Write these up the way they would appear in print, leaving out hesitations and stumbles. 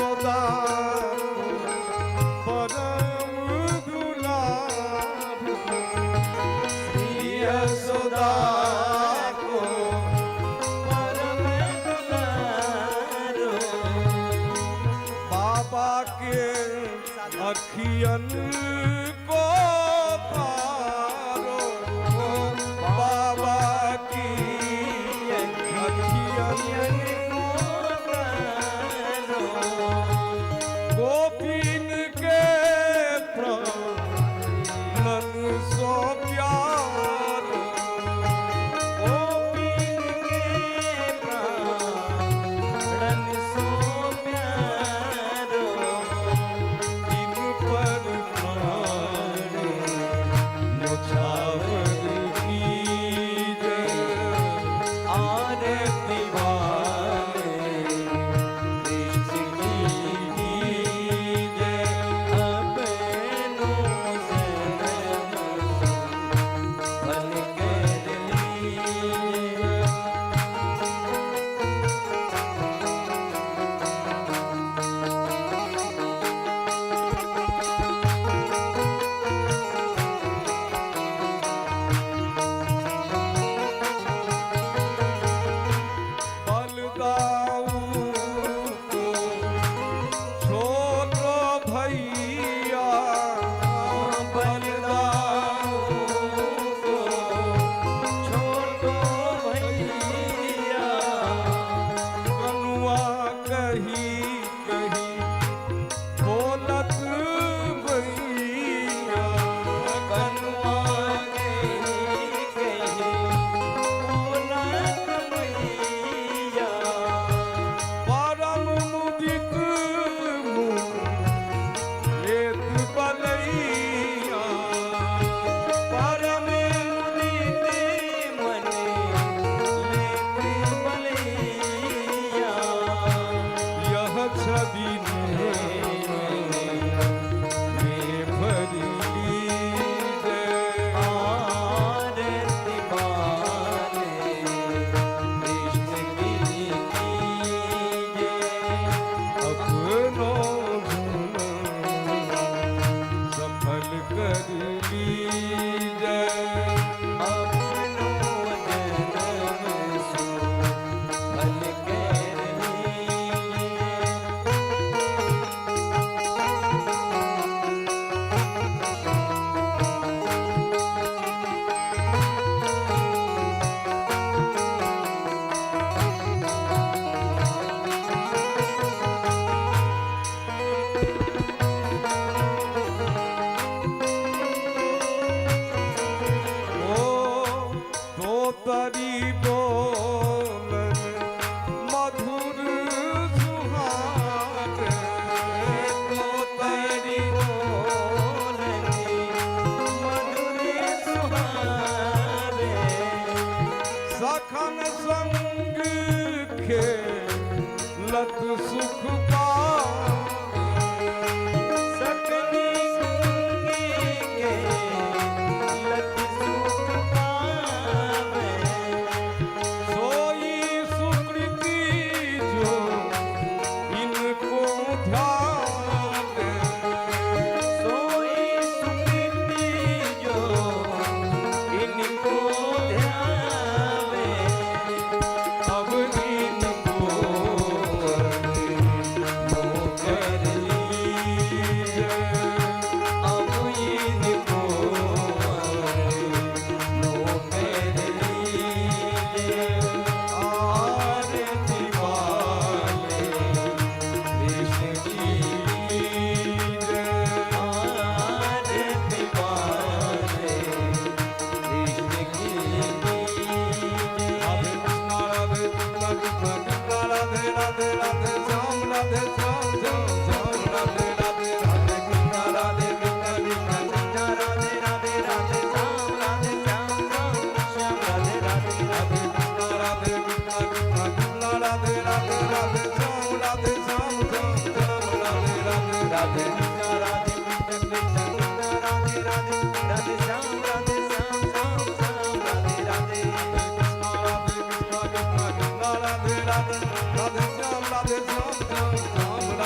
यशोदा परम दुलारो। श्री यशोदा को परम दुलारो। बाबा के अखियन को तारो, बाबा की अखियन को तारो। गोपीन के प्राणन सो प्यारो। गोपीन के प्राणन सो प्यारो। इन पर प्राण न्योछावर कीजे। आरती वाले कृष्ण की कीजे। अपनो जन्म फल कर लीजे। बलदाऊ को छोटो भैया, बलदाऊ को छोटो भैया। कनुआ कही कही बोलत भैया। कनुआ कही कही बोलत मैया। परम मुदित मुँह लेत बलैया। परम मुदित मन लेत बलैया। यह छवि में भरी लीजे। आरती वाले कृष्ण की कीजे। अपनो जन्म सफल कर लीजे। अपनो जन्म सुफल कर लीजे। ओ तोतरी बोलन मधुर सुहाग। तोतरी बोलनी मधुर सुहावे। सखन संग खेलत सुख पावे। सकनी संग के लत सुख पावे। सोई सुकृति जो इनको ध्यावे। सोई सुकृति जो इनको ध्यावे। अब इनको कर लीजे। अब इनको नो कर लीजे। आरती वाले कृष्ण की कीजे। आरती वाले कृष्ण की कीजे। राधे कृष्णा राधे कृष्णा कृष्णा कृष्णा राधे राधे, राधे श्याम राधे श्याम श्याम श्याम राधे राधे। राधे कृष्णा राधे कृष्णा कृष्णा कृष्णा राधे राधे, राधे श्याम राधे श्याम श्याम श्याम राधे राधे। राधे कृष्णा राधे कृष्णा कृष्णा कृष्णा राधे राधे, राधे श्याम राधे श्याम श्याम श्याम राधे राधे। राधे कृष्णा राधे कृष्ण कृष्ण कृष्ण राधे राधे, राधे श्याम राधे श्याम श्याम श्याम राधे राधे। कृष्णा राधे कृष्णा कृष्णा कृष्णा राधे राधे, राधे श्याम राधे श्याम श्याम श्याम।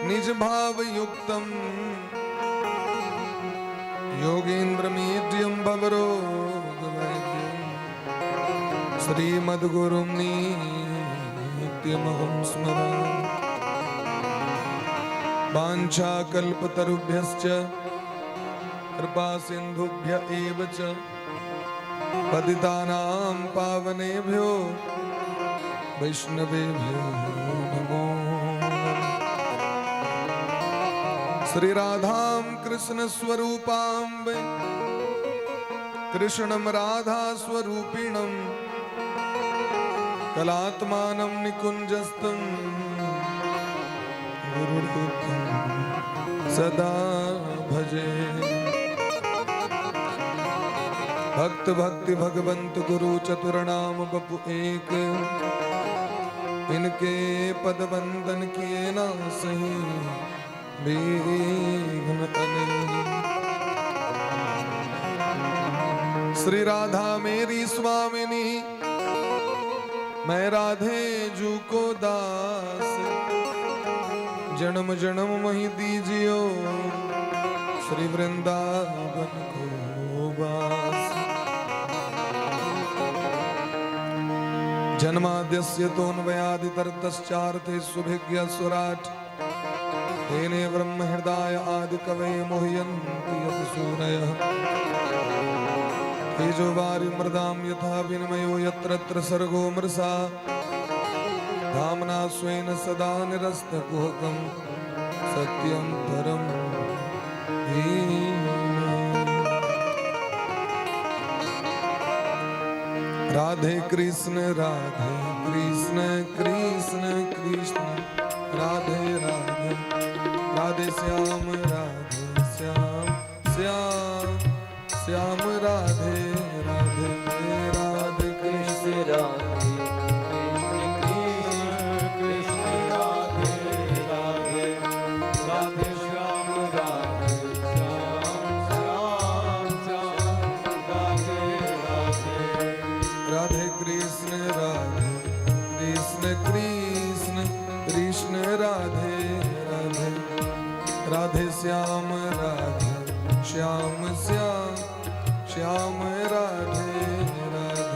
निज भाव युक्तम योगेंद्र मीड्यम भवरोग वैद्यम श्रीमद्गुरुं नित्यमहं स्मरामि। वाञ्छाकल्पतरुभ्यश्च कृपा सिन्धुभ्य एव च पतितानां पावनेभ्यो वैष्णवेभ्यो नमो नमः। श्री राधां कृष्ण स्वरूपां वै कृष्णं राधा स्वरूपिणं कलात्मानं निकुञ्जस्थं गुरुरूपं सदा भजे। भक्त भक्ति भगवंत गुरु चतुर नाम बपु एक, इनके पद वंदन किए ना सही विघ्न अनेक। श्री राधा मेरी स्वामिनी, मैं राधे जू को दास, जन्म जन्म मही दीजियो श्री वृंदावन को वास। जन्माद्यस्य तोऽन्वयादितरतश्चार्थेष्वभिज्ञ स्वराट् तेने ब्रह्म हृदाय आदि कवये मुह्यन्ति यत् सूरयः। तेजो वारि मृदां यथा विनिमयो यत्र यत्र सर्गो मृषा धाम्ना स्वेन सदा निरस्तकुहकं सत्यं परं धीमहि। राधे कृष्ण राधे कृष्ण कृष्ण कृष्ण राधे राधे, राधे श्याम राधे श्याम श्याम श्याम राधे राधे, राधे कृष्ण राधे कृष्ण कृष्ण राधे राधे, राधे श्याम राधे श्याम श्याम श्याम राधे राधे। राधे कृष्ण राधे कृष्ण कृष्ण कृष्ण राधे राधे, राधे श्याम राधे श्याम श्याम श्याम राधे राधे।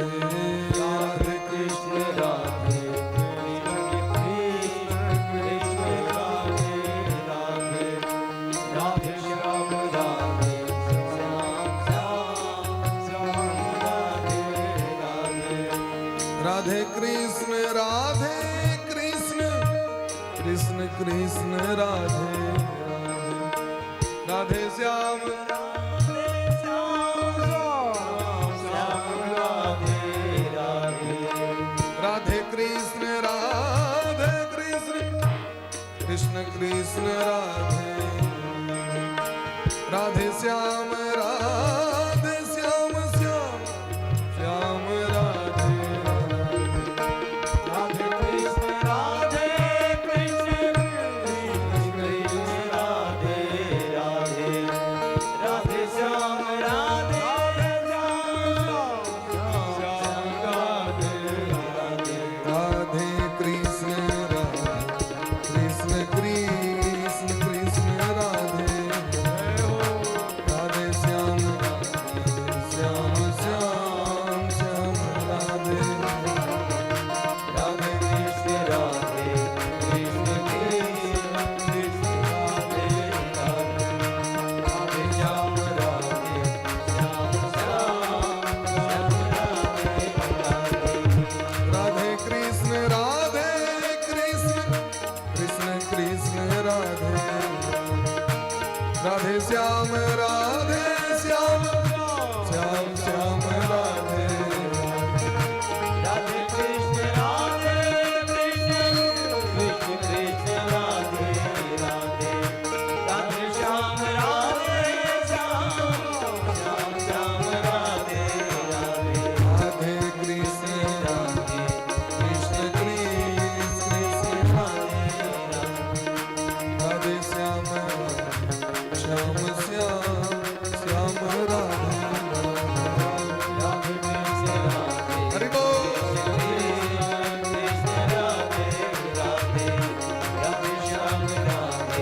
राधे कृष्ण राधे कृष्ण कृष्ण कृष्ण राधे राधे, राधे श्याम राधे श्याम श्याम श्याम राधे राधे। राधे कृष्ण राधे कृष्ण कृष्ण कृष्ण राधे राधे, राधे श्याम राधे श्याम श्याम राधे राधे। राधे कृष्ण राधे कृष्ण कृष्ण कृष्ण राधे, राधे श्याम राधे श्याम श्याम श्याम राधे राधे। राधे कृष्ण राधे कृष्ण कृष्ण कृष्ण राधे राधे, राधे श्याम राधे श्याम श्याम राधे राधे। राधे कृष्ण राधे कृष्ण कृष्ण कृष्ण राधे, राधे श्याम श्याम श्याम श्याम राधे। राधे कृष्ण राधे कृष्ण कृष्ण कृष्ण राधे राधे, राधे श्याम राधे श्याम श्याम श्याम राधे राधे। राधे कृष्ण राधे कृष्ण कृष्ण कृष्ण राधे, राधे श्याम राधे श्याम श्याम श्याम राधे। राधे कृष्ण राधे कृष्ण कृष्ण कृष्ण राधे राधे, राधे श्याम राधे श्याम श्याम श्याम राधे राधे। राधे कृष्ण राधे कृष्ण कृष्ण कृष्ण राधे राधे। राधे श्याम श्याम श्याम श्याम राधे। राधे कृष्ण राधे हरि बोल। कृष्ण कृष्ण राधे राधे, राधे श्याम राधे।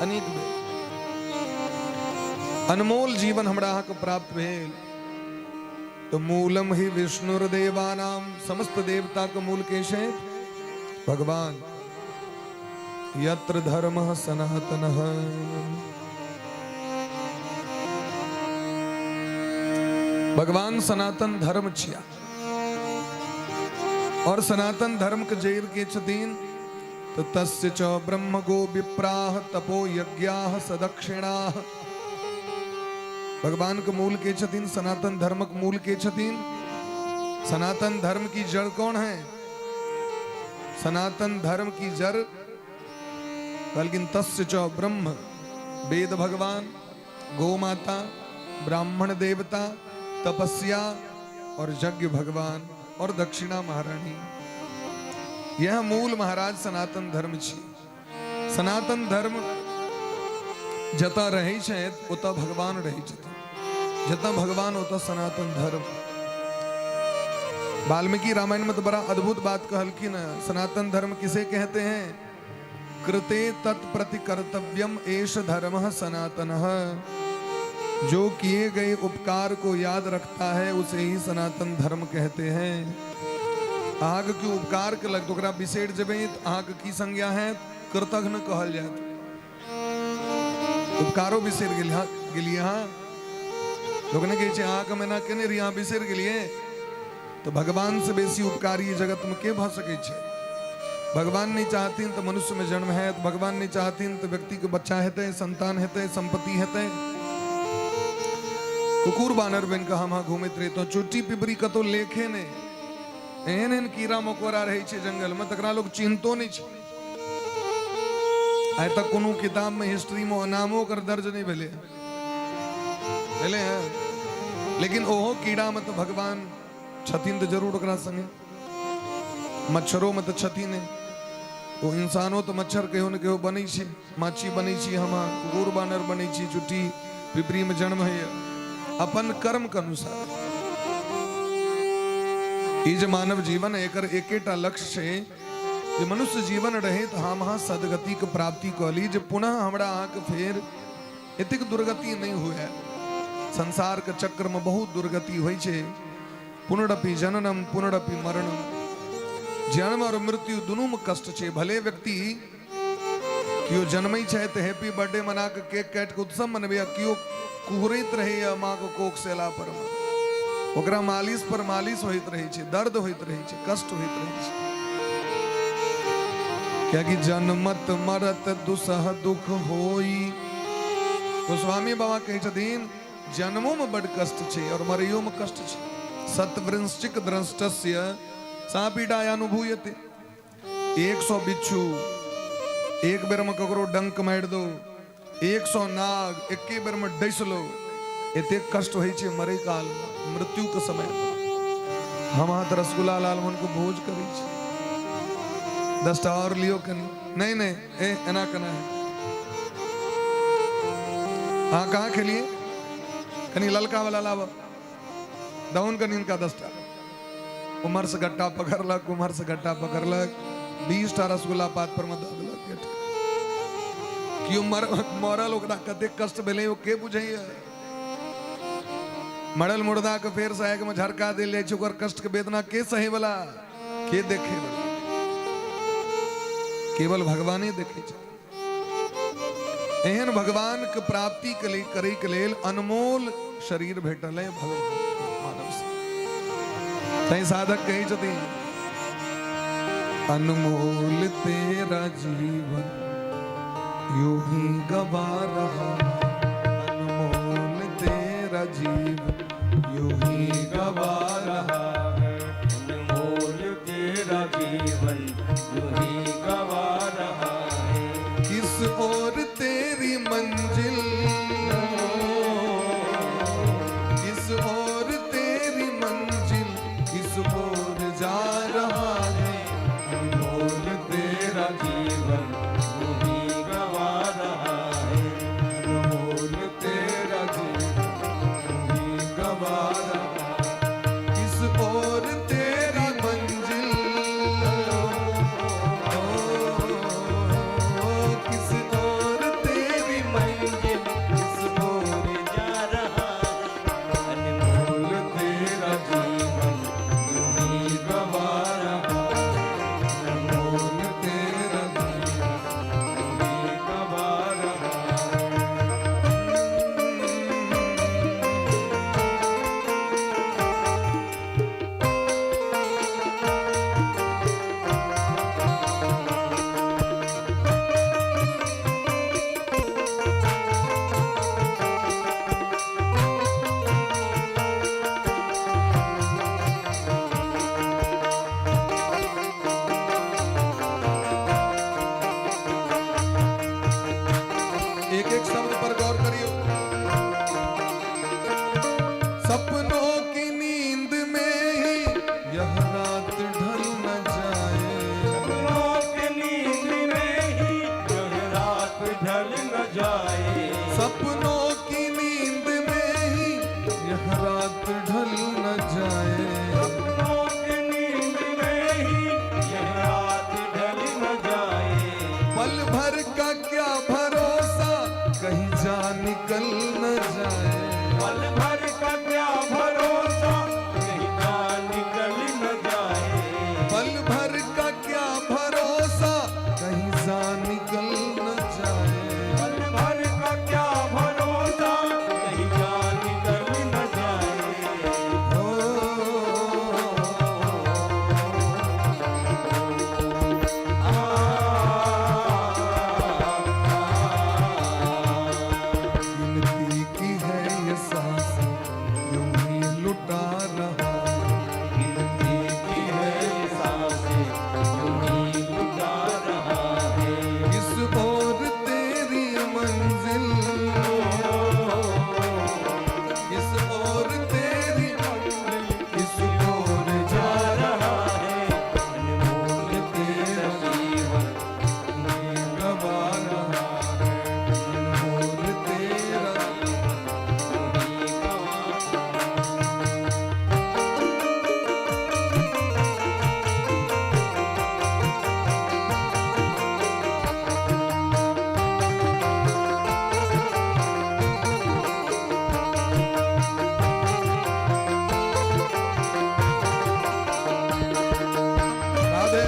अनेक बेर। अनमोल जीवन हमरा अहाँके प्राप्त भेल तऽ मूलम ही विष्णुर्देवानाम, समस्त देवता के मूल के छै भगवान। यत्र धर्म सनातन, भगवान सनातन धर्म छिया और सनातन धर्म के जड़ के छथिन तो तस्य च ब्रह्म गो विप्राह तपो यज्ञाह सदक्षिणाह। भगवान के मूल के छथिन, सनातन धर्म के मूल के छथिन। सनातन धर्म की जड़ कौन है? सनातन धर्म की जड़ कहलखिन तस्य च ब्रह्म, वेद भगवान, गौ माता, ब्राह्मण देवता, तपस्या और यज्ञ भगवान और दक्षिणा महारानी। यह मूल महाराज सनातन धर्म छी। सनातन धर्म जतऽ रहै छै ओतऽ भगवान रहै छथिन, जतऽ भगवान ओतऽ सनातन धर्म। वाल्मीकि रामायण में तो बड़ा अद्भुत बात कहलखिन है, सनातन धर्म किसे कहते हैं? कृते तत्प्रति कर्तव्यम एष धर्म सनातन। जो किए गए उपकार को याद रखता है उसे ही सनातन धर्म कहते हैं। अहाँके केओ उपकार केलक तऽ ओकरा बिसरि जेबै तऽ अहाँके की संज्ञा है? कृतघ्न कहल जायत। उपकारो बिसरि गेल गेलियै अहाँ। लोक नहि कहै छै अहाँके हम एना केने रहियै, अहाँ बिसरि गेलियै। तऽ भगवान से बेसी उपकारी जगतमे के भऽ सकै छै? भगवान नहीं चाहथिन तऽ मनुष्य में जन्म हैत, भगवान नहीं चाहथिन तऽ व्यक्ति के बच्चा हेतै, संतान हेतै, संपत्ति हेतै। कुकुर बानर बनि कऽ हम अहाँ घूमैत रहितहुँ, चोटी पिपरी कतौ लेखे नहि। एहन एहन कीड़ा मकोड़ा रहै छै जंगल में, तकरा लोग चिन्हतो नहि छै। आइ तक कोनो किताब में हिस्ट्री में नामो ओकर दर्ज नहि भेलै भेलै हँ, लेकिन ओहो कीड़ा में तऽ भगवान छथिन तऽ जरूर ओकरा संगे। मच्छरो में तऽ छथिन, ओ इंसानो तऽ मच्छर कहियो ने कहियो बनै छै, माछी बनै छी हम, कुकुर बानर बनै छी, चुट्टी पिपरी में जन्म होइए अपन कर्म के अनुसार। ई जे मानव जीवन है, एकर एकेटा लक्ष्य छै जे मनुष्य जीवन रहे तऽ हम अहाँ सदगति के प्राप्ति कऽ ली, जे पुनः हमरा अहाँके फेर एतेक दुर्गति नहि हुए। संसार के चक्र में बहुत दुर्गति होइ छै। पुनरपि जननम पुनरपि मरणम, जन्म और मृत्यु दुनू में कष्ट छै। भले व्यक्ति केओ जन्मै छै तऽ हैप्पी बर्थडे मना के केक काटि के उत्सव मनबैया, केओ कुहरैत रहैया माँ के कोख से एला पर, ओकरा मालिश पर मालिश होइत रहै छै, दर्द होइत रहै छै, कष्ट होइत रहै छै। कियाकि जन्मत मरत दुसह दुख होई। गोस्वामी बाबा कहै छथिन जन्मो में बड कष्ट छै और मरैयो में कष्ट छै। सतवृंश्चिक द्रष्टस्य सा पीडायानुभूयते। 100 बिच्छू एक बेर में ककरो डंक मारि दो, 100 नाग एके बेर में डसि लो, एतेक कष्ट होइ छै मरै काल, मृत्यु के समय। हम अहाँ तऽ रसगुल्ला लालमोहन के भोज करै छी, 10टा और लियो कनी, नहीं नहीं ए एना केना है। अहाँ कहाँ खेलिए? कनी ललका वाला लाब दहुन कनी इनका 10टा। उम्हर से गट्टा पकड़लक, उम्हर से गट्टा पकड़लक, 20टा रसगुल्ला पात पर में दऽ देलक। केओ मरल ओकरा कतेक कष्ट भेलै ओ के बुझैया? मरल मुर्दा के फेर से आगि में झरका देल जाइ छै, ओकर कष्ट के वेदना के सहे वाला, के देखे वाला? केवल भगवाने देखे छै। एहन भगवान के प्राप्ति के लिए करे के लेल अनमोल शरीर भेटल है भगवान मानव से। तैं साधक कहै छथिन अनमोल तेरा जीवन यूं ही गवा रहा, अनमोल तेरा जीवन यूं ही गवा रहा है, अनमोल तेरा जीवन यूं ही गवा रहा है। किस ओर तेरी मंजिल, किस ओर तेरी मंजिल, किस ओर जा रहा है, अनमोल तेरा जीवन यूं ही गवा रहा है, अनमोल तेरा जीवन यूं ही गवा रहा है। किस ओर तेरी मंजिल, ओ, किस ओर तेरी एक एक शब्द पर गौर करियो। सपनों की नींद में ही यह रात ढल न जाए। सपनों की नींद में ही यह रात ढल न जाए। सपनों की नींद में ही यह रात ढल न जाए। सपनों की नींद में ही यह रात ढल न जाए। पल भर का क्या भरोसा, कहीं जा निकल न जाए। पल भर का क्या भरोसा, कहीं जा निकल न जाए। पल भर का क्या भरोसा, कहीं जा निकल न जाए। पल भर का क्या भरोसा, कहीं जा निकल न जाए। ओ, गिनती की है ये सांसें यूं ही लुटा रहा। गिनती की है ये सांसें यूं ही लुटा रहा है। किस ओर तेरी मंजिल, किस ओर तेरी मंजिल, किस ओर जा रहा है। अनमोल तेरा जीवन ही गवा रहा है। अनमोल तेरा यूं ही गवा। राधे।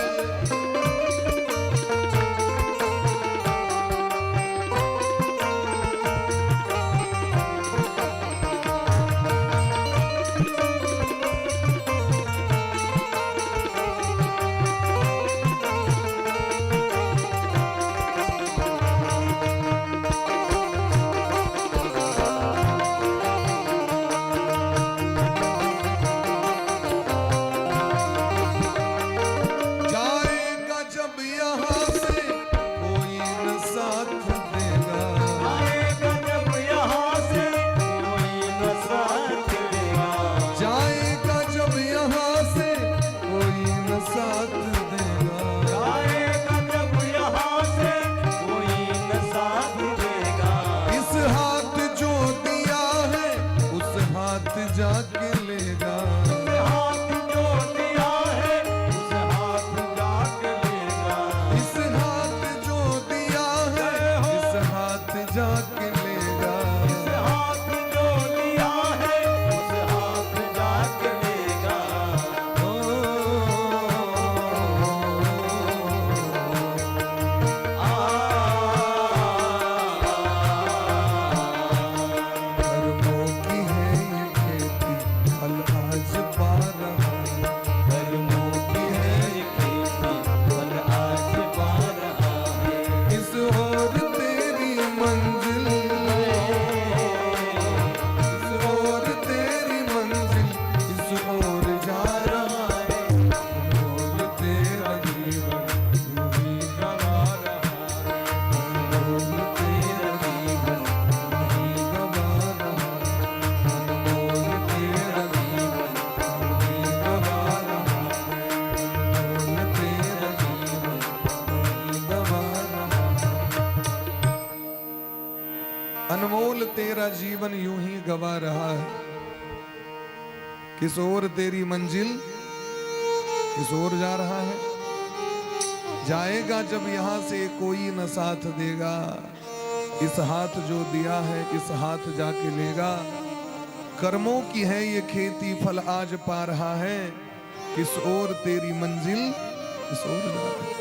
जाएगा जब यहाँ से कोई न साथ देगा। आएगा जब यहाँ से कोई न साथ देगा। जाएगा जब यहाँ से कोई न साथ देगा। आएगा जब यहाँ से कोई न साथ देगा। इस हाथ जो दिया है उस हाथ जाके लेगा। उस हाथ जो दिया है उस हाथ जाके लेगा। इस हाथ जो दिया है इस हाथ जाके लेगा। इस हाथ जो दिया है उस हाथ जाके लेगा। ओ, कर्मों की है ये खेती, फल आज पा रहा है। कर्मों की है ये खेती, फल आज पा रहा है। किस ओर तेरी मंजिल, किस ओर तेरी मंजिल, किस ओर जा रहा है। अनमोल तेरा जीवन यूं ही गवा रहा है। अनमोल तेरा जीवन यूं ही गवा रहा है। अनमोल तेरा जीवन यूं ही गवा रहा है। अनमोल तेरा जीवन यूं ही गवा रहा है। अनमोल तेरा जीवन यूं ही गवा रहा है। किस ओर तेरी मंजिल, किस ओर जा रहा है। जाएगा जब यहां से कोई न साथ देगा। इस हाथ जो दिया है इस हाथ जाके लेगा। कर्मों की है ये खेती, फल आज पा रहा है। किस ओर तेरी मंजिल, किस ओर जा रहा है।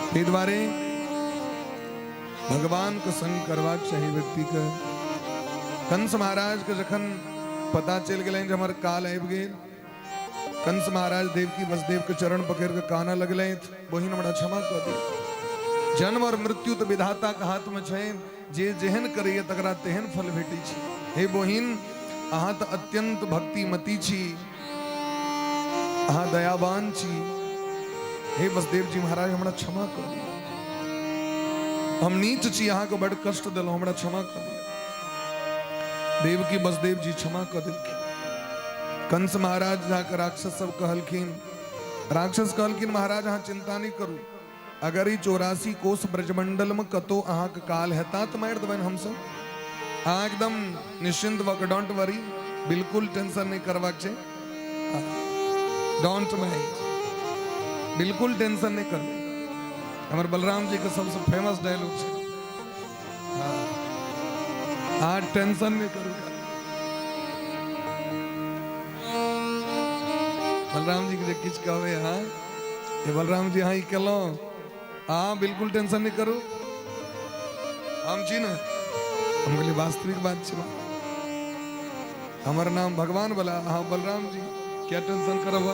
ताहि दुआरे भगवान के संग करबाक चाही व्यक्ति के। कंस महाराज के जखन पता चलि गेलनि जे हमर काल आबि गेल, कंस महाराज देवकी वसुदेव के चरण पकड़ के कानऽ लगलथि, बहिन हमरा क्षमा कऽ दिअ। जन्म और मृत्यु तऽ विधाता के हाथ में छनि, जे जेहन करैया तकरा तेहन फल भेटै छै। हे बहिन, अहाँ तऽ अत्यंत भक्तिमती छी, अहाँ दयावान छी। हे वसुदेव जी महाराज, हमरा क्षमा कऽ दिअ। हम नीच छी, अहाँके बड़ कष्ट देलहुँ, हमरा क्षमा कऽ दिअ। देवकी बसदेव जी क्षमा कऽ देलखिन। कंस महाराज जाकर राक्षस सब कहलखिन, राक्षस कहलखिन महाराज अहाँ चिंता नहीं करू, अगर ई 84 कोस ब्रजमंडल में कतो अहाँके काल हेता तऽ मारि देबनि हमसब, अहाँ एकदम निश्चिंत भऽ कऽ don't worry, बिल्कुल टेंशन नहीं करबाक छै, don't mind, बिल्कुल टेंशन नहीं करबै। हमर बलराम जी के सबसे फेमस डायलॉग छै, अहाँ टेंशन नहीं करू। बलराम जी के जे किछु कहबै अहाँ, हे बलराम जी अहाँ ई केलहुँ, अहाँ बिल्कुल टेंशन नहीं करू, हम छी ने। हम कहलियै वास्तविक बात छै, हमर नाम भगवान वाला, अहाँ बलराम जी, क्या टेंशन करब?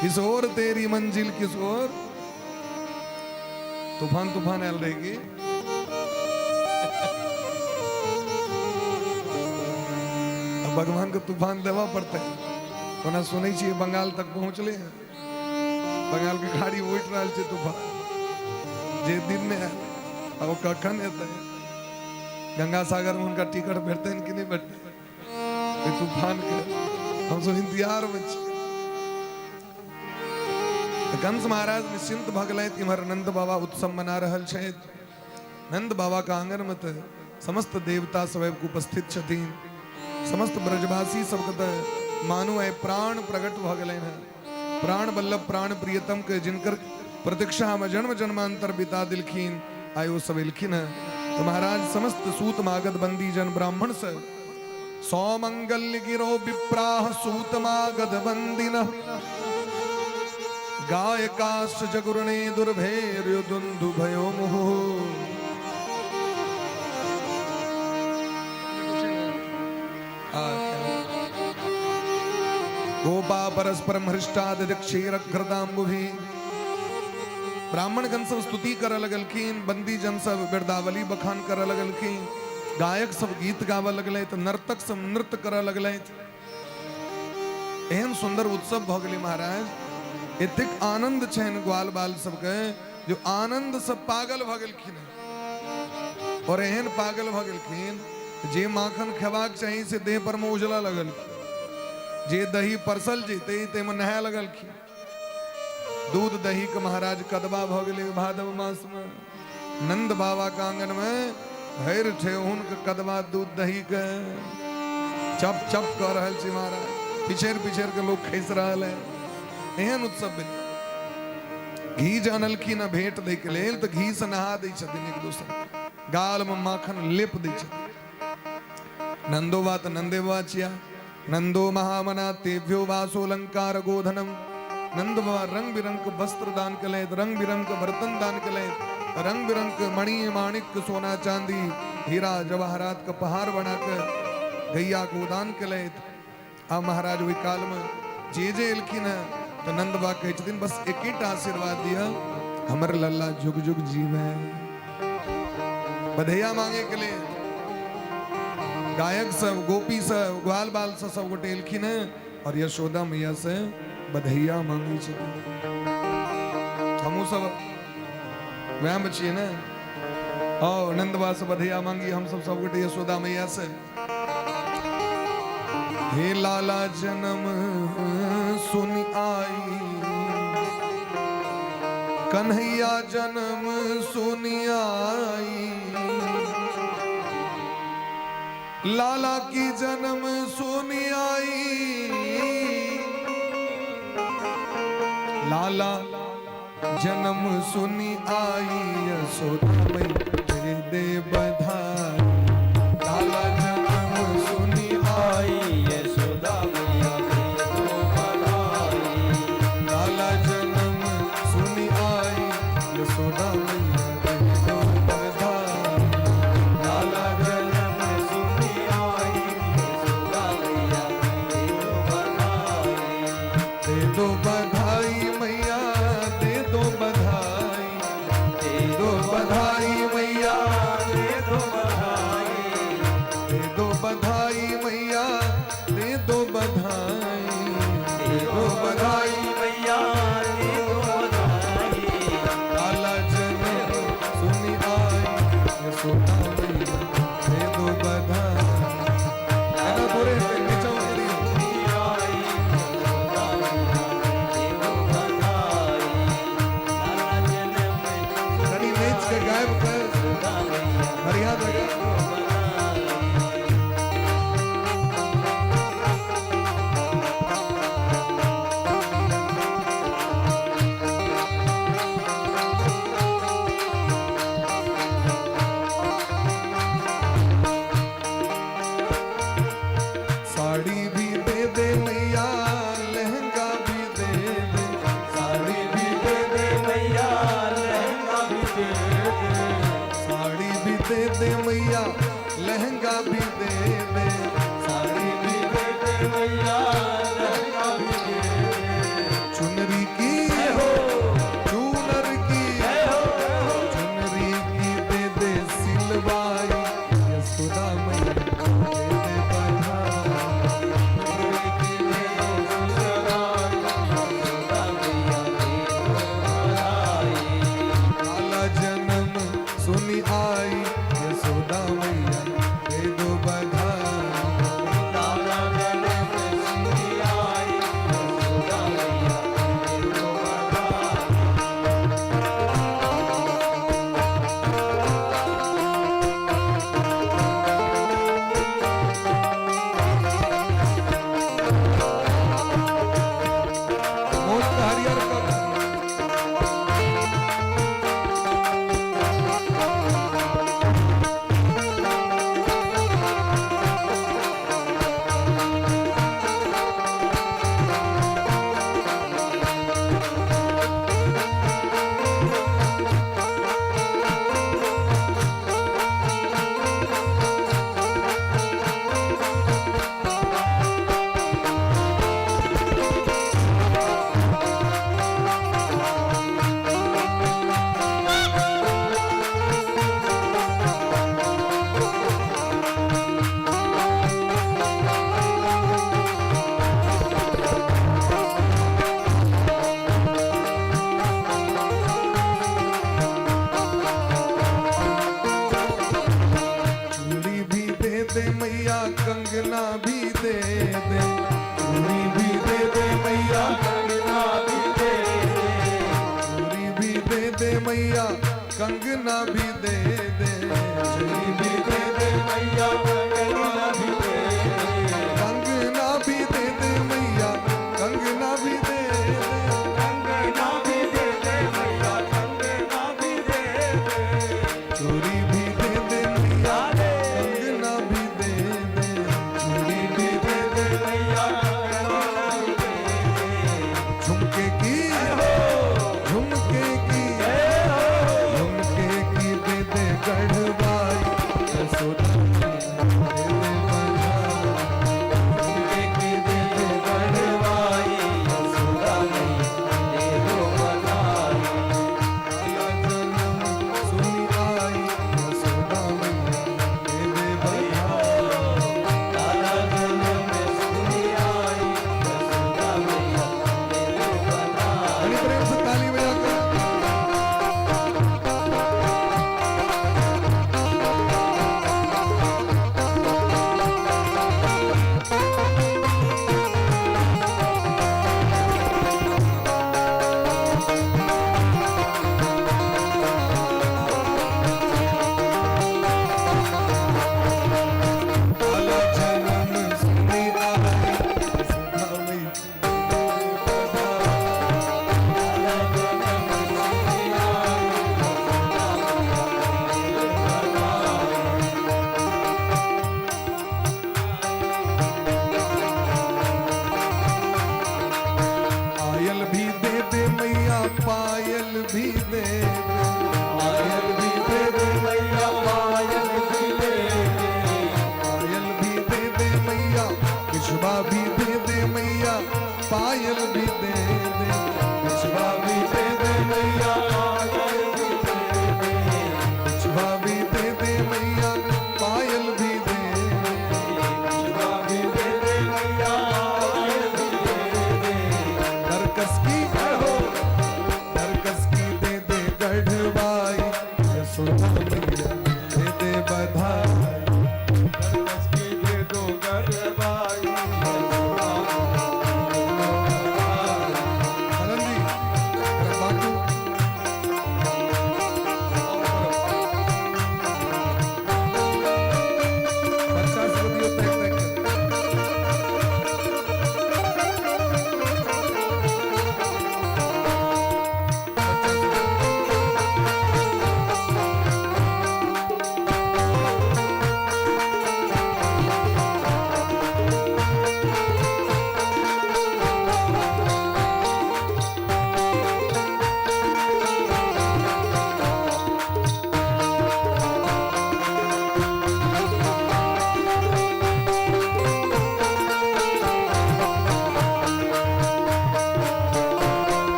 किशोर तेरी मंजिल किशोर, तूफान तूफान आयल रहे की अब भगवान के तूफान देवा पड़तै। ओना सुनै छियै बंगाल तक पहुँचले हैं, बंगाल के खाड़ी उठि रहल छै तूफान, जे दिन में आयल आ ओ कखन एतै, गंगा सागर में हुनका टिकट भेटतनि कि नहि भेटतनि, एहि तूफान के हमसब इंतजार में छी। तऽ कंस महाराज निश्चिंत भऽ गेलथि। इम्हर नंद बाबा उत्सव मना रहल छथि। नंद बाबा के आंगन में तऽ समस्त देवता सब आबि कऽ उपस्थित छथिन, समस्त ब्रजवासी सबके तऽ मानू आइ प्राण प्रकट भऽ गेलनि हेँ। प्राण वल्लभ प्राण प्रियतम के जिनकर प्रतीक्षा में जन्म जन्मांतर बिता दिलखिन, आइ ओ सब एलखिन हेँ। तऽ महाराज समस्त सूत मागध बंदी जन ब्राह्मण से सौमंगल्य गिरो विप्राह सूत मागध बंदिन गायकाश्च जगुरणे दुर्भेर्यो दुंदुभयो मुहुः। गोपा परस्परम हृष्टा दधिक्षीरघृताम्बुभि। ब्राह्मणगण सब स्तुति करऽ लगलखिन, बंदी जन सब वृदावली बखान करऽ लगलखिन, गायक सब गीत गाबऽ लगलथि, नर्तक सब नृत्य करऽ लगलथि। एहन सुंदर उत्सव भऽ गेलै महाराज, एतेक आनंद छनि ग्वाल बाल सबके जो आनंद से पागल भऽ गेलखिन। और एहन पागल भऽ गेलखिन जे माखन खेबाक चाही से देह पर में उजला लगलखिन, जे दही परसल जेतै ताहिमे नहाय लगलखिन। दूध दही के महाराज कदबा भऽ गेलै भादव मास में। नंद बाबा के आंगन में भरि ठेहुन के कदबा दूध दही के चप चप कऽ रहल छी महाराज, पिछड़ पिछड़ के लोग खसि रहल है। एहन उत्सव भेलै। घी जे अनलखिन हँ भेंट दै के लेल तऽ घी से नहा दै छथिन एक दोसर के, गाल में माखन लेप दै छथिन। नंदो बा तऽ नंदे बाबा छिया, नंदो महामना तेभ्यो वासोलंकार गोधनम। नंद बाबा रंग बिरंग के वस्त्र दान केलथि, रंग बिरंग के बर्तन दान केलथि, रंग बिरंग के मणि माणिक सोना चांदी हीरा जवाहरात के पहाड़ बना के गैया के दान केलथि। आ महाराज ओहि काल में जे जे एलखिन हँ तऽ नंद बाबा कहै छथिन बस एकेटा आशीर्वाद दिअ, हमर लल्ला जुग जुग जीवे। बधैया मांगे के लेल गायक सब गोपी सब ग्वाल बाल सब सब गोटे एलखिन हँ और यशोदा मैया से बधैया मांगे छथिन। हमहूँ सब वएह में छियै ने, आओ नंद बाबा से बधैया मांगी हम सब सब गोटे यशोदा मैया से। हे लाला जन्म सुन आई, कन्हैया जन्म सुन आई, लाला की जन्म सुन आई, लाला जन्म सुन आई यशोदा मैया दे बधाई। लाला जन्म सुन आई यशोदा मैया दे बधाई। लाला जन्म सुन आई यशोदा मैया दे बधाई। लाला जन्म सुन आई यशोदा मैया दे बधाई। दे दो बधाई मैया, दे दो बधाई, दे दो बधाई मैया। दे मैया, लहंगा भी दे दे। साड़ी भी दे दे मैया, लहंगा भी दे दे। चुनरी की हो, चूनर की, जय हो, चुनरी की दे दे सिलवाई, यशोदा मैया दे दे बधाई। चुनरी की दे दो सिलवाई, यशोदा मैया दे दो बधाई। लाला जन्म सुनी आई, यशोदा मैया दे दो बधाई। लाला जन्म सुनी आई, यशोदा मैया दे दो बधाई। मोर हरियर कर। चूड़ी भी दे दे मैया, कंगना भी दे दे। चूड़ी भी दे दे मैया, कंगना भी दे दे। चूड़ी भी दे दे मैया, कंगना भी दे दे। चूड़ी भी दे दे मैया, कंगना भी दे दे। कंगना भी दे दे मैया, कंगना भी दे दे। कंगना भी दे दे मैया, कंगना भी दे दे। चूड़ी भी दे दे मैया, कंगना भी दे दे। चूड़ी भी दे दे मैया, कंगना भी दे दे। झुमके की, झुमके की, झुमके की दे दे गढ़वाई, यशोदा मैया दे दे बधाई। झुमके की दे दे गढ़वाई, यशोदा मैया दे दो बधाई। लाला जन्म सुनी आई, यशोदा मैया दे दे बधाई। लाला जन्म सुनी आई, यशोदा मैया दे दो बधाई। बड़ी प्रेम से ताली बजाकर।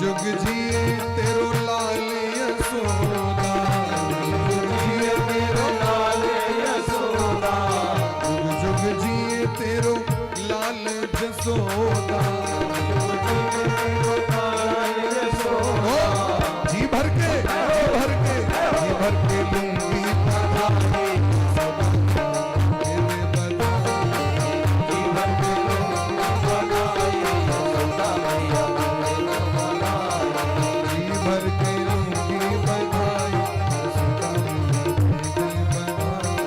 जुग जिए तेरो लाल यशोदा, जुग जिए तेरो लाल यशोदा, जुग जुग जिए तेरो लाल जसोदा, ओ, जी भर के, जी भर के, जी भर के लूंगी बधाई, तेरे बधाई, जी भर के लूंगी बधाई, यशोदा मैया तेरे बधाई। जी भर के लूंगी बधाई, यशोदा मैया तेरे बधाई। जी भर के लूंगी बधाई, यशोदा मैया तेरे बधाई।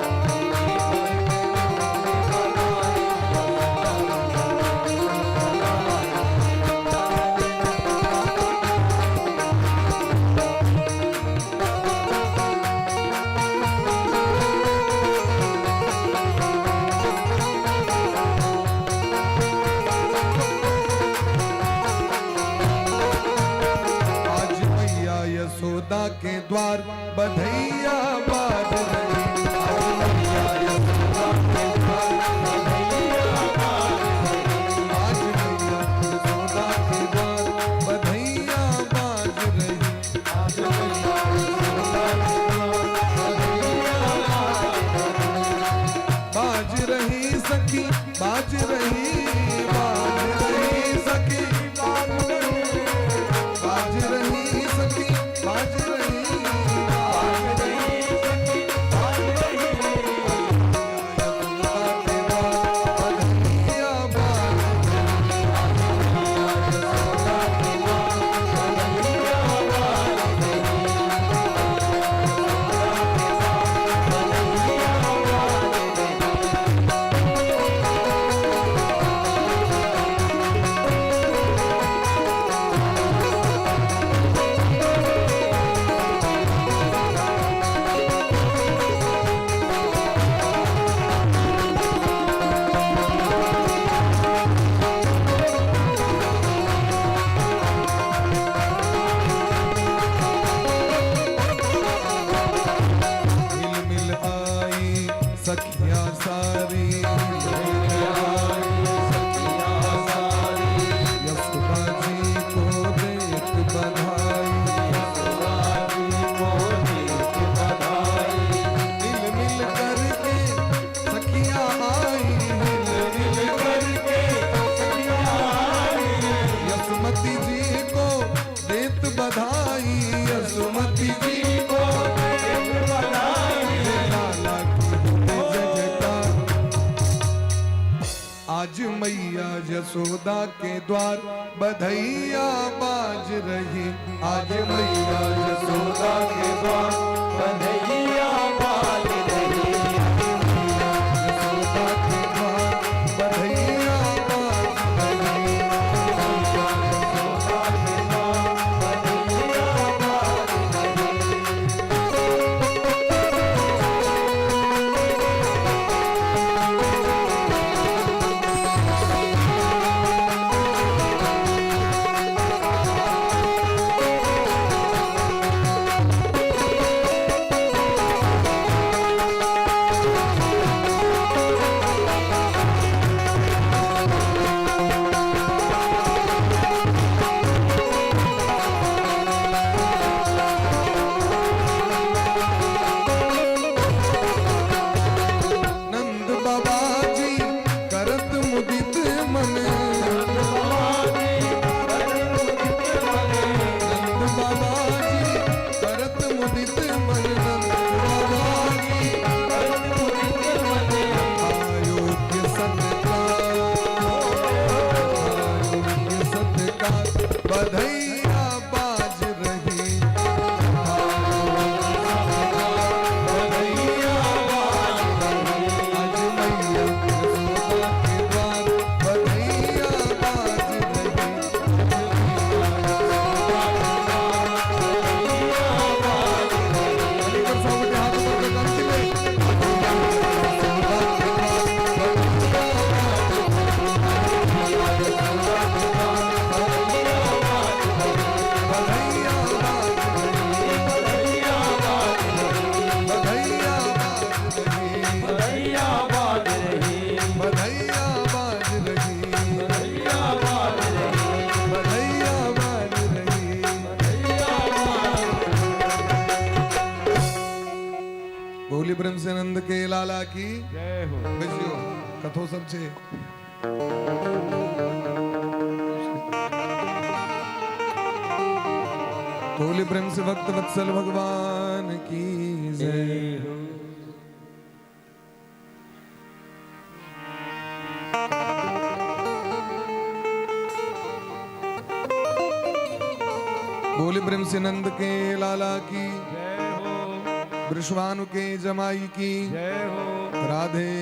आज मैया यशोदा के द्वार बधैया बाज रही, आज मैया यशोदा के द्वार बधैया बाज रही, आज मैया यशोदा के द्वार बधैया बाज रही, आज मैया यशोदा के द्वार बधैया बाज रही। बाज रही सखी, बाज रही, बाज रही सखी, बाज रही, बाज रही सखी, बाज रही, बाज रही सखी, बाज रही। यशोदा के द्वार बधैया बाज रही, यशोदा के द्वार बधैया बाज रही, यशोदा के द्वार बधैया बाज रही। मिल मिल आई सखियां सारी, मिल आई सखियां सारी, यशोदा जी को देत बधाई, यशोदा जी को देत बधाई। मिल मिल करके सखियां आई, मिल मिल करके सखियां आई, यशोमती जी को देत बधाई, यशोमती जी को देत बधाई। लाला की होते जय जयकार। आज मैया यशोदा के द्वार बधैया बाज रही, आज मैया यशोदा के द्वार बधैया बाज रही, यशोदा के द्वार बधैया बाज रही, यशोदा के द्वार बधैया बाज रही। आज से नंद के लाला की जय हो। बैसियो, कथो सब छै। बोले प्रेम से भक्त वत्सल भगवान की जय। बोले प्रेम से नंद के लाला की जय हो। वृषभानु के जमाई की जय हो। राधे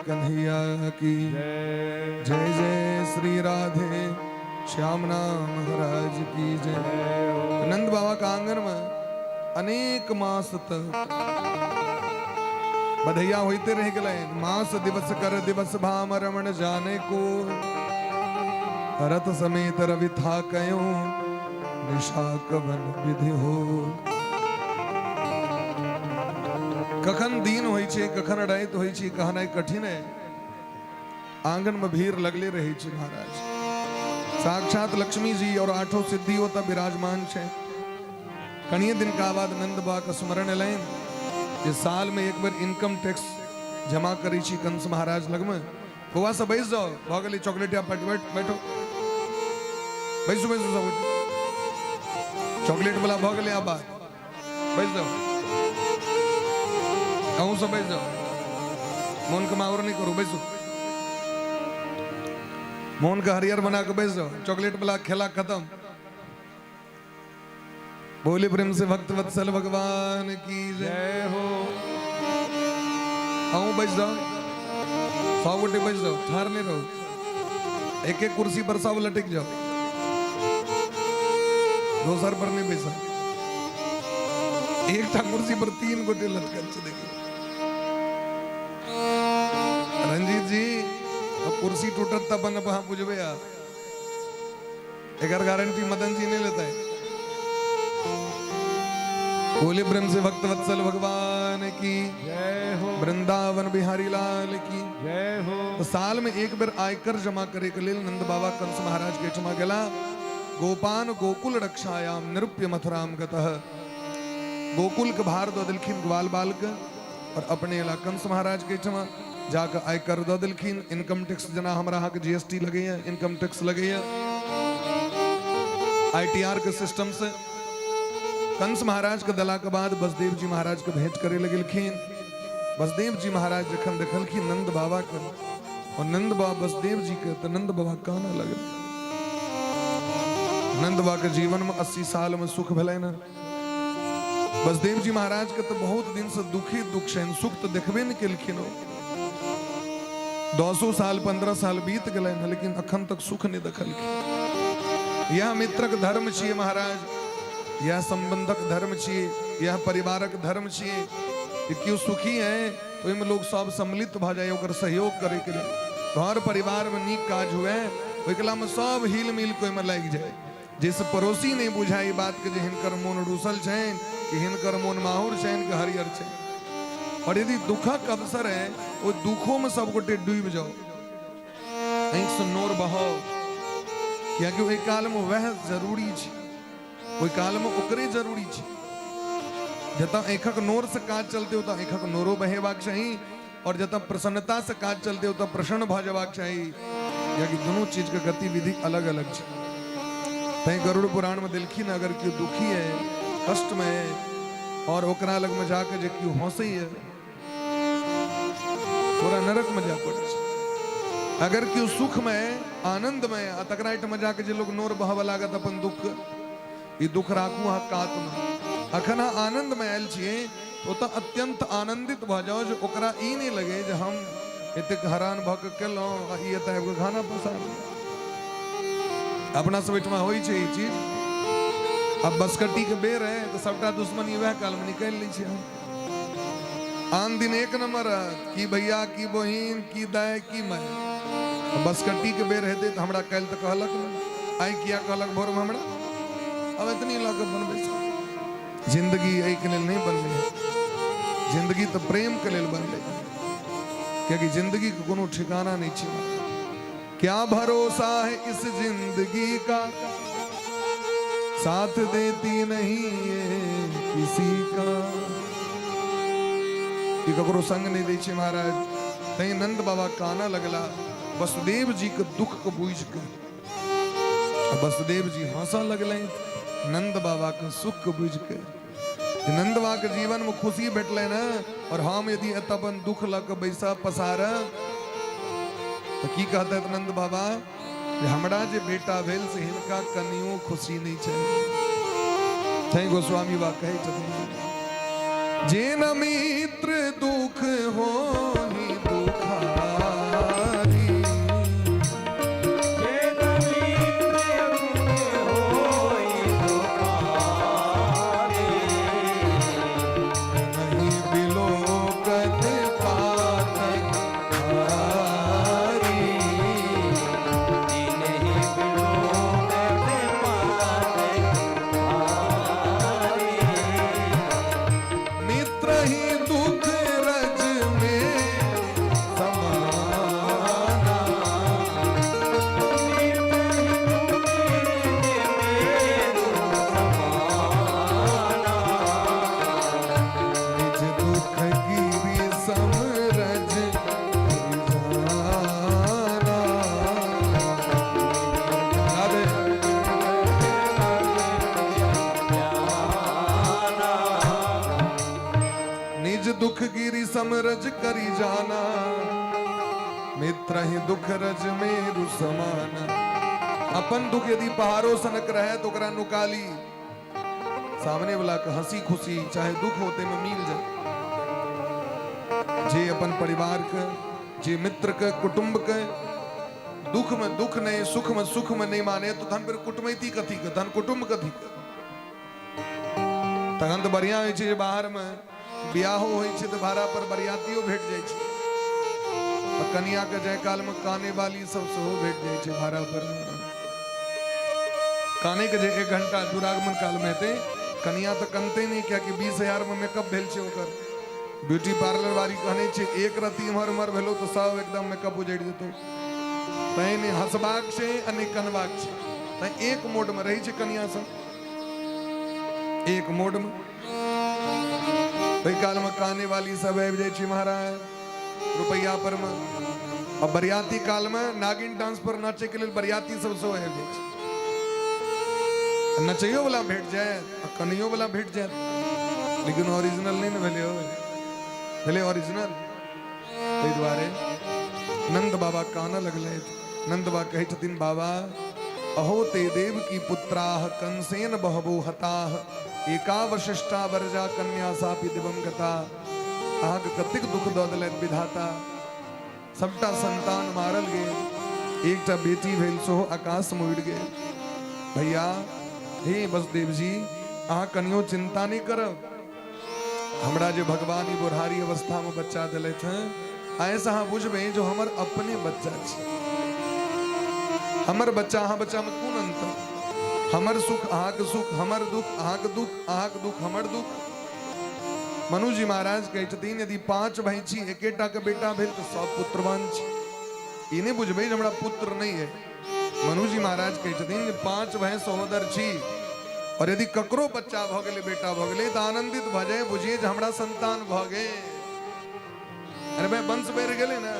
कन्हैया की जय। जय जय श्री राधे श्याम नाम महाराज की जय। नंद बाबा का आंगन में अनेक मास तक बधैया होते रह गए। मास दिवस कर दिवस भाम रमण जाने को, रथ समेत रवि था कयो निशा कवन विधि हो। कखन दिन होइ छै, कखन राति होइ छै, कहनाइ कठिन है। आंगन में भीड़ लगले रहे छै महाराज। साक्षात लक्ष्मी जी और आठों सिद्धि ओतऽ विराजमान छै। कनिये दिन का बाद नंद बाबा के स्मरण एलनि जे साल में एक बेर इनकम टैक्स जमा करै छी कंस महाराज लगमे। बौआ सब बैस जाओ, भऽ गेलै चॉकलेट या बैठ बैठो, बैसू बैसू सब। चॉकलेट वाला भऽ गेलै, आब बात बैस जाओ, अहूँ सब बैस जाओ। मोन के माहौर नहीं करू, बैसू, मोन के हरियर बना के बैस जाओ। चॉकलेट वाला खेला खत्म। बोले प्रेम से भक्त वत्सल भगवान की जय। जय हो। अहूँ बैस जाओ, सब गोटे बैस जाओ, ठार नहीं रहो। एक एक कुर्सी पर सब लटक जाओ, दोसर पर नहीं बैसा। एकटा कुर्सी पर तीन गोटे लटकल छै। देखियौ रंजीत जी, अब कुर्सी टूटत तब अपन अहाँ बुझबै। आ एकर गारंटी मदन जी नहीं लेता है। बोले प्रेम से भक्त वत्सल भगवान की जय हो। वृंदावन बिहारी लाल की जय हो। तो साल में एक बेर आयकर जमा करे के लेल नंद बाबा कंस महाराज के ठमा गेला। गोपान गोकुल रक्षायाम निरूप्य मथुराम गतः। गोकुल के भार दऽ देलखिन ग्वाल बाल के और अपने एला कंस महाराज के ठमा जाके आयकर दऽ देलखिन। इनकम टैक्स जेना हमरा अहाँके जीएसटी लगैया, इनकम टैक्स लगैया आईटीआर के सिस्टम से। कंस महाराज के दला के बाद बसदेव जी महाराज के भेंट करे लगेलखिन। बसदेव जी महाराज जखन देखलखिन नंद बाबा के और नंद बाबा बसदेव जी के, तो नंद बाबा कानऽ लगल। नंद बाबा के जीवन में 80 साल में सुख भेलै ने। बसदेव जी महाराज के तो बहुत दिन से दुखी दुख छनि, सुख तो देखबे नहीं केलखिन। ओ 10 साल 15 साल बीत गेलनि हँ, लेकिन अखन तक सुख नहीं देखलखिन। यह मित्रक धर्म छियै महाराज, यह संबंधक धर्म छियै, यह परिवारक धर्म छियै कि केओ सुखी है तो ओहिमे लोग सब सम्मिलित भऽ जाय ओकर सहयोग करे के लेल। घर परिवार में नीक काज हुए ओहिके में सब हिल मिल के ओहिमे लागि जाय, जाहिसँ पड़ोसी नहीं बुझाय ई बात के जे हिनकर मोन रूसल छनि कि हिनकर मोन माहुर छनि कि हरियर छनि। और यदि दुखक अवसर है ओहि दुखो में सब गोटे डूबि जाओ, आँखिसँ नोर बहाओ, कियाकि ओहि काल में वएह जरूरी छै, ओहि काल में ओकरे जरूरी छै। जतऽ आँखिक नोर से काज चलते ओतऽ आँखिक नोरो बहेबाक चाही और जतऽ प्रसन्नता से काज चलते ओतऽ प्रसन्न भऽ जेबाक चाही, कियाकि दुनू चीज के गतिविधि अलग अलग छै। तैं गरुड़ पुराण में देलखिन अगर केओ दुखी है, कष्ट में है और ओकरा लग में जाके जे केओ हंसै है तोरा नरक में जाय पड़ै छै। अगर केओ सुख में है, आनंद में है, आ तकरा एहिठाम जाके जे लोग नोर बहाबऽ लागत अपन दुख, ई दुख राखू अहाँ कात में। अखन अहाँ आनंद में आयल छियै ओतऽ अत्यंत आनंदित भऽ जाउ जे ओकरा ई नहि लगे जे हम एतेक हैरान भऽ कऽ केलहुँ आ ई एतऽ आबि कऽ खाना पसार। अपना सब एहिठमा होइ छै ई चीज। आब बसकट्टी के बेर है तऽ सबटा दुश्मनी वएह काल में निकालि लै छियै हम। आन दिन एक नंबर रहत, की भैया की बहिन की दाय की माय। बसकट्टी के बेर हेतै तऽ हमरा काल्हि तऽ कहलक नहि, आइ किया कहलक भोरमे हमरा, अब एतनी लऽ कऽ बनबै छै। जिंदगी एहिके लेल नहि बनलै, जिंदगी तऽ प्रेम के लेल बनलै, कियाकि जिंदगी के कोनो ठिकाना नहि छै। क्या भरोसा है इस जिंदगी का, साथ देती नहीं ये किसी का। ई ककरो संग नहि दै छै महाराज। तैं नंद बाबा कानऽ लगला वसुदेव जी के दुख के बुझि के। आ वसुदेव जी हंसऽ लगलनि नंद बाबा के सुख के बुझि के। नंद बाबा के जीवन में खुशी भेटलै ने, और हम यदि एतऽ अपन दुख लऽ के बैसब पसारब तऽ की कहतै नंद बाबा जे हमरा जे बेटा भेल से हिनका कनियो खुशी नहि छै। तैं गोस्वामी बा कहै छथिन जे न मित्र दुख होही दुखारी, जे न मित्र दुख होई दुखारी, नहीं बिलोकत पातक हारी, नहीं बिलोकत पातक हारी, मित्र ही दुख रज में समाना, मित्र ही दुख रज में समाना, निज दुख गिरि समरज जाना। राधे। निज दुख गिरि समरज करी जाना, मित्र ही दुख रज मेरु समाना। अपन दुख यदि पहाड़ो सनक रहे तो ओकरा नुकाली, सामने वाला के हंसी खुशी चाहे दुख होते में मिल जाए। जे अपन परिवार के, जे मित्र के, कुटुंब के दुख में दुख नहीं, सुख में सुख में नहीं माने तो धन फिर कुटुमैती कथी के, धन कुटुंब कथी के। तखन तऽ बढ़िया होइ छै जे बाहर में बियाहो होइ छै तऽ भाड़ा पर बरियातियो भेट जाइ छै, आ कनिया के जाय काल में काने वाली सब सेहो भेट जाइ छै भाड़ा पर। काने के जे 1 घंटा दुरागमन काल में हेतै, कनिया तऽ कनते नहि, कियाकि 20,000 में मेकअप भेल छै ओकर। ब्यूटी पार्लर वाली कहने छै एक रत्ती इम्हर उम्हर भेलो तऽ सब एकदम मेकअप उजड़ि जेतौ। तैं नहि हंसबाक छै आ नहि कनबाक छै, तैं एक मोड में रहै छै कनिया सब, एक मोड में। ओहि काल में काने वाली सब आबि जाइ छै महाराज रुपैया पर में, आ बरियाती काल में नागिन डांस पर नाचे के लेल बरियाती सब सेहो आबि जाइ छै। नचैयो वाला भेट जायत आ कनियो वाला भेट जायत, लेकिन ओरिजिनल नहि ने भेलै, ओ भेलै ओरिजिनल। ताहि दुआरे नंद बाबा कानऽ लगलथि। नंद बाबा कहै छथिन बाबा अहो ते देव की पुत्राह कंसेन बहबो हताह, एकावशिष्टा वर्जा कन्या सापि दिवं गता। अहाँके कतेक दुख दऽ देलथि विधाता, सबटा संतान मारल गेल, एकटा बेटी भेल सेहो आकाश में उड़ि गेल। भैया हे वसुदेव जी, अहाँ कनियो चिंता नहि करब, हमरा जे भगवान ई बुढ़ारी अवस्था में बच्चा देलथि हँ, आइ से अहाँ बुझबै जो हमर अपने बच्चा छै। हमर बच्चा अहाँ बच्चा में कोन अंतर, हमर सुख अहाँके सुख, हमर दुख अहाँके दुख, अहाँके दुख हमर दुख। मनु जी महाराज कहै छथिन यदि 5 भाई छी, एकेटा के बेटा भेल तऽ सब पुत्रवान छी। ई नहि बुझबै जे हमरा पुत्र नहि है। मनु जी महाराज कहै छथिन जे 5 भाई सहोदर छी, और यदि ककरो बच्चा भऽ गेलै, बेटा भऽ गेलै, तऽ आनंदित भऽ जाय, बुझिए जे हमरा संतान भऽ गेल। अरे भाई वंश बढ़ि गेलै ने,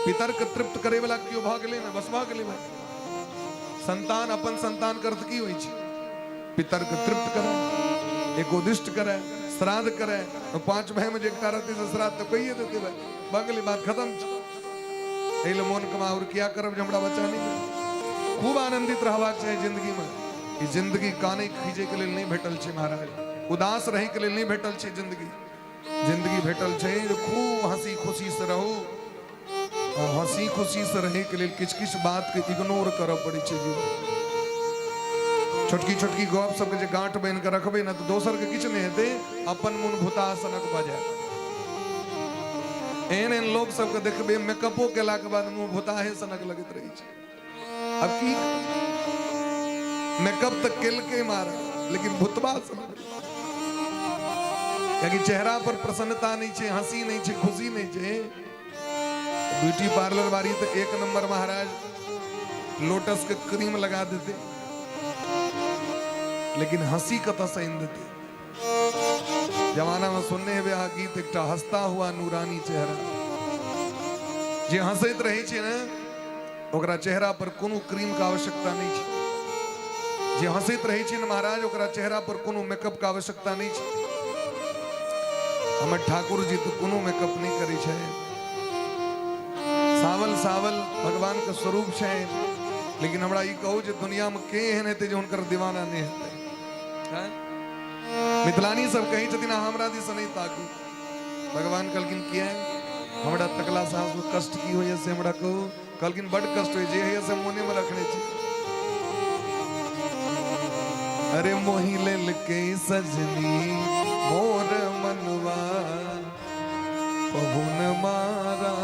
पितर के तृप्त करे वाला केओ भऽ गेलै ने, बस भऽ गेलै भाई। संतान अपन संतान के अर्थ की होइ छै? पितर के तृप्त करे, एकोदिष्ट करे, श्राद्ध करे। तो 5 भाई में जे एकटा रहतै से श्राद्ध तऽ कहिए देतै भाई, भऽ गेलै बात खत्म छै। एहि लए मोन कमा और किया करब जे हमरा बच्चा नहि भेल। खूब आनंदित रहबाक चाही जिंदगी में। ई जिंदगी काने खींचे के लेल नहि भेटल छै महाराज, उदास रहै के लेल नहि भेटल छै जिंदगी। जिंदगी भेटल छै जे खूब हंसी खुशी से रहू, और हंसी खुशी से रहै के लेल किछु किछु बात के इग्नोर करऽ पड़ै छै जीवन। छोटकी छोटकी गप सबके जे गांठ बान्हि के रखबै ने तऽ दोसर के किछु नहि हेतै, अपन मोन भूताह सनक भऽ जायत। एहन एहन लोक सबके देखबै मेकअपो केलाके बाद मुँह भूताहे सनक लगैत रहै छै। अब की मेकअप तऽ केलकै मारा, लेकिन भूतबा सनक, कियाकि चेहरा पर प्रसन्नता नहि छै, हंसी नहि छै, खुशी नहि छै। ब्यूटी पार्लर वाली तऽ 1 नंबर महाराज लोटस के क्रीम लगा देते, लेकिन हंसी कतऽ से आनि देते। जमानामे सुनने हेबै अहाँ गीत एकटा हंसता हुआ नूरानी चेहरा। जे हंसैत रहै छै ने, ओकरा चेहरा पर कोनो क्रीम के आवश्यकता नहि छै। जे हंसैत रहै छै ने महाराज, ओकरा चेहरा पर कोनो मेकअप के आवश्यकता नहि छै। हमर ठाकुर जी तऽ कोनो मेकअप नहि करै छै। सावल सावल भगवान के स्वरूप छै। लेकिन हमरा ई कहू जे दुनिया में के एहन हेतै जे हुनकर दीवाना नहि हेतै? हैं? मिथिलानी सब कहै छथिन, अहाँ हमरा दिस नहि ताकू। भगवान कहलखिन, किया? हमरा तकला से अहाँ कष्ट की होइए से हमरा कहू। कहलखिन, बड कष्ट होइ जे होइए से मोने में रखने छी। अरे मोहि लेल के सजनी मोर मनवा पहुन मारा,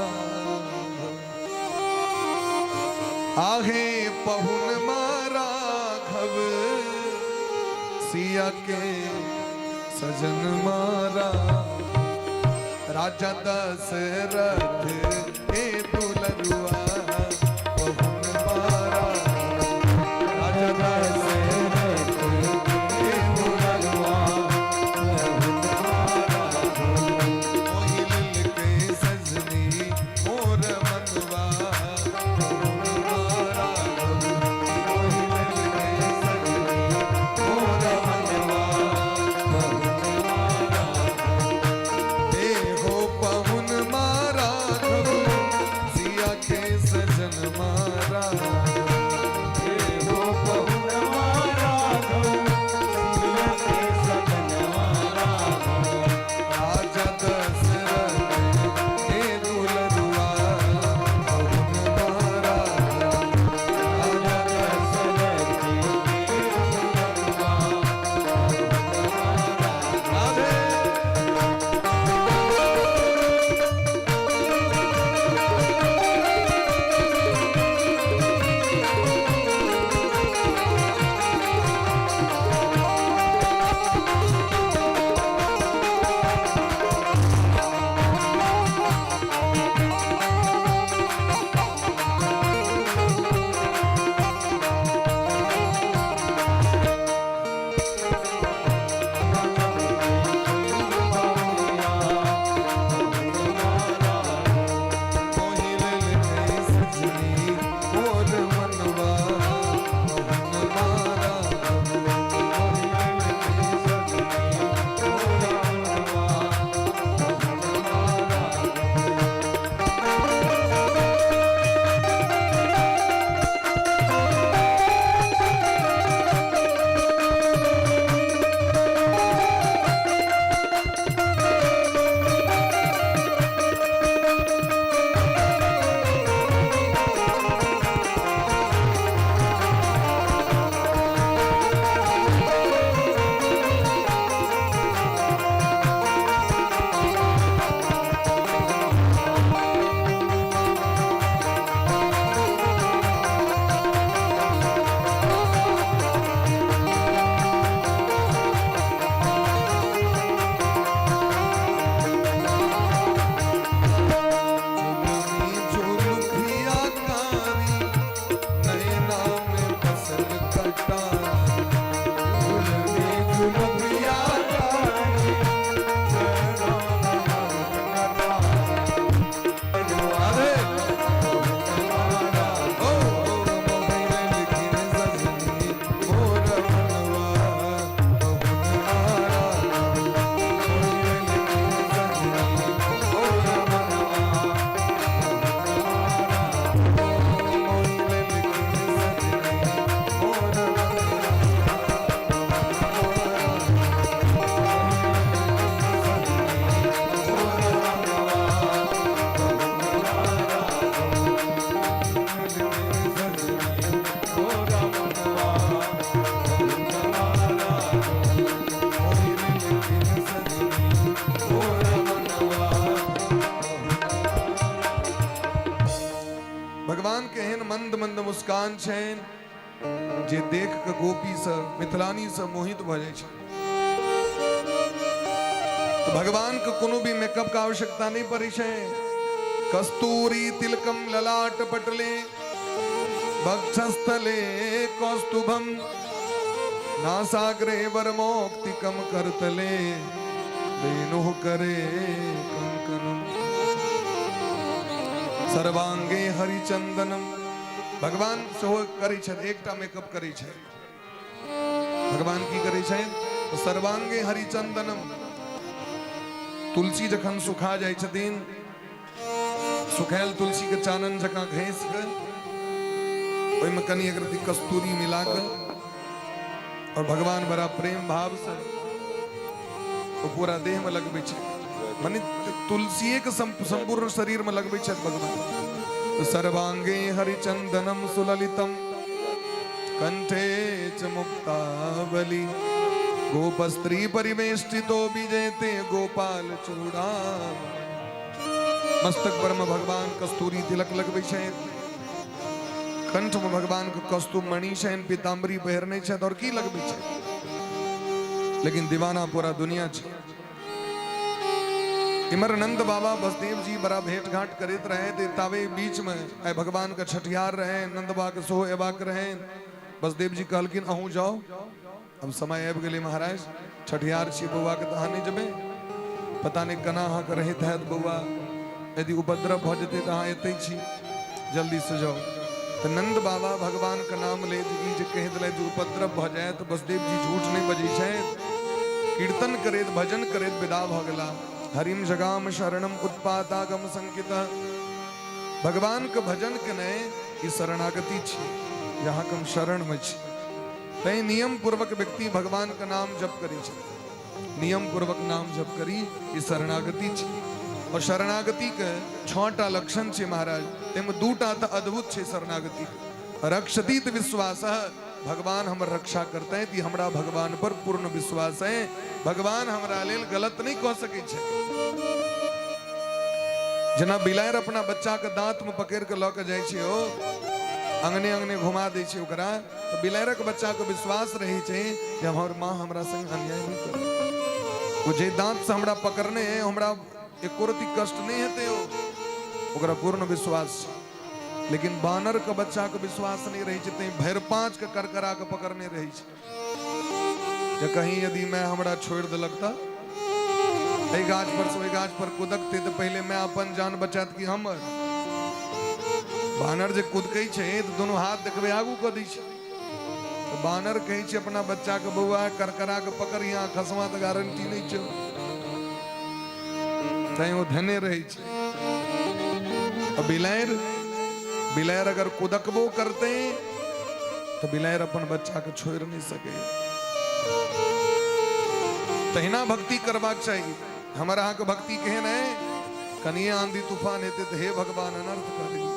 आहे पहुन मारा घव सिया के सजन मारा। राजा दशरथ के दुलरुआ पहुन मारा, राजा दशरथ के दुलरुआ पहुन मारा। मोहि लेल के सजनी मोर मनवा पहुन मारा, मोहि लेल के सजनी मोर मनवा पहुन मारा। हे हो पहुन मारा सिया के सजन मारा, हे हो पहुन मारा सिया के सजन मारा। राजा दशरथ के दुलरुआ पहुन मारा, राजा दशरथ के दुलरुआ पहुन मारा। राधे। मोहि लेल के सजनी मोर मनवा पहुन मारा, मोहि लेल के सजनी मोर मनवा पहुन मारा। जुलमी जुल्फिया कारी, नैना में फसल कटारी। जुलमी जुल्फिया कारी, नैना में फसल कटारी। राधे। ओ, मोहि लेकिन सजनी मोर मनवा पहुन मारा, मोहि लेकिन सजनी मोर मनवा मोहि लेकिन सजनी मोर मनवा भगवान के एहन मंद मंद मुस्कान छनि जे देख के गोपी सब मिथिलानी सब मोहित भऽ जाइ छै। तऽ भगवान के कोनो भी मेकअप के आवश्यकता नहि पड़ै छै। कस्तूरी तिलकम ललाट पटले, वक्षस्थले कौस्तुभम, नासाग्रे वरमौक्तिकम करतले, वेणुः करे कंकनम, सर्वांगे हरिचंदनम। भगवान सेहो करै छथि, एकटा मेकअप करै छथि। भगवान की करै छथि? सर्वांगे हरिचंदनम। तुलसी जखन सुखा जाइ छथिन, सुखायल तुलसी के चानन जकाँ घसि कऽ ओहिमे कनि एक रत्ती कस्तूरी मिला कऽ और भगवान बड़ा प्रेम भाव से ओ पूरा देह में लगबै छै, मने तुलसीए के संपूर्ण शरीर में लगबै छथि भगवान। सर्वांगे हरिचंदनम सुललितम कंठे च मुक्तावली, गोपस्त्री परिवेष्टितो विजयते गोपाल चूड़ा। मस्तक पर में भगवान कस्तूरी तिलक लगबै छथि, कंठ में भगवान के कस्तूर मणि छनि, पीताम्बरी पहिरने छथि और की लगबै छथि, लेकिन दीवाना पूरा दुनिया छै। इमर नंद बाबा बसदेव जी बड़ा भेंट घाट करैत रहे ते तावे बीच में आइ भगवान के छठियार रहे, नंद बाबा के सोहो एबाक रहे। बसदेव जी कहलखिन अहूँ जाओ, अब समय आबि गेलै महाराज, छठियार छी बौआ के, तऽ अहाँ नहि जेबै? पता नहि केना अहाँके रहैत हैत बौआ, यदि उपद्रव भऽ जेतै तऽ अहाँ एतै छी, जल्दी से जाउ। तऽ नंद बाबा भगवान के नाम लैत ई जे कहि देलथि जे उपद्रव भऽ जायत, बसदेव जी झूठ नहि बजै छथि, कीर्तन करैत भजन करैत विदा भऽ गेला। हरिम जगाम शरणम उत्पातागम संकित। भगवान के भजन केनाइ ई शरणागति छी, जहाँ हम शरण में छी। तैं नियम पूर्वक व्यक्ति भगवान के नाम जप करी छै, नियम पूर्वक नाम जप करी, ई शरणागति छी। और शरणागति के 6टा लक्षण छै महाराज, ताहिमे 2टा तऽ अद्भुत छै शरणागति के। रक्षतीत विश्वास, भगवान हमर रक्षा करते, ई हमरा भगवान पर पूर्ण विश्वास है, भगवान हमरा लेल गलत नहीं कह सकै छै। जेना बिलाड़ि अपना बच्चा के दांत में पकड़ के लऽ के जाइ छै, ओ अंगने अंगने घुमा दै छै ओकरा, तऽ बिलाड़िक बच्चा के विश्वास रहै छै जे हमर माँ हमरा संग अन्याय नहि करत, ओ जे दांत से हमरा पकड़ने है हमरा एको रत्ती कष्ट नहि हेतै, ओ ओकरा पूर्ण विश्वास छै। लेकिन बानर के बच्चा के विश्वास नहीं रहै छै, तैं भरि पाँच के करकरा के पकड़ने रहै छै जे कहीं यदि मैं हमरा छोड़ि देलक तऽ एहि गाछ पर से ओहि गाछ पर कुदकतै तऽ पहिले मैं अपन जान बचात कि हमर। बानर जे कुदकै छै तऽ दुनू हाथ देखबै आगू कऽ दै छै, तऽ बानर कहै छै अपना बच्चा के बौआ करकरा के पकड़िया, खसवा तऽ गारंटी नहि छौ, तैं ओ धेने रहै छै। आ बिलाड़ि, बिलाड़ि अगर कुदकबो करतै तऽ बिलाड़ि अपन बच्चा के छोड़ि नहि सकै। तहिना भक्ति करबाक चाही। हमर अहाँके भक्ति केहन है? कनिए आंधी तूफान हेतै तऽ हे भगवान अनर्थ कऽ देली।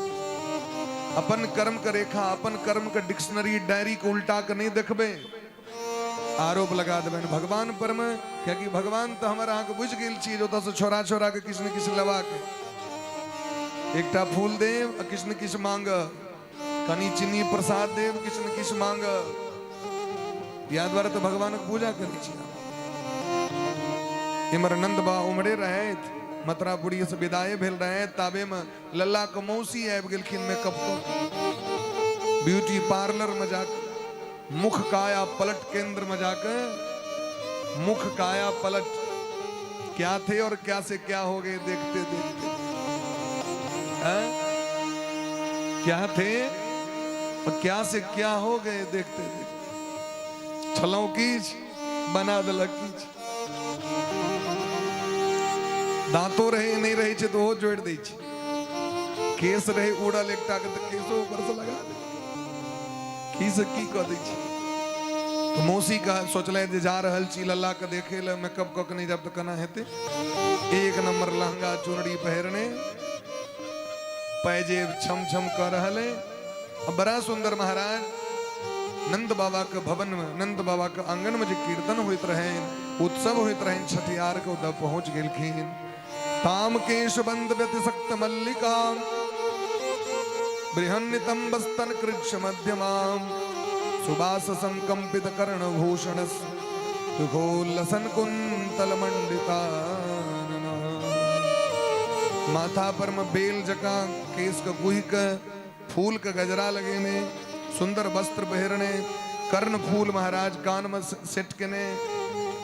अपन कर्म के रेखा, अपन कर्म के डिक्शनरी डायरी के उल्टा के नहीं देखबै, आरोप लगा देबनि भगवान पर में, कियाकि भगवान तऽ हमर अहाँके बुझि गेल छी जे ओतऽसँ छोड़ा छोड़ा के किछु ने किछु लेबाक। एकटा फूल देब आ किछु ने किछु मांग, कनि चीनी प्रसाद देब, किछु ने किछु मांग। इएह दुआरे तऽ भगवानक पूजा करै छी। इमर नंद बा उमड़े रहथि, मथुरापुरी से विदाए भेल रहे, ताबे में लल्ला के मौसी आबि गेलखिन मेकअप कऽ ब्यूटी पार्लर में जाके, मुख काया पलट केंद्र में जाके, मुख काया पलट, क्या थे और क्या से क्या हो गए देखते देखते, हैं? क्या थे और क्या से क्या हो गए देखते देखते, छलौं किछ बना देलक किछ, दांतो रहे नहीं रहे छै तऽ ओहो जोड़ि दै छै, केस रहे उड़ल एकटा के तऽ केसो ऊपर से लगा दे, की से की कऽ दै छै। तऽ मौसी का सोचले जे जा रहल छी लल्ला के देखे ले, मेकअप कऽ के नहि जायब तऽ केना हेतै। एक नंबर लहंगा चुनरी पहिरने, पैजेब छम छम कऽ रहल है, आ बड़ा सुंदर महाराज नंद बाबा के भवन में, नंद बाबा के आंगन में जे कीर्तन होइत रहे, उत्सव होइत रहे छठियार के, ओतऽ पहुंच गेलखिन। ताम केश बंद व्यतिसक्त मल्लिका बृहन्नितम्बस्तन कृक्ष मध्यमाम सुबास संकम्पित कर्ण भूषण तुघोल्लसन कुंतल मंडितानना। माथा पर में बेल जकाँ केस के गुहि के फूल के गजरा लगेने, सुंदर वस्त्र पहिरने, कर्ण फूल महाराज कान में सेट केने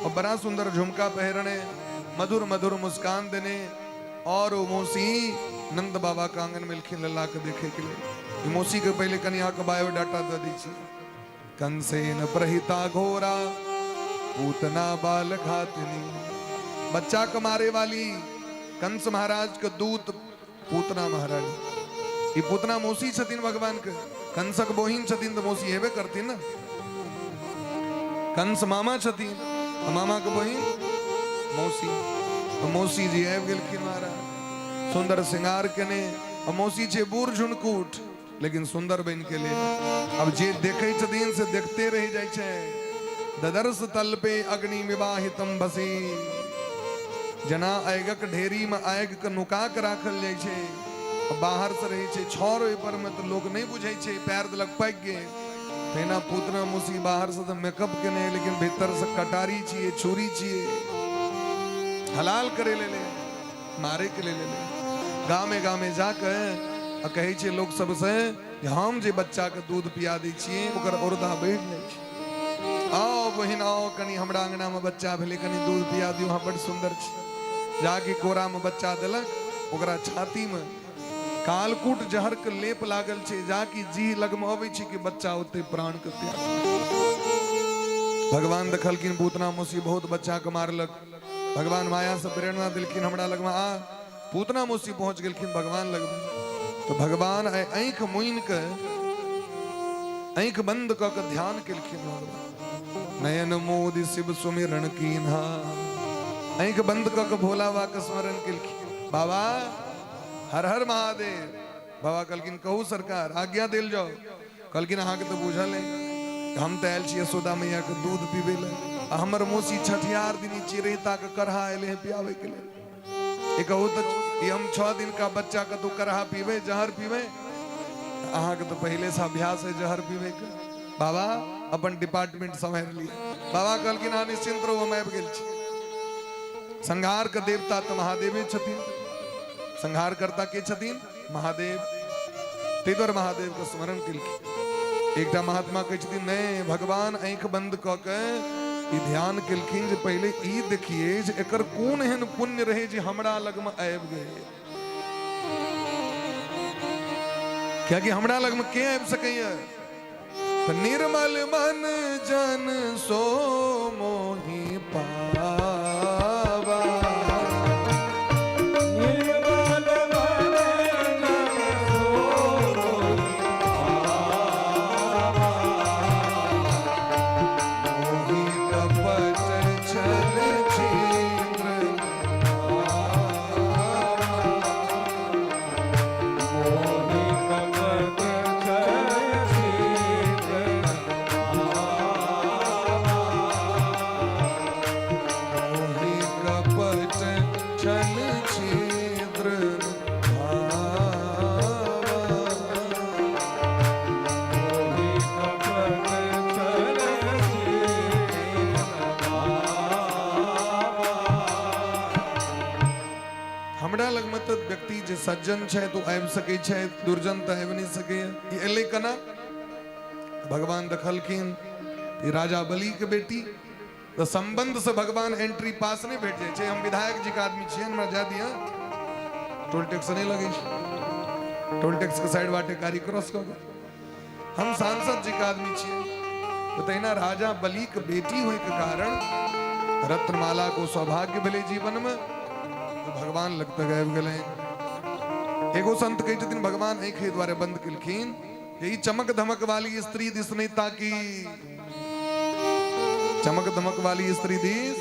और बड़ा सुंदर झुमका पहिरने, मधुर मधुर मुस्कान देने और ओ मौसी नंद बाबा के आंगन में एलखिन लल्ला के देखे के लेल। ई मौसी के पहले कनि अहाँके बायोडाटा दऽ दै छी। कंसेन प्रहिता घोरा पूतना बाल घातिनी, बच्चा के मारे वाली कंस महाराज के दूत पूतना महारानी। ई पूतना मौसी छथिन भगवान के, कंसक बहिन छथिन तऽ मौसी हेबे करथिन ने। कंस मामा छथिन, मामा के बहिन मौसी। तऽ मौसी जी आबि गेलखिन महाराज, सुंदर श्रृंगार केने। आ मौसी छै बूढ़ झुनकुट, लेकिन सुंदर बनि के ले। अब जे देखै छथिन से देखते रहि जाइ छै। ददर्श तल पे अग्नि विवाहितम भसी, जेना आगिक ढेरी में आगि के नुका के राखल जाइ छै, बाहर से रहै छै छड़ ओहि पर में, तऽ लोक नहि बुझै छै, पैर देलक पाकि गेल। तहिना पूतना मौसी बाहर से तऽ मेकअप केने, लेकिन भीतर से कटारी छियै, छुरी छियै, हलाल करे ले, मारे के लेल एलै। गामे गामे जाके आ कहै छै लोक सबसे जे हम जे बच्चा के दूध पिया दै छियै ओकर औरदा बढ़ि जाइ छै। आओ बहिन आओ, कनि हमरा अंगना में बच्चा भेलै, कनि दूध पिया दियौ, अहाँ बड़ सुंदर छी। जाके कोरा में बच्चा देलक, ओकरा छाती में कालकूट जहर के लेप लागल छै, जाकि जी लगमे अबै छै कि बच्चा ओते प्राण के त्याग। भगवान देखलखिन पूतना मौसी बहुत बच्चा के मारलक। भगवान माया से प्रेरणा दिलखिन हमरा लगमे आ। पूतना मौसी पहुंच गेलखिन भगवान लगमे, तो भगवान आँखि मुइन के आँखि बंद कऽ के ध्यान केलखिन भगवान। नयन मोदि शिव सुमिरन कीन्हा, आँखि बंद कऽ के भोला बाबा के स्मरण केलखिन। बाबा हर हर महादेव। बाबा कहलखिन कहू सरकार, आज्ञा देल जाओ। कहलखिन अहाँके तऽ बुझल है, हम तऽ आयल छी यशोदा मैया के दूध पीबै लए, आ हमर मौसी छठियार दिन चिड़ैता के करहा एले है पियाबै के लेल। ई कहू तऽ ई हम 6 दिन का बच्चा के तू करहा पीबै, जहर पीबै? अहाँके तऽ पहिले से अभ्यास है जहर पीबै के। बाबा अपन डिपार्टमेंट सम्हारि लिअ। बाबा कहलखिन अहाँ निश्चिंत रहू, हम आबि गेल छी। संहार के देवता तऽ महादेवे छथिन, संहार करता के छथिन महादेव, ताहि दुआरे महादेव के स्मरण केलखिन। एकटा महात्मा कहै छथिन नहि, भगवान आँखि बंद कऽ के ई ध्यान केलखिन जे पहिले ई देखिए जे एकर कोन एहन पुण्य रहे जे हमरा लगमे आबि गेल, कियाकि हमरा लगमे के आबि सकैया। तऽ निर्मल मन जन सो मोहि पावा, निर्मल मन जन सो मोहि पावा, मोहि कपट छल छिद्र मोहि कपट छल छिद्र मोहि कपट छल छिद्र मोहि कपट छल छिद्र। हमरा लगमे तऽ व्यक्ति जे सज्जन छै तो आबि सकै छै, दुर्जन तऽ आबि नहि सकैए। ई एलै केना? भगवान देखलखिन ई राजा बलि के बेटी, तऽ संबंध से भगवान एंट्री पास नहि भेट जाइ छै। हम विधायक जी के आदमी छियै, हमरा जाय दिअ, टोल टैक्स नहि लगै छै, टोल टैक्स के साइड बाटे गाड़ी क्रॉस कऽ गेल। हम सांसद जी के आदमी छियै। तऽ तहिना राजा बलि के बेटी होय के कारण रत्नमाला को सौभाग्य भेलै जीवन में, तऽ भगवान लग तक आबि गेलै। एगो संत कहै छथिन भगवान आँखि एहि दुआरे बंद केलखिन जे ई चमक धमक वाली स्त्री दिस नहि ताकी, चमक धमक वाली स्त्री दिस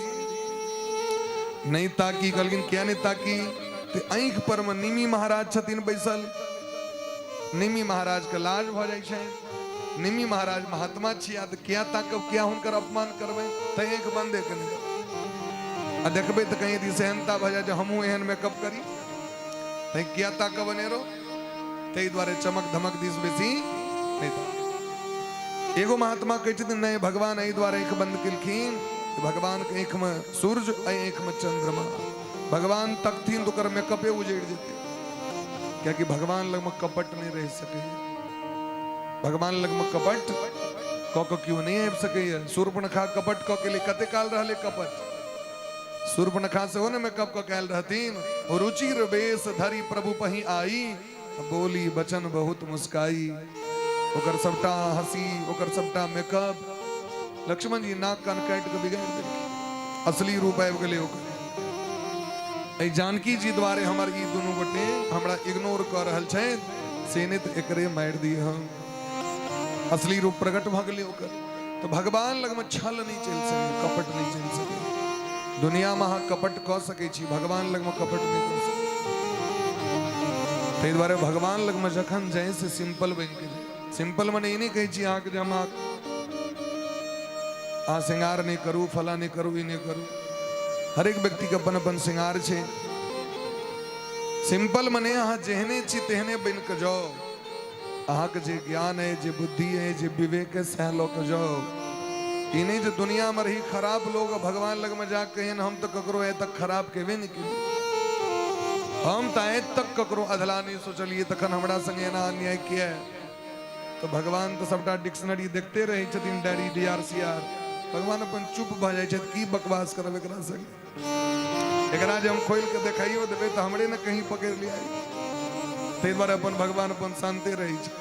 नहि ताकी। कहलखिन किया नहि ताकी? तऽ आँखि पर मे निमी महाराज छथिन बैसल, निमी महाराज के लाज भऽ जाइ छै, निमी महाराज महात्मा छिया, तऽ किया ताकब, किया हुनकर अपमान करबै, तऽ आँखि बंदे केने आ देखबै तऽ कहीं यदि सेहनता भऽ जाय जे हमहूँ एहन मेकअप करी, तैं किया ताकब अनेरो, ताहि दुआरे चमक धमक दिस बेसी नहि ताकब। एगो महात्मा कहै छथिन नहि, भगवान एहि दुआरे आँखि बंद केलखिन, भगवान के आँखि में सूर्य, एहि आँखि में चंद्रमा, भगवान तकथिन तऽ ओकर मेकअपे उजड़ि जेतै, कियाकि भगवान लगमे कपट नहि रहि सकैए, भगवान लगमे कपट कऽ कऽ केओ नहि आबि सकैए। शूर्पणखा कपट कऽ के कते काल रहलै कपट, शूर्पणखा सेहो ने मेकअप कऽ के आयल रहथिन। रुचिर वेश धरि प्रभु पही आई, बोली बचन बहुत मुस्काई। ओकर सबटा हंसी, ओकर सबटा मेकअप लक्ष्मण जी नाक कान काटि कऽ बिगाड़ि देलखिन। असली रूप आबि गेलै ओकर। एहि जानकी जी द्वारे हमर ई दुनू गोटे हमरा इग्नोर कऽ रहल छथि, से नहि तऽ एकरे मारि दी हम। असली रूप प्रकट भऽ गेलै ओकर। तऽ भगवान लगमे छल नहि चलि सकै, कपट नहि चलि सकै। दुनियामे अहाँ कपट कऽ सकै छी, भगवान लगमे कपट नहि कऽ सकै। ताहि दुआरे भगवान लगमे जखन जाइ से सिंपल बनि के जाइ। सिंपल मने ई नहि कहै छी अहाँके जे हम अहाँ श्रृंगार नहि करू, फला नहि करू, ई नहि करू। हरेक व्यक्तिके अपन अपन श्रृंगार छै। सिंपल मने अहाँ जेहने छी तेहने बनि कऽ जाउ। अहाँके जे ज्ञान है, जे बुद्धि है, जे विवेक है, सएह लऽ कऽ जाउ। ई नहि जे दुनियामे रही खराब लोग भगवान लगमे जा कहियन हम तऽ ककरो आइ तक खराब केबे नहि केलियै, हम तऽ आइ तक ककरो अधला नहि सोचलियै, तखन हमरा संगे एना अन्याय किया? तऽ भगवान तऽ सबटा डिक्शनरी देखते रहै छथिन, diary D R C R. भगवान अपन चुप भऽ जाइ छथि, की बकवास करब एकरा संगे, एकरा जे हम खोलि कऽ देखाइयो देबै तऽ हमरे ने कहीं पकड़ि लिया। ताहि दुआरे अपन भगवान अपन शान्ते रहै छै।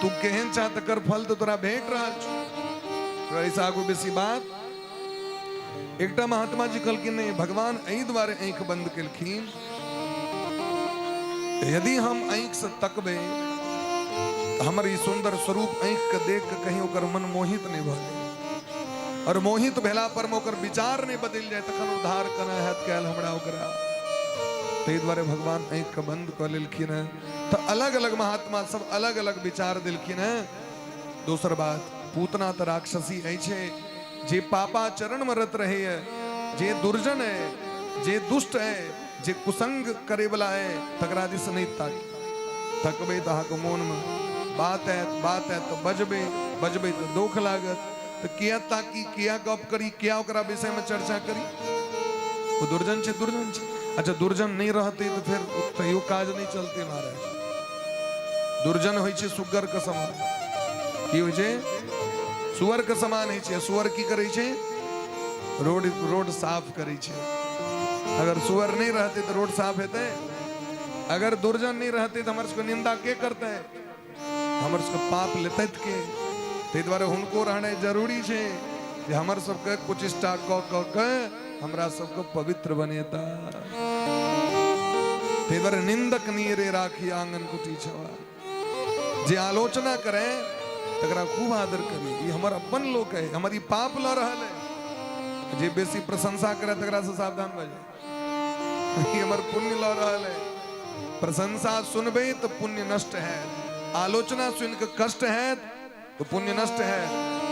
तू केहन चाह तकर फल तऽ तोरा भेट रहल छौ। एहिसँ आगू बेसी बात एकटा महात्मा जी कहलखिन नहि, भगवान एहि दुआरे आँखि बंद केलखिन, यदि हम आँखि से तकबै तऽ हमर ई सुंदर स्वरूप आँखि के देख के कहीं ओकर मन मोहित नहि भऽ जाय, और मोहित भेला पर में ओकर विचार नहि बदलि जाय, तखन उद्धार केना हैत कयल हमरा ओकरा। ताहि दुआरे भगवान आँखि के बंद कऽ लेलखिन हेँ। तऽ अलग अलग महात्मा सब अलग अलग विचार देलखिन हेँ। दोसर बात, पूतना तऽ राक्षसी अछि, जे पापाचरण में रत रहैए, जे दुर्जन है, जे दुष्ट है, जे कुसंग करे वाला है, तकरा दिस नहि ताकी। तकबै तऽ अहाँके मोनमे बात आयत, बात आयत तऽ बजबै, बजबै तऽ दुख लागत। तऽ किया ताकी, किया गप करी, किया ओकरा विषयमे चर्चा करी? ओ दुर्जन छै, दुर्जन छै। अच्छा, दुर्जन नहि रहतै तऽ फेर तैयो काज नहि चलतै महाराज। दुर्जन होइ छै सुग्गर के समान। की होइ छै? सुअर के समान होइ छै। सुअर की करै छै? रोड रोड साफ करै छै। अगर सुअर नहि रहतै तऽ रोड साफ हेतै? अगर दुर्जन नहीं रहते तो हमर सबके निंदा के करते, हमर सबके पाप लेते के? ताहि दुआरे हुनको रहनाइ जरूरी छै जे हमर सबके कुचिष्टा कऽ कऽ के हमरा सबके पवित्र बनेता। ताहि दुआरे निंदक नीरे राखी आंगन कुटी छवा, जे आलोचना करे तकरा खूब आदर करी, ई हमर अपन लोक है, हमर ई पाप लऽ रहल है। जे बेसी प्रशंसा करे तकरा से सावधान भऽ जाए, ई हमर पुण्य लऽ रहल है। प्रशंसा सुनबै तऽ पुण्य नष्ट है, आलोचना सुनि कऽ कष्ट है तो पुण्य नष्ट है,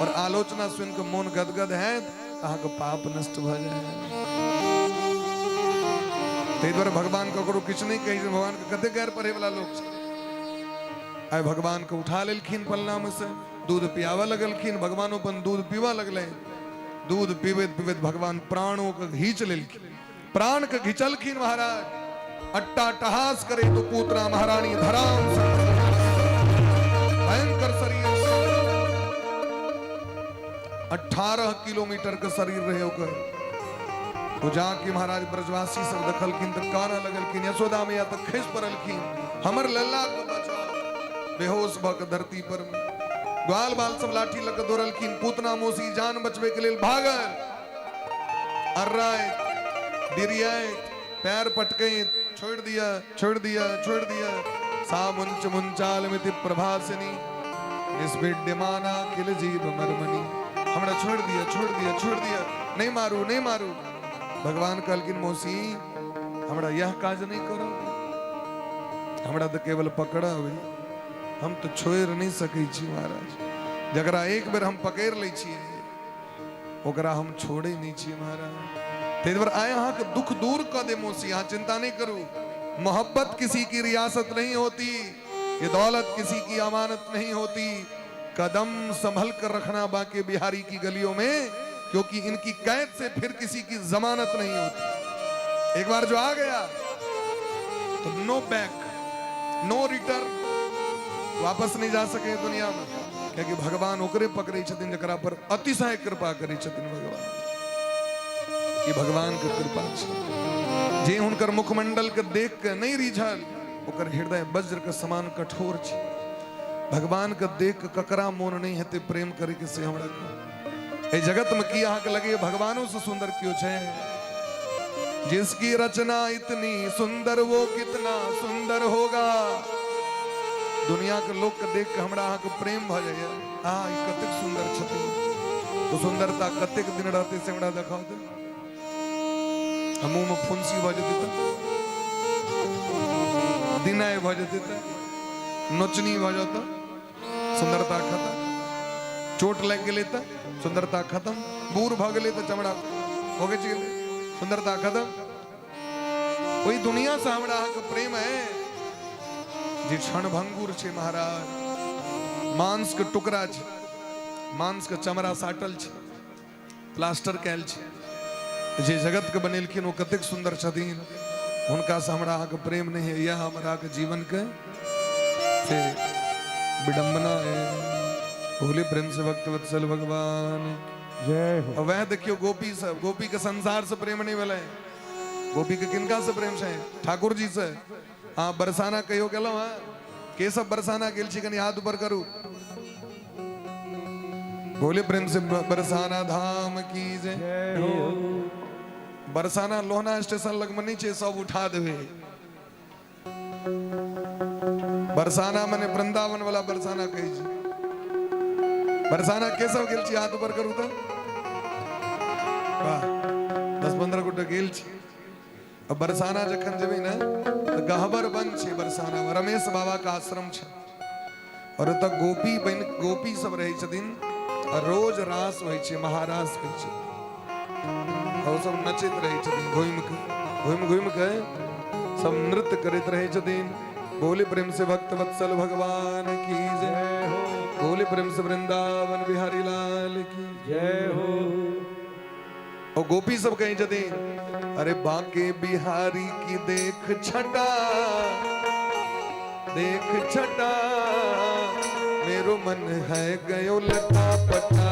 और आलोचना सुनि कऽ मोन गदगद है अहाँके पाप नष्ट भऽ जाए। ताहि दुआरे भगवान ककरो किछु नहि कहै छै। भगवान के कते गैर पढ़े वाला लोक छै। आइ भगवान के उठा लेलखिन पलना में से, दूध पियाबऽ लगलखिन, भगवान अपन दूध पीबऽ लगलै। दूध पीबैत पीबैत भगवान प्राणों के घींच लेलखिन, प्राण के घिचलखिन महाराज। अट्टा टहास करे तो पूतना महारानी धराम से भयंकर शरीर, 18 किलोमीटर के शरीर रहे ओकर। तो जाके महाराज ब्रजवासी सब देखलखिन तऽ कानऽ लगलखिन, यशोदा मैया तऽ खसि पड़लखिन, हमर लल्ला के बचाओ। बेहोश भऽ के धरती पर में ग्वाल बाल सब लाठी लऽ के दौड़लखिन। पूतना मौसी जान बचबै के लेल भागल, अर्राइत डिरियाइत पैर पटकैत, छोड़ि दिया, छोड़ि दिया, छोड़ि दिया। सा मुंच मुंचाल मिति प्रभासिनी निष्भिड्यमाना किल जीव मरमनी। हमरा छोड़ि दिया, छोड़ि दिया, छोड़ि दिया, नहीं मारू, नहीं मारू। भगवान कहलखिन मौसी हमरा यह काज नहीं करो, हमरा तऽ केवल पकड़ब, हम तऽ छोड़ि नहीं सकै छी महाराज। जकरा एक बेर हम पकड़ि लै छियै ओकरा हम छोड़े नहीं छियै महाराज। ताहि दुआरे आइ अहाँके दुख दूर कऽ दे मौसी, अहाँ चिंता नहीं करू। मोहब्बत किसी की रियासत नहीं होती, ये दौलत किसी की अमानत नहीं होती। कदम संभल कर रखना बाके बिहारी की गलियों में, क्योंकि इनकी कैद से फिर किसी की जमानत नहीं होती। एक बार जो आ गया तो नो बैक नो रिटर्न, वापस नहीं जा सके दुनिया में। कियाकि भगवान ओकरे पकड़े छथिन जकरा पर अतिशय कृपा करै छथिन भगवान। ई भगवान के कृपा छै। जे हुनकर मुखमंडल के देख के नहि रिझल, ओकर हृदय वज्र के समान कठोर छै। भगवान के देख के ककरा मोन नहि हेतै प्रेम करे के, से हमरा कहू। एहि जगत में की अहाँके लगैए भगवानो से सुंदर केओ छै? जिसकी रचना इतनी सुंदर वो कितना सुंदर होगा। दुनिया के लोक के देख के हमरा अहाँके प्रेम भऽ जाइए, आ ई कतेक सुंदर छथिन। तो सुंदरता कतेक दिन रहतै से हमरा देखाउ तऽ। आ मुँह में फुंसी भऽ जेतै तऽ, दिनाय भऽ जेतै तऽ, नोचनी भऽ जेतै, सुंदरता खत्म। चोट लागि गेलै तऽ सुंदरता खत्म। बूढ़ भऽ गेलै तऽ चमड़ा भोगैच गेलै, सुंदरता खत्म। ओहि दुनिया से हमरा अहाँके प्रेम है जे क्षण भंगुर छै महाराज, मांस के टुकड़ा छै, मांस के चमड़ा साटल छै, प्लास्टर कयल छै। जे जगत के बनेलखिन ओ कतेक सुंदर छथिन, हुनका से हमरा अहाँके प्रेम नहीं है, यह हमरा अहाँके जीवन के से विडंबना है। भोले प्रेम से भक्त वत्सल भगवान जय हो। वह देखियो गोपी सब, गोपी के संसार से प्रेम नहीं भेलै। गोपी के किनका से प्रेम छै? ठाकुर जी से। हाँ, बरसाना कहियो गेलहुँ? हाँ, के सब बरसाना गेल छी, कनि हाथ ऊपर करू। बोले प्रेम से बरसाना धाम की जय। बरसाना लोहना स्टेशन लग में नहीं छै, सब उठा देवे। बरसाना मने वृंदावन वाला बरसाना कहै छै। बरसाना के सब गेल छी, हाथ ऊपर करू तऽ। वाह, 10-15 गोटे गेल छी। आ बरसाना जखन जेबै ने तऽ गहबर बन छै बरसाना में, रमेश बाबा के आश्रम छै और ओतऽ गोपी बन गोपी सब रहै छथिन आ रोज रास होइ छै, महारास होइ छै आ ओ सब नचैत रहै छथिन, घुमि के घुमि घुमि के सब नृत्य करैत रहै छथिन। बोले प्रेम से भक्त वत्सल भगवान की जय हो। बोले प्रेम से वृंदावन बिहारी लाल की जय हो। और गोपी सब कहीं छथिन, अरे बांके बिहारी की देख छटा, देख छटा, मेरो मन है गयो लटा पटा।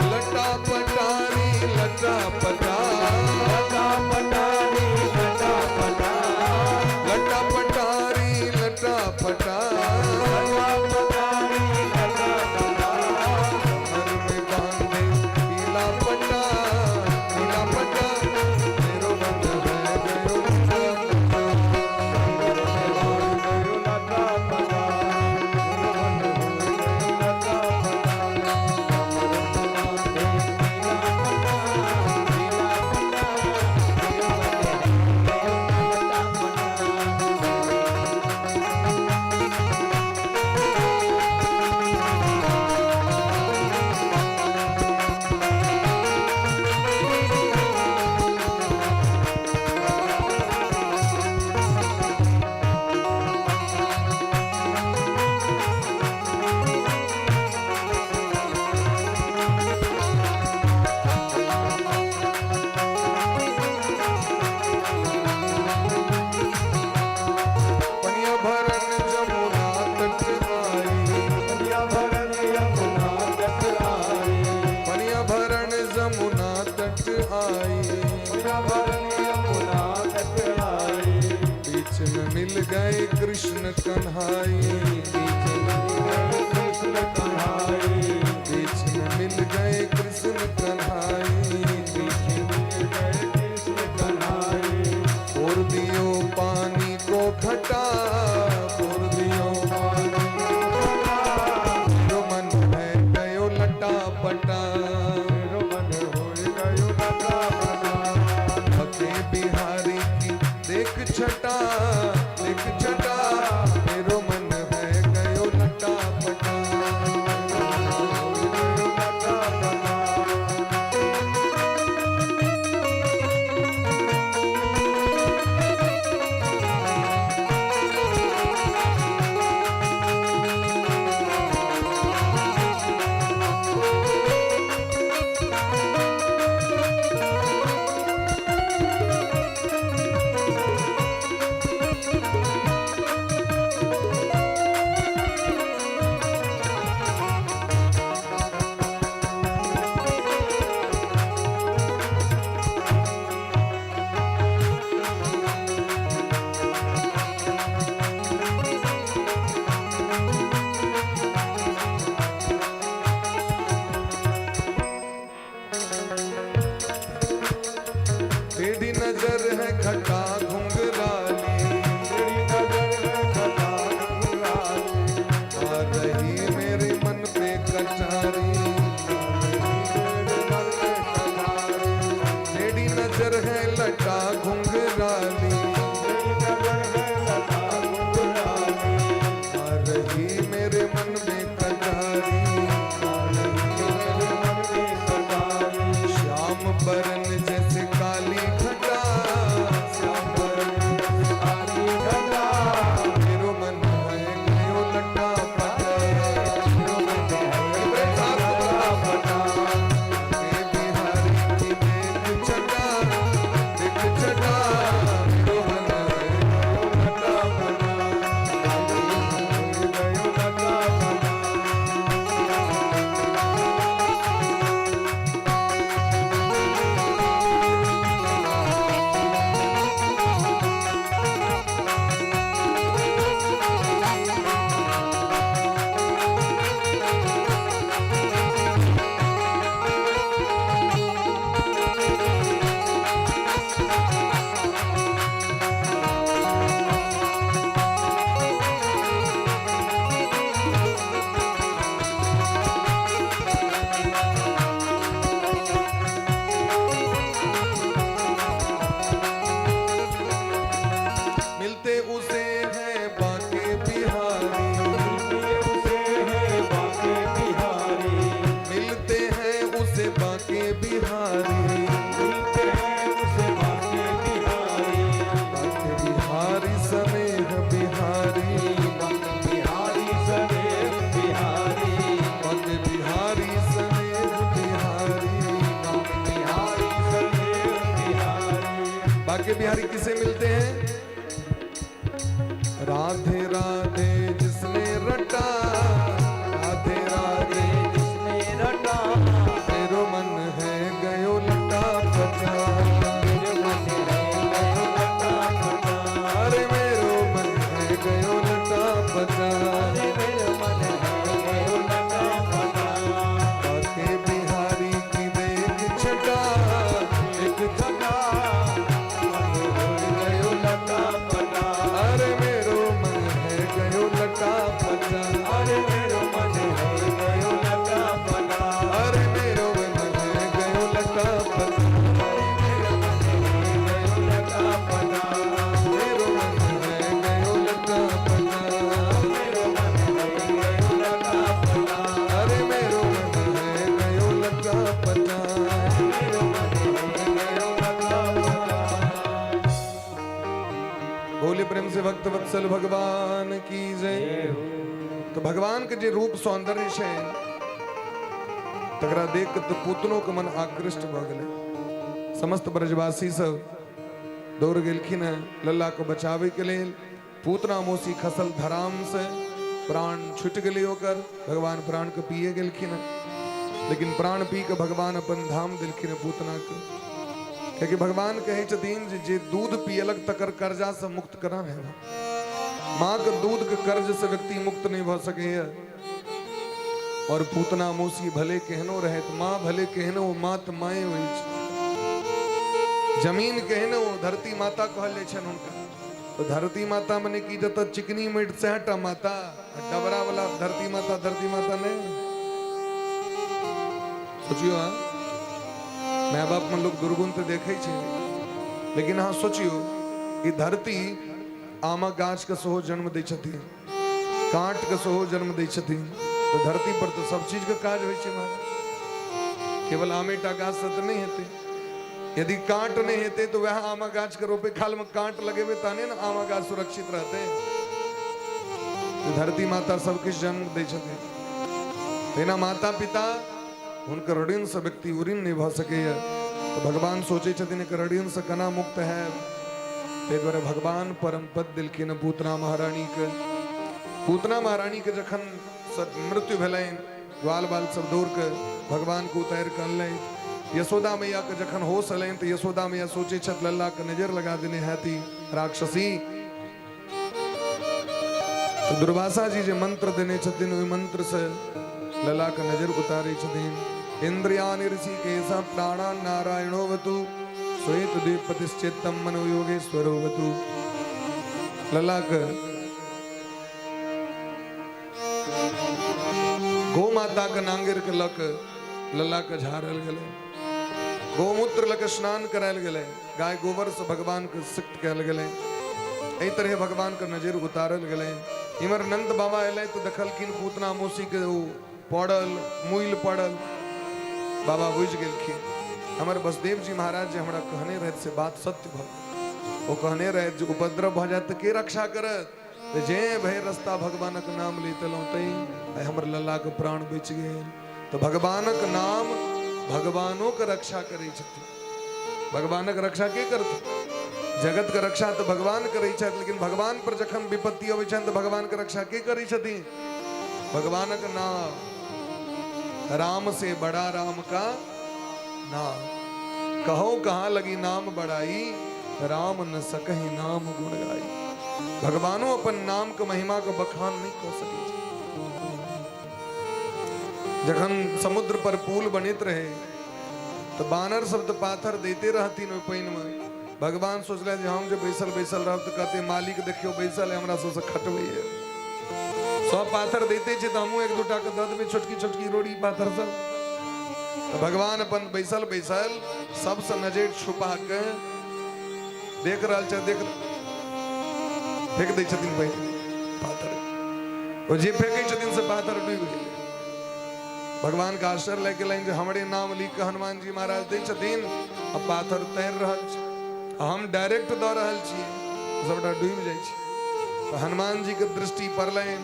लटा पटारी लटा पटा, लटा पटारी लटा पटा, कमर में बांधे पीला पटा, पीला पटा, मेरो मन है गयो लटा पटा। पनिया भरन जमुना तट आई, पनिया भरन जमुना तट आई, बीच में मिल गए कृष्ण कन्हाई, बीच में मिल गए कृष्ण कन्हाई, बोर दियो पानी को घटा, बोर दियो पानी को घटा, मेरो मन है गयो लटा पटा, भके बिहारी की देख छटा, देख छटा, मेरो मन है गयो। बांके बिहारी किसे मिलते हैं? राधे राधे जिसने रटा, राधे राधे जिसने रटा, मेरो मन है गयो लटा पटा। मेरो मन है गयो लटा पटा। अरे मेरो मन है गयो लटा पटा। अरे मेरो मन है गयो लटा पटा। बांके बिहारी की देख छटा, एक छटा मन हो गयो लटा पटा। अरे मेरो मन है गयो लटा पटा। अरे मेरो मन है गयो लटा पटा। अरे मेरो मन है गयो लटा पटा। अरे मेरो मन है गयो लटा पटा। मेरो मन है गयो लटा पटा। मेरो मन है गयो लटा पटा। अरे मेरो मन है गयो लटा पटा। मेरो मन है गयो लटा पटा। बोले प्रेम से भक्त वत्सल भगवान की जय। तो भगवान के जे रूप सौंदर्य छै तकरा देख के तऽ पूतनो के मन आकृष्ट भऽ गेलै। समस्त ब्रजवासी सब दौड़ गेलखिन हेँ लल्ला के बचाबै के लेल। पूतना मौसी खसल धराम से, प्राण छुटि गेलै ओकर। भगवान प्राण के पिए गेलखिन हेँ, लेकिन प्राण पी के भगवान अपन धाम देलखिन हेँ पूतना के। कियाकि भगवान कहै छथिन जे जे दूध पियलक तकर कर्जा से मुक्त करा है। माँ के दूध के कर्ज से व्यक्ति मुक्त नहीं भऽ सकैए। और पूतना मौसी भले केहनो रहे, माँ भले केहनो, माँ तऽ माए होइ छै। जमीन केहनो, धरती माता कहल जाइ छनि हुनका। तऽ धरती माता मने की जतऽ चिकनी माटि सएह टा माता, आ डबरा वाला धरती माता धरती माता नहि। सोचियो, हाँ, my बाप में लोग दुर्गुण तऽ देखै छै, लेकिन अहाँ सोचियो ई धरती आमक गाछ के सेहो जन्म दै छथिन, कांट के सेहो जन्म दै छथिन। तऽ धरती पर तऽ सब चीज के काज होइ छै महाराज, केवल आमेटा गाछ से तऽ नहि हेतै। यदि कांट नहि हेतै तऽ वएह आमक गाछ के रोपे खाल में कांट लगेबै तहने ने आमक गाछ सुरक्षित रहतै। तऽ धरती माता सब किछु जन्म दै छथिन। तहिना माता पिता, हुनकर ऋण से व्यक्ति उऋण नहि भऽ सकैए। तऽ भगवान सोचै छथिन एकर ऋण से केना मुक्त हैब। ताहि दुआरे भगवान परम पद देलखिन पूतना महारानीके। पूतना महारानीके जखन मृत्यु भेलनि, ग्वाल बाल सब दौड़ के भगवान के उतारि के अनलनि। यशोदा मैया के जखन होश एलनि तऽ यशोदा मैया सोचै छथि लल्ला के नजर लगा देने हैती राक्षसी। तऽ दुर्वासा जी जे मंत्र देने छथिन ओहि मंत्र से लल्ला के नजर उतारै छथिन। इंद्रियाणि ऋषिकेश प्राणान् नारायणोऽवतु श्वेत द्वीपतिश्चेत्तं मनो योगेश्वरोऽवतु। लल्ला के गौ माता के नांगेर के लऽ के लल्ला के झाड़ल गेलै, गौमूत्र लऽ के स्नान करायल गेलै, गाय गोबर से भगवान के सिक्त कयल गेलै। एहि तरहे भगवान के नजर उतारल गेलै। इम्हर नंद बाबा एलै तऽ देखलखिन पूतना मौसी के ओ पड़ल मुइल पड़ल। बाबा बुझि गेलखिन हमर बसदेव जी महाराज जे हमरा कहने रहथि से बात सत्य भऽ गेल। ओ कहने रहथि जे उपद्रव भऽ जायत तऽ के रक्षा करत? तऽ जे भरि रस्ता भगवानक नाम लैत एलहुँ तै आइ हमर लल्लाके प्राण बचि गेल। तऽ भगवानक नाम भगवानोके रक्षा करै छथिन। भगवानक रक्षा के करतै? जगत के रक्षा तऽ भगवान करै छथि, लेकिन भगवान पर जखन विपत्ति अबै छनि तऽ भगवान के रक्षा के करै छथिन? भगवानक नाम। राम से बड़ा राम का नाम, कहो कहाँ लगी नाम बड़ाई, राम न सकहि नाम गुण गाई। भगवानो अपन नाम के महिमा के बखान नहीं कऽ सकै छै। जखन समुद्र पर पुल बनैत रहे तऽ बानर सब तऽ पाथर दैते रहथिन ओहि पानि में। भगवान सोचलनि जे हम जे बैसल बैसल रहब तऽ कहते मालिक देखियौ बैसल है हमरा सबसँ खटबैये, सब पाथर दैते छै तऽ हमहूँ एक दूटा के दऽ देबै छोटकी छोटकी रोड़ी पाथर सब। तऽ भगवान अपन बैसल बैसल सबसँ नजरि छुपा के देख रहल छै, देख फेंक दै छथिन पानि पाथर। ओ जे फेंकै छथिन से पाथर डूबि गेलै। भगवान के आश्चर्य लागि गेलनि जे हमरे नाम लिख के हनुमान जी महाराज दै छथिन आ पाथर तैर रहल छै, आ हम डायरेक्ट दऽ रहल छियै, सबटा डूबि जाइ छै। तऽ हनुमान जी के दृष्टि पड़लनि,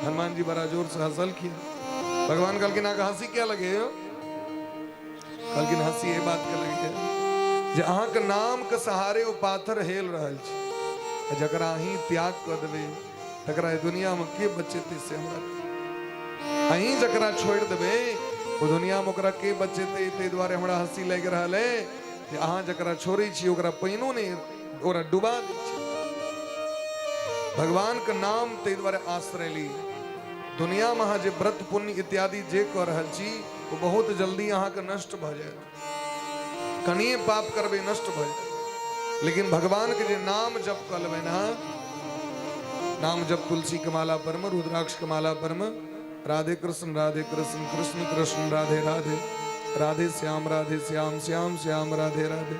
हनुमान जी बड़ा जोर से हंसलखिन। भगवान कहलखिन अहाँके हंसी किया लगे यौ? कहलखिन हंसी एहि बात के लगे। जे अहाँके नामके सहारे ओ पाथर हेल रहल छै आ जकरा अहीं त्याग कऽ देबै तकरा एहि दुनियामे के बचेतै से हमरा अहीं जकरा छोड़ि देबै ओ दुनियामे ओकरा के बचेतै। ताहि दुआरे हमरा हँसी लागि रहल अइ जे अहाँ जकरा छोड़ै छी ओकरा पानिओ नहि, ओकरा डुबा दै छी। भगवानके नाम ताहि दुआरे आश्रय ली। दुनियामे अहाँ जे व्रत पुण्य इत्यादि जे कऽ रहल छी ओ बहुत जल्दी अहाँके नष्ट भऽ जायत। कनिए पाप करबै नष्ट भऽ जायत, लेकिन भगवानके जे नाम जप कऽ लेबै ने, नाम जप तुलसी के माला पर में, रुद्राक्ष के माला पर में, राधे कृष्ण राधे कृष्ण कृष्ण कृष्ण राधे राधे, राधे श्याम राधे श्याम श्याम श्याम राधे राधे,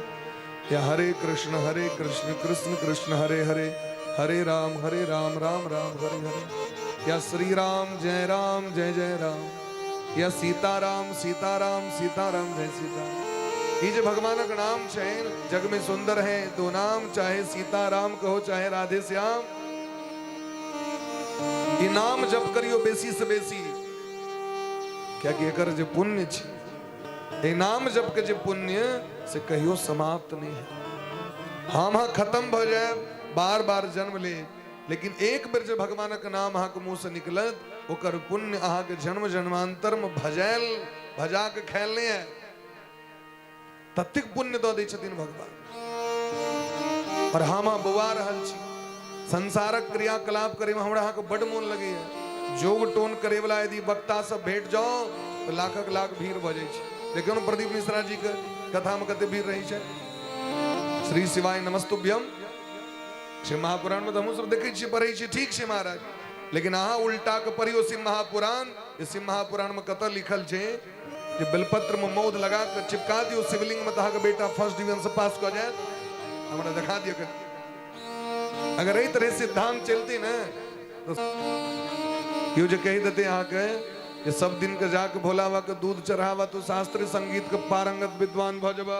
या हरे कृष्ण हरे कृष्ण कृष्ण कृष्ण हरे हरे, हरे राम हरे राम राम राम हरे हरे, या श्री राम जय राम जय जय राम, या सीताराम सीताराम सीताराम जय सीता। ई जे भगवानक नाम छै, जग में सुंदर है दो नाम, चाहे सीताराम कहो चाहे राधे श्याम। ई नाम जप करियो बेसी से बेसी, कियाकि एकर जे पुण्य छै, ई नाम जप के जे पुण्य से कहियो समाप्त नहीं है। हम हाँ खत्म भ जाए, बार बार जन्म ले, लेकिन एक बेर जे भगवानक नाम अहाँके मुँह से निकलत ओकर पुण्य अहाँके जन्म जन्मांतर में भजायल भजा के खायल नहीं है, ततेक पुण्य दऽ दै छथिन भगवान। और हम अहाँ बौआ रहल छी, संसारक क्रियाकलाप करे में हमरा अहाँके बड मोन लगैया। जोग टोन करे वाला यदि वक्ता सब भेट जाओ तो लाखक लाख भीड़ भऽ जाइ छै। देखियौ ने प्रदीप मिश्रा जी के कथा में कते भीड़ रहै छै। श्री शिवाय नमस्तुभ्यम शिव महापुराण में तऽ हमहूँ सब देखै छियै पढ़ै छियै, ठीक छै महाराज, लेकिन अहाँ उल्टा के पढ़ियौ शिव महापुराण। शिव महापुराण में कतऽ लिखल छै जे बेलपत्र में मौध लगा के चिपका दियौ शिवलिंग में तऽ अहाँके बेटा फर्स्ट डिवीजन से पास कऽ जायत? हमरा देखा दियौ कनि। अगर एहि तरह सिद्धांत चलती ने तो केओ जे कहि देते अहाँके जे सब दिन के जाके भोला बाबा के दूध चढ़ावा तो शास्त्रीय संगीत के पारंगत विद्वान भऽ जेबा,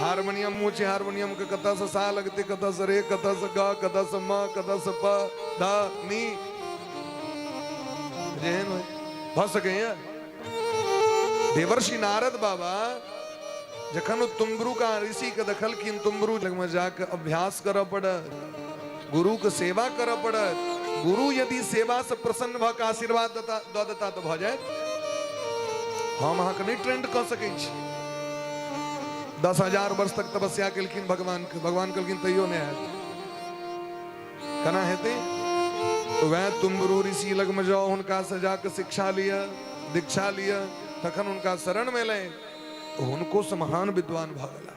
हारमोनियम मुँह छै हारमोनियम के कतऽ से सा लगते, कतऽ से रे, कतऽ से ग, कतऽ से म, कतऽ से प ध नी, जेहन होइ भऽ सकैया। देवर्षि नारद बाबा जखन ओ तुम्बरु का ऋषि के देखलखिन, तुम्बरु लगमे जाके अभ्यास करऽ पड़त, गुरु के सेवा करऽ पड़त, गुरु यदि सेवा से प्रसन्न भऽ के आशीर्वाद दऽ देता तऽ भऽ जायत। हम अहाँके नहि ट्रेंड कऽ सकै छी। 10,000 वर्ष तक तपस्या केलखिन भगवान के, भगवान कहलखिन तैयो नहि हैत, केना हेतै? तो वएह तुम्बरु ऋषि लगमे जाओ, हुनका से जाके शिक्षा लिअ, दीक्षा लिअ, तखन हुनका शरण में लै तो हुनको से महान विद्वान भऽ गेला।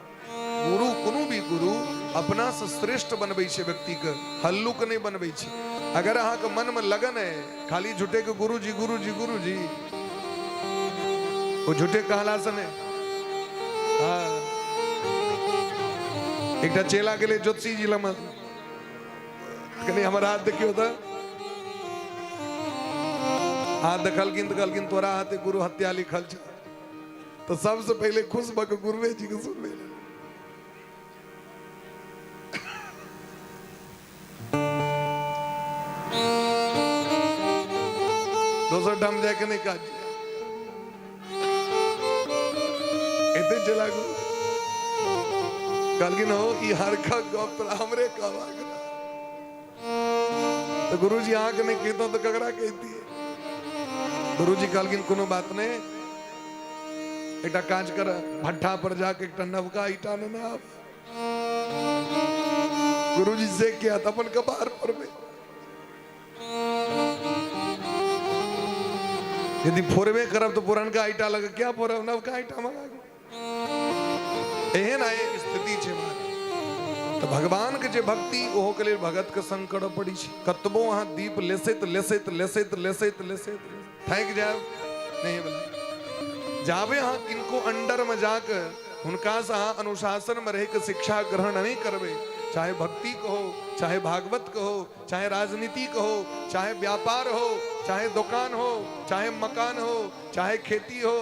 गुरु कोनो भी गुरु अपना से श्रेष्ठ बनबै छै व्यक्ति के, हल्लुक नहि बनबै छै। अगर अहाँके मन में लगन है खाली झूठे के गुरु जी गुरु जी गुरु जी, वो झूठे कहला से नहीं। हाँ, एकटा चेला गेलै ज्योतिषी जी लग, कनि हमर हाथ देखियौ तऽ, हाथ देखलखिन तऽ कहलखिन तोरा हाथे गुरु हत्या लिखल छै। तो सबसे पहले खुश भऽ कऽ गुरुए जी के सुनबै। दोसर ठाम जायके नहि काज, एते चला गुरु कहलखिन हो ई हरखक गप तोरा हमरे कहबाक। तऽ गुरुजी अहाँके नहि कहितहुँ तऽ ककरा कहितियै? गुरुजी कहलखिन कोनो बात नहि, एकटा काज कर, भट्ठा पर जाके एकटा नवका ईटा नेने आब। गुरुजी से किया तऽ अपन कपार पर में यदि फोड़बे करब तऽ पुरनका ईटा लग क्या फोड़ब, नवका ईटा मंगा के। एहन आइ स्थिति छै महाराज। तऽ भगवान के जे भक्ति ओहो के लेल भगत के संग करऽ पड़ै छै। कतबो अहाँ दीप लेसैत लेसैत लेसैत लेसैत लेसैत थाकि जायब नहीं बोला, जाबे अहाँ किनको अंडर में जाके हुनका से अहाँ अनुशासन में रह के शिक्षा ग्रहण नहीं करबै, चाहे भक्ति कहो, चाहे भागवत कहो, चाहे राजनीति कहो, चाहे व्यापार हो, चाहे दुकान हो, चाहे मकान हो, चाहे खेती हो,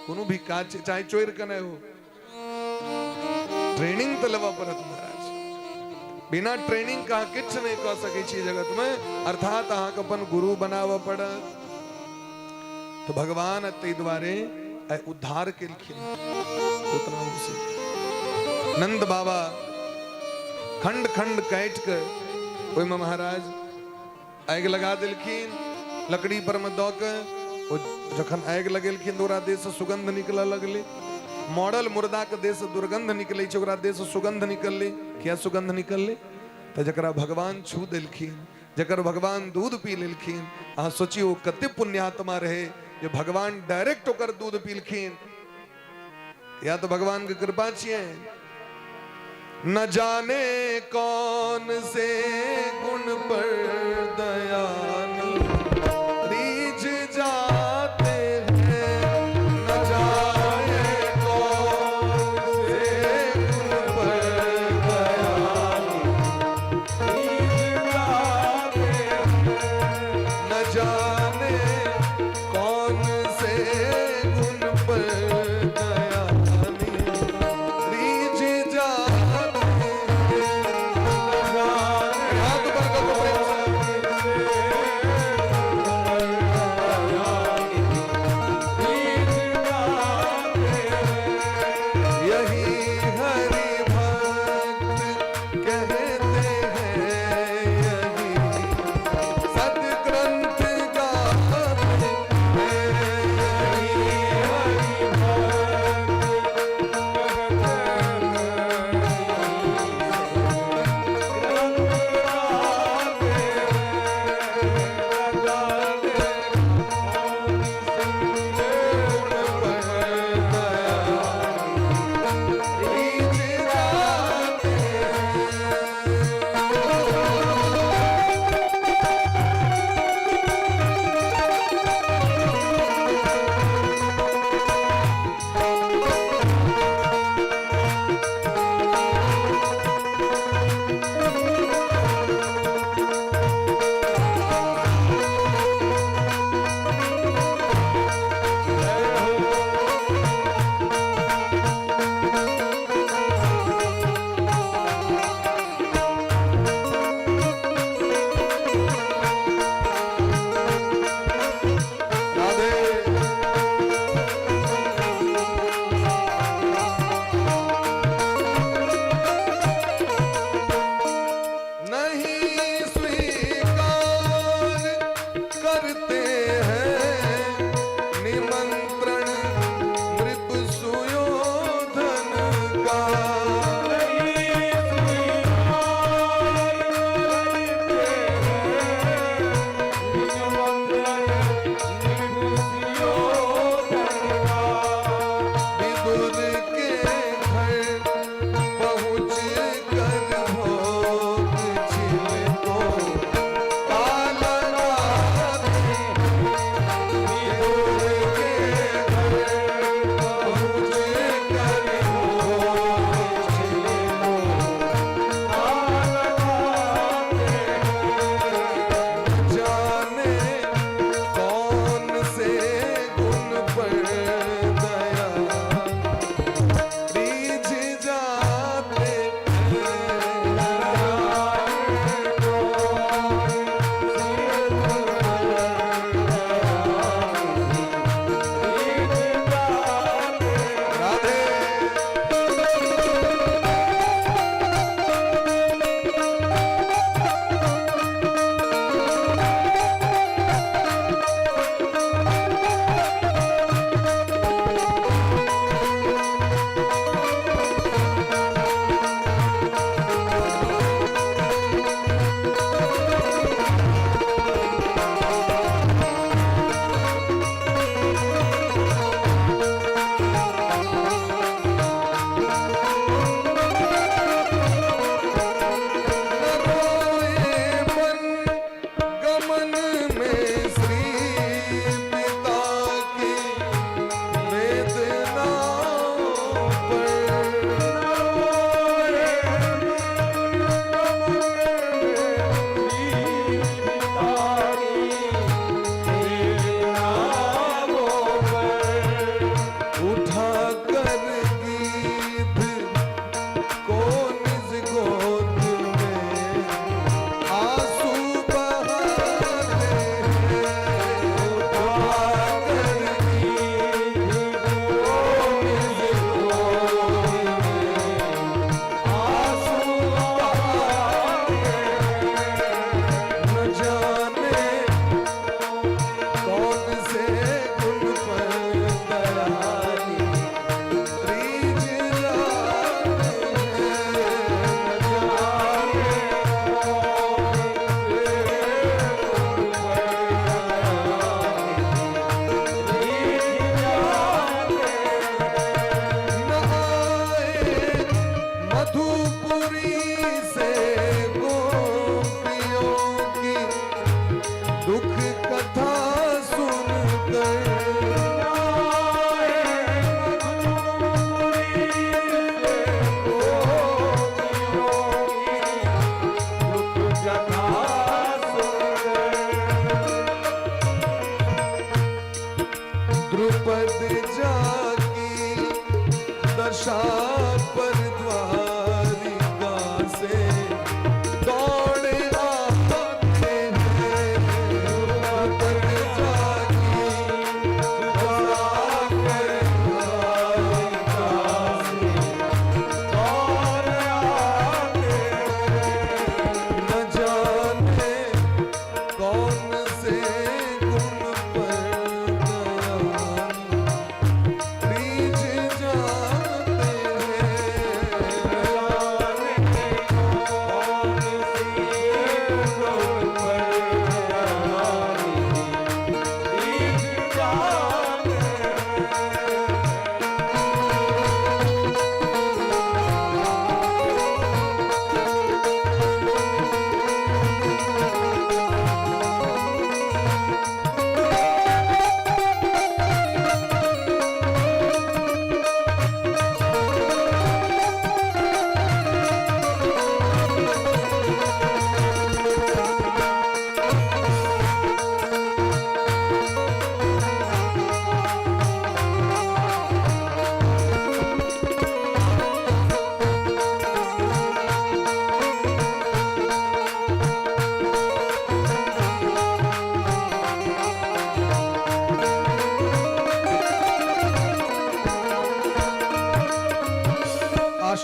कोनो भी काज चाहे चोर के नहि हो, ट्रेनिंग तऽ लेबऽ पड़त महाराज। बिना ट्रेनिंग के अहाँ किछु नहि कऽ सकै छी जगत में, अर्थात अहाँके अपन गुरु बनाबऽ पड़त। तऽ भगवान ताहि दुआरे आइ उद्धार केलखिन पूतना मौसी। नंद बाबा खंड खंड काटि कऽ ओहिमे महाराज आगि लगा देलखिन लकड़ी पर मे दऽ के ओ जखन आगि लगेलखिन तऽ ओकरा देहसँ सुगंध निकलऽ लगलै। मरल मुर्दाके देहसँ दुर्गंध निकलै छै, ओकरा देहसँ सुगंध निकललै। किया सुगंध निकललै? तऽ जकरा भगवान छू देलखिन, जकर भगवान दूध पी लेलखिन, अहाँ सोचियौ ओ कते पुण्यात्मा रहै जे भगवान डायरेक्ट ओकर दूध पीलखिन। या तऽ भगवान के कृपा छियै। न जाने कौन से गुण पर दयानी रीझ जाते हैं, न जाने कौन से गुण पर दयानी रीझ जाते हैं, न जाने कौन से गुण पर दयानी रीझ जाते हैं। हाथ ऊपर करो प्रेम से।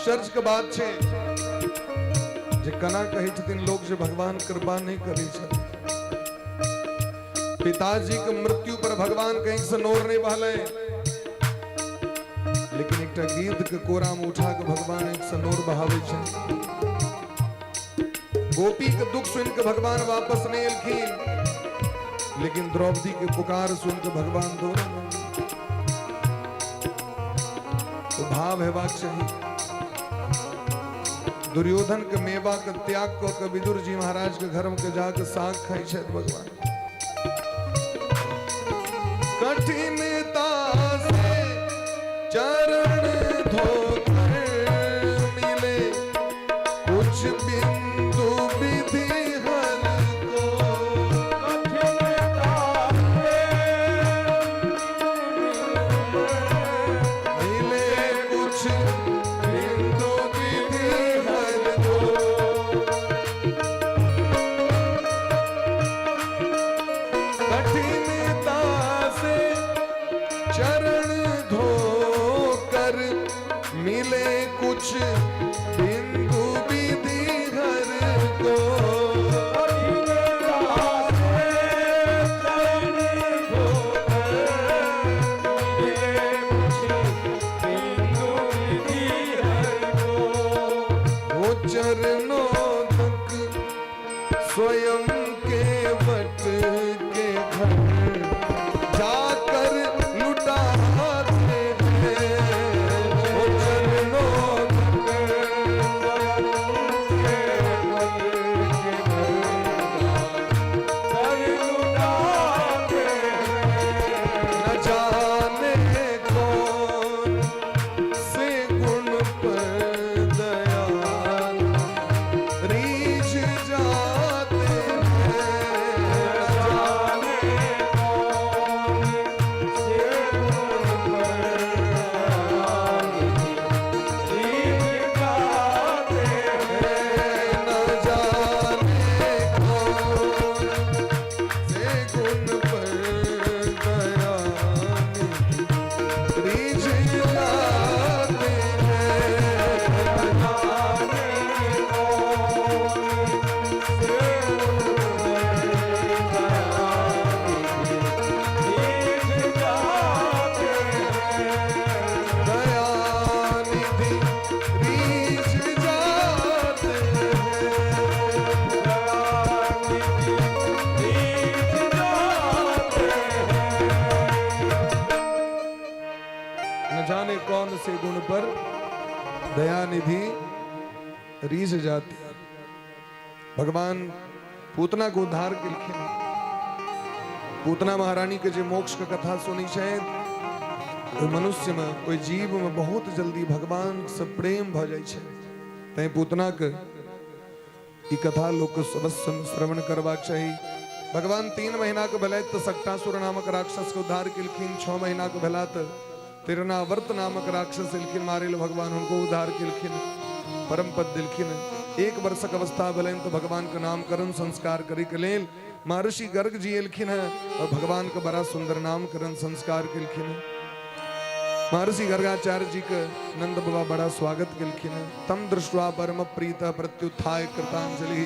आश्चर्य के बात छै जे कना कहै छथिन लोक जे भगवान कृपा नहि करै छथिन। पिताजी के मृत्यु पर भगवान कहीं से नोर नहीं बहले, लेकिन एकटा गिद्ध के कोरा में उठा के भगवान एक से नोर बहावे छै। गोपी के दुख सुन के भगवान वापस नहीं एलखिन, लेकिन द्रौपदी के पुकार सुन के भगवान दौड़ल। तो भाव हेबाक चाही। दुर्योधन के मेवा के त्याग क के विदुर जी महाराज के घर में के जाके साग खाई छथि भगवान। कठिनता से चरण धोकर मिले कुछ बिंदु विधि हर को। कठिनता से मिले कुछ बिंदु विधि हर को। कठिनता से चरण धोकर मिले कुछ बिंदु विधि हर को। कठिनता से चरण धोकर मिले कुछ बिंदु विधि हर को। वो चरणोदक स्वयं के what के घर जाकर लुटाते हैं। वो चरणोदक के what के घर कर लुटाते हैं। न जाने कौन से गुण पर दयाल रीझ जाते हैं। न जाने कौन से गुण पर दयाल रीझ जाते हैं। न जाने कौन से गुण पर दयाल रीझ जाते हैं। जाने कौन से गुण पर दयाल रीझ जाते हैं। दयानिधि रीझ जाते हैं। दयानिधि रीझ जाते हैं। न जाने कौन से गुण पर दयानिधि रीझ जाते हैं। भगवान पूतना को उद्धार केलखिन। पूतना महारानी के जे मोक्ष के कथा सुनी छै, ओहि मनुष्य में, ओहि जीव में बहुत जल्दी भगवान से प्रेम भऽ जाइ छै। तैं पूतना के ई कथा लोक के अवश्य श्रवण करबाक चाही। भगवान 3 महीना के भेलथि तऽ शकटासुर नामक राक्षस के उद्धार केलखिन। 6 महीना के भेला तऽ तिरनावर्त नामक राक्षस एलखिन मारे लए, भगवान हुनको उद्धार केलखिन, परम पद देलखिन। 1 वर्षक अवस्था भेलनि तऽ भगवान के नामकरण संस्कार करे के लेल महर्षि गर्ग जी एलखिन हैं और भगवान के बड़ा सुंदर नामकरण संस्कार केलखिन हैं। महर्षि गर्गाचार्य जी के नंद बाबा बड़ा स्वागत केलखिन हैं। तम दृष्ट्वा परम प्रीत प्रत्युत्थाय कृतांजलि।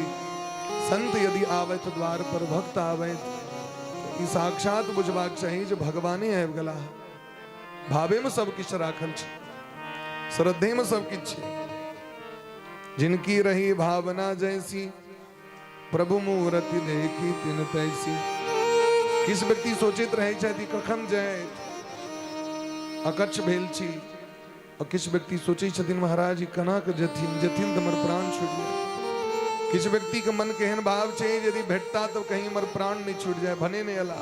संत यदि आवैत द्वार पर, भक्त आवैत, ई साक्षात बुझबाक चाही जे भगवाने आबि गेला। भावे में सब किछु राखल छै, श्रद्धे में सब किछु छै। जिनकी रही भावना जैसी, प्रभु मूर्ति देखी तिन तैसी। किछु व्यक्ति सोचैत रहै छथि कखन जायत, अकच्छ भेल छी, और किछु व्यक्ति सोचै छथिन महाराज ई केना के जेथिन, जेथिन तऽ हमर प्राण छूटि जाय। किछु व्यक्ति के मन के एहन भाव छै यदि भेटता तऽ कहीं हमर प्राण नहीं छूट जाए, भने नहीं अला।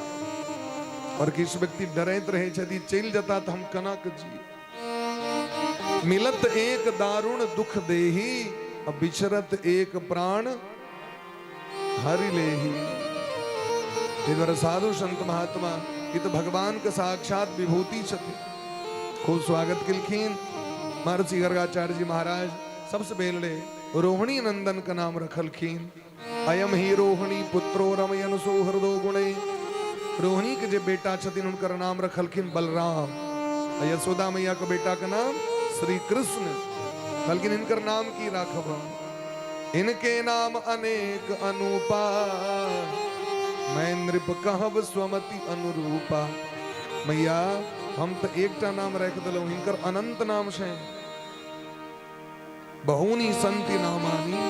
और किछु व्यक्ति डरैत रहै छथि चलि जता तऽ हम केना के जी। मिलत एक दारुण दुख देही, और बिछरत एक प्राण हरि लेही। एहि दुआरे साधु संत महात्मा ई तऽ भगवान के साक्षात विभूति छथिन। खूब स्वागत केलखिन महर्षि गर्गाचार्य जी महाराज। सबसे पहले रोहिणी नंदन का नाम रखलखिन। अयम ही रोहिणी पुत्रो रमयन सौहृदो गुणे। रोहिणी के जे बेटा छथिन हुनकर नाम रखलखिन बलराम, आ यशोदा मैया के बेटा के नाम श्री कृष्ण। कहलखिन हिनकर नाम की राखब हम? इनके नाम अनेक अनुपा, मैं नृप कहब स्वमति अनुरूपा। मैया, हम तऽ एकटा नाम राखि देलहुँ, हिनकर अनंत नाम छै। बहूनी संति नामानी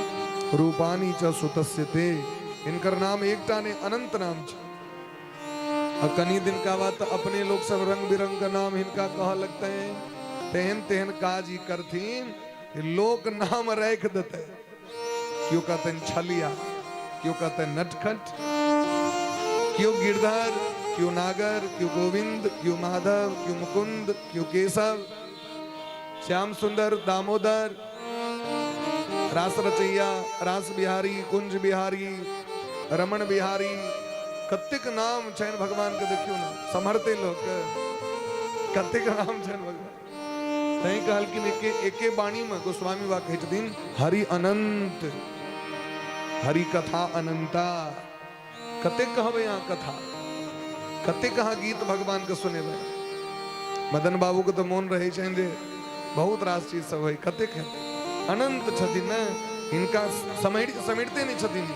रूपानी च सुतस्य ते। हिनकर नाम एकटा नहि, अनंत नाम छै। आ कनी दिनका बाद तऽ अपने लोक सब रंग बिरंग के नाम हिनका कहऽ लगतै। तेहन तेहन काज ई करथिन कि लोक नाम राखि देतै। केओ कहतनि छलिया, केओ कहतनि नटखट, केओ गिरधर, केओ नागर, केओ गोविंद, केओ माधव, केओ मुकुंद, केओ केशव, श्याम सुंदर, दामोदर, रास रचैया, रास बिहारी, कुंज बिहारी, रमण बिहारी, कतेक नाम छनि भगवान के। देखियौ ने, सम्हरते लोक? कतेक नाम छनि भगवान। तैं कहलखिन, एके एके वाणी में गोस्वामी बा कहै छथिन, हरि अनंत, हरि कथा अनंता। कतेक कहबै अहाँ कथा, कतेक अहाँ गीत भगवान के सुनेबै? मदन बाबू के तऽ मोन रहै छनि जे बहुत रास चीज सब होइ, कतेक हेतै? अनंत छथिन ने, हिनका समेटिते नहि छथिन।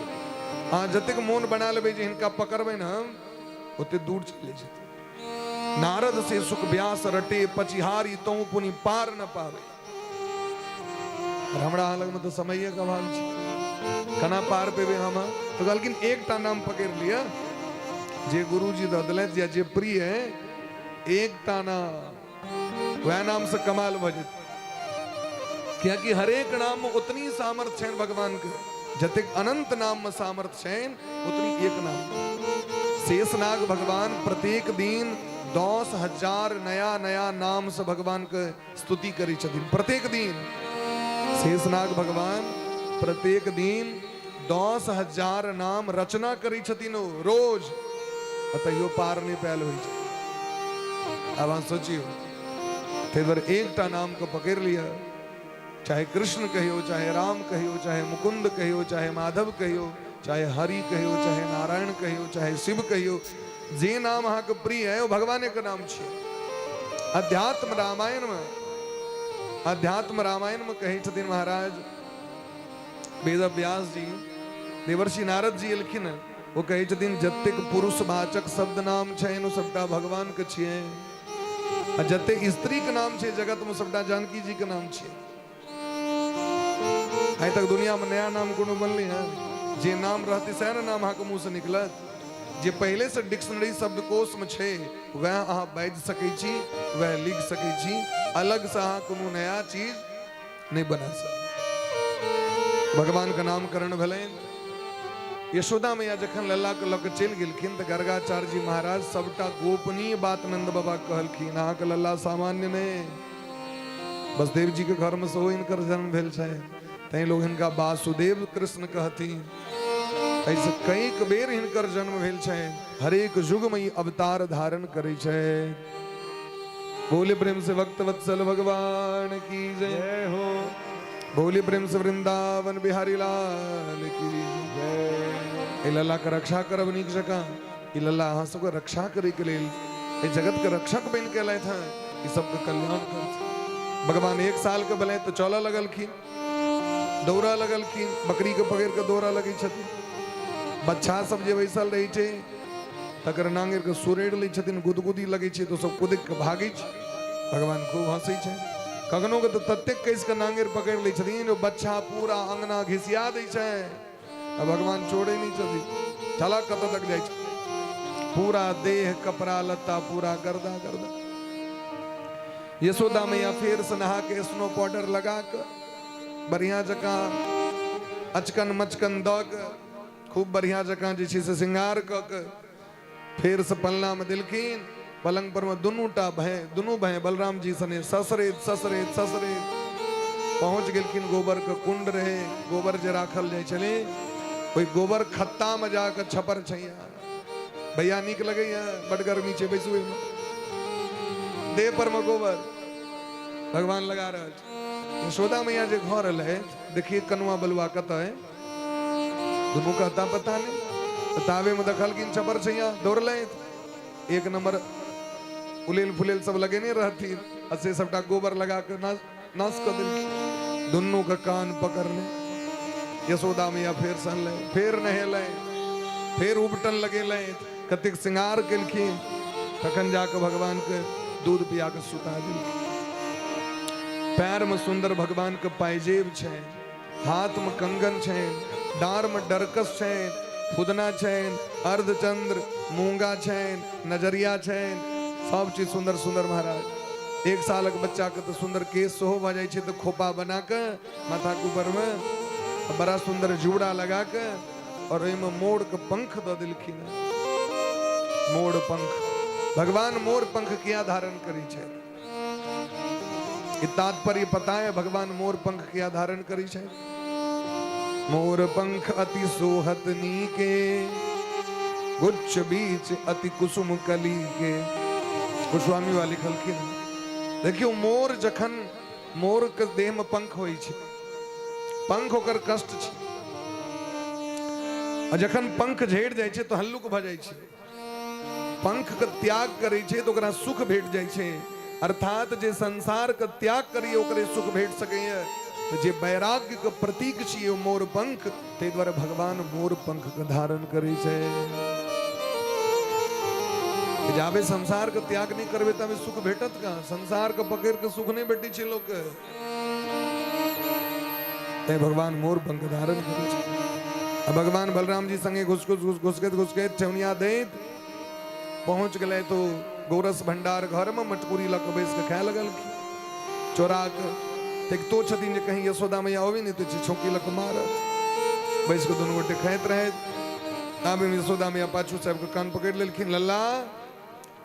अहाँ जतेक मोन बना लेबै जे हिनका पकड़बै ने हम, ओते दूर चलि जेतै। नारद से सुख व्यास रटे पचिहारी, तों पुनि पार न पावे। और हमरा अहाँ लगमे तऽ समयके अभाव छै, केना पार पेबै हम? तऽ कहलखिन, एकटा नाम पकड़ि लिअ, जे गुरुजी दऽ देलथि या जे प्रिय है, एकटा नाम, वएह नामसँ कमाल भऽ जेतै। कियाकि हरेक नाम में उतनी सामर्थ्य छनि भगवान के, जतेक अनंत नाम में सामर्थ्य छनि, उतनी एक नाम। शेषनाग भगवान प्रत्येक दिन 10,000 नया नया नाम से भगवान के स्तुति करै छथिन। प्रत्येक दिन शेषनाग भगवान प्रत्येक दिन 10,000 नाम रचना करै छथिन ओ रोज, आ तैयो पार नहि पायल होइ छै। आब अहाँ सोचियौ। ताहि दुआरे एकटा नामके पकड़ि लिअ, चाहे कृष्ण कहियौ, चाहे राम कहियौ, चाहे मुकुंद कहियौ, चाहे माधव कहियौ, चाहे हरि कहियौ, चाहे नारायण कहियौ, चाहे शिव कहियौ, जे नाम अहाँके प्रिय है, ओ भगवाने के नाम छियै। अध्यात्म रामायण में कहै छथिन महाराज वेद व्यास जी, देवर्षि नारद जी एलखिन, ओ कहै छथिन, जतेक पुरुषवाचक शब्द नाम छनि, ओ सबटा भगवान के छियै, आ जतेक स्त्री के नाम छै जगत में, सबटा जानकी जी के नाम छियै। आइ तक दुनिया में नया नाम कोनो बनलै है? जे नाम रहतै सएह ने नाम अहाँके मुँह से निकलत। जे पहिले से डिक्शनरी शब्दकोश में छै, वएह अहाँ बाजि सकै छी, वएह लिख सकै छी। अलग से अहाँ कोनो नया चीज नहि बना सकै। भगवान के नामकरण भेलनि। यशोदा मैया जखन लल्ला के लऽ के चलि गेलखिन, तऽ गर्गाचार्य जी महाराज सबटा गोपनीय बात नंद बाबा कहलखिन, अहाँके लल्ला सामान्य नहि, बसदेव जी के घर में सेहो हिनकर जन्म भेल छै, तैं लोग हिनका वासुदेव कृष्ण कहथिन। एहिसँ कैक बेर हिनकर जन्म भेल छै, हरेक युग में ई अवतार धारण करै छै। बोले प्रेम से भक्त वत्सल भगवान की जय जय हो। बोले प्रेम से वृंदावन बिहारी लाल की जय। एहि लल्ला के रक्षा करब नीक जकाँ। ई लल्ला अहाँ सबके रक्षा करैके लेल एहि जगत के रक्षक बनि के एलथि हँ, ई सबके कल्याण करथिन। भगवान 1 साल के भेलथि तऽ चलऽ लगलखिन, दौड़ऽ लगलखिन। बकरी के पकड़ि कऽ दौड़ऽ लगै छथिन। बच्चा सब जे बैसल रहै छै, तकर नांगरि के सुरड़ि लै छथिन, गुदगुदी लगै छै तऽ सब कुदकि कऽ भागै छै। भगवान खूब हँसै छै। कखनो के तऽ ततेक कसि कऽ नांगरि पकड़ि लै छथिन, ओ बच्चा पूरा अंगना घिसिया दै छै, आ भगवान छोड़ै नहि छथिन, चला कतऽ तक जाइ छै। पूरा देह, कपड़ा लत्ता पूरा गर्दा गर्दा। यशोदा मैया फेर से नहा के, स्नो पाउडर लगा के, बढ़िया जकाँ अचकन मचकन दऽ के, खूब बढ़िया जकाँ जे छै से श्रृंगार कऽ के फेर से पलना में देलखिन। पलंग पर में दुनू टा भय, दुनू भय बलराम जी सने ससरैत ससरैत ससरैत पहुंच गेलखिन। गोबर के कुंड रहे, गोबर जे राखल जाइ छलै, ओहि गोबर खत्ता में जाके छपर छैया। भैया, नीक लगैया? बड गर्मी छै, बैसू एहिमे। देह पर में गोबर भगवान लगा रहल छै। यशोदा मैया जे घर एलै, देखिए कनुआ बलुआ कतऽ है, दुनू कहता पता नहीं। तऽ ताबे में देखलखिन छपर छैया, दौड़लै। एक नंबर उलेल फुलेल सब लगेने रहथिन, आ से सबटा गोबर लगा के नाश नाश कऽ देलखिन। दुनू के कान पकड़ने यशोदा मैया फेर सनलै, फेर नहेलै, फेर उबटन लगेलै, कतेक श्रृंगार केलखिन, तखन जाके भगवान के दूध पिया के सुता देलखिन। पैर में सुंदर भगवान के पायजेब छै, हाथ में कंगन छै, डार में डरकस छै, फुदना छै, अर्धचंद्र मूंगा छै, नजरिया छै, सब चीज सुंदर सुंदर महाराज। 1 सालक बच्चा के तो सुंदर केश सेहो भऽ जाइ छै, तऽ खोपा बना के माथा के ऊपर में बड़ा सुंदर जूड़ा लगा के और ओहिमे मोर के पंख दऽ देलखिन। मोर पंख, भगवान मोर पंख किया धारण करै छै, ई तात्पर्य पता है? भगवान मोर पंख किया धारण करै छै? मोर पंख अति सोहत नीके, गुच्छ बीच अति कुसुम कली के। गोस्वामी वाली लिखलखिन। देखियौ, मोर जखन मोर के देह में पंख होइ छै, पंख ओकर कष्ट छै, आ जखन पंख झड़ि जाइ छै तऽ हल्लुक भऽ जाइ छै। पंख के त्याग करै छै तऽ ओकरा सुख भेट जाइ छै। अर्थात जे संसार के त्याग करिए ओकरे सुख भेट सकैए। तऽ जे वैराग्य के प्रतीक छियै ओ मोर पंख, ताहि दुआरे भगवान मोर पंख के धारण करै छै। जाबे संसार के त्याग नहि करबै ताबे सुख भेटत कहाँ? संसार के पकड़ के सुख नहि भेटै छै लोक के। तैं भगवान मोर पंख धारण करै छै। आ भगवान बलराम जी संगे घुस घुस घुस घुसकैत घुसकैत ठेहुनिया दैत पहुंच गेलै तो गोरस भंडार घर में मटकुरी लऽ कऽ बैस कऽ खाय लगलखिन चोरा कऽ। देखतो छथिन जे कहीं यशोदा मैया अबै नहि तऽ छौकी लऽ कऽ मारत। बैस कऽ दुनू गोटे खाइत रहैत। आब यशोदा मैया पाछू से आबि कऽ कान पकड़ि लेलखिन, लल्ला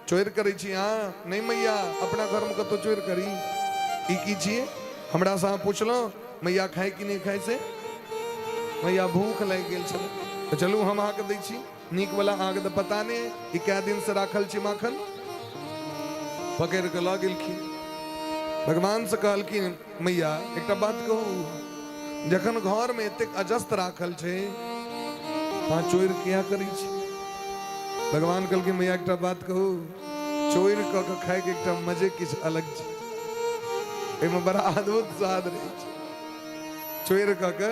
चोरि करै छी अहाँ? नहि मैया, अपना घरमे कतौ चोरि करी? ई की छियै? हमरासँ अहाँ पुछलहुँ मैया खाय कि नहि खाय से? मैया भूख लागि गेल छलै तऽ चलू हम अहाँके दै छी नीक वाला, अहाँके तऽ पता नहि ई कए दिनसँ राखल छै माखन। पकड़ि कऽ लऽ गेलखिन। भगवानसँ कहलखिन, मैया एकटा बात कहू, जखन घरमे एतेक अजस्त राखल छै अहाँ चोरि किया करै छी? भगवान कहलखिन, मैया एकटा बात कहू, चोरि कऽ के खायके एकटा मजे किछु अलग छै, एहिमे बड़ा अद्भुत स्वाद रहै छै। चोरि कऽ के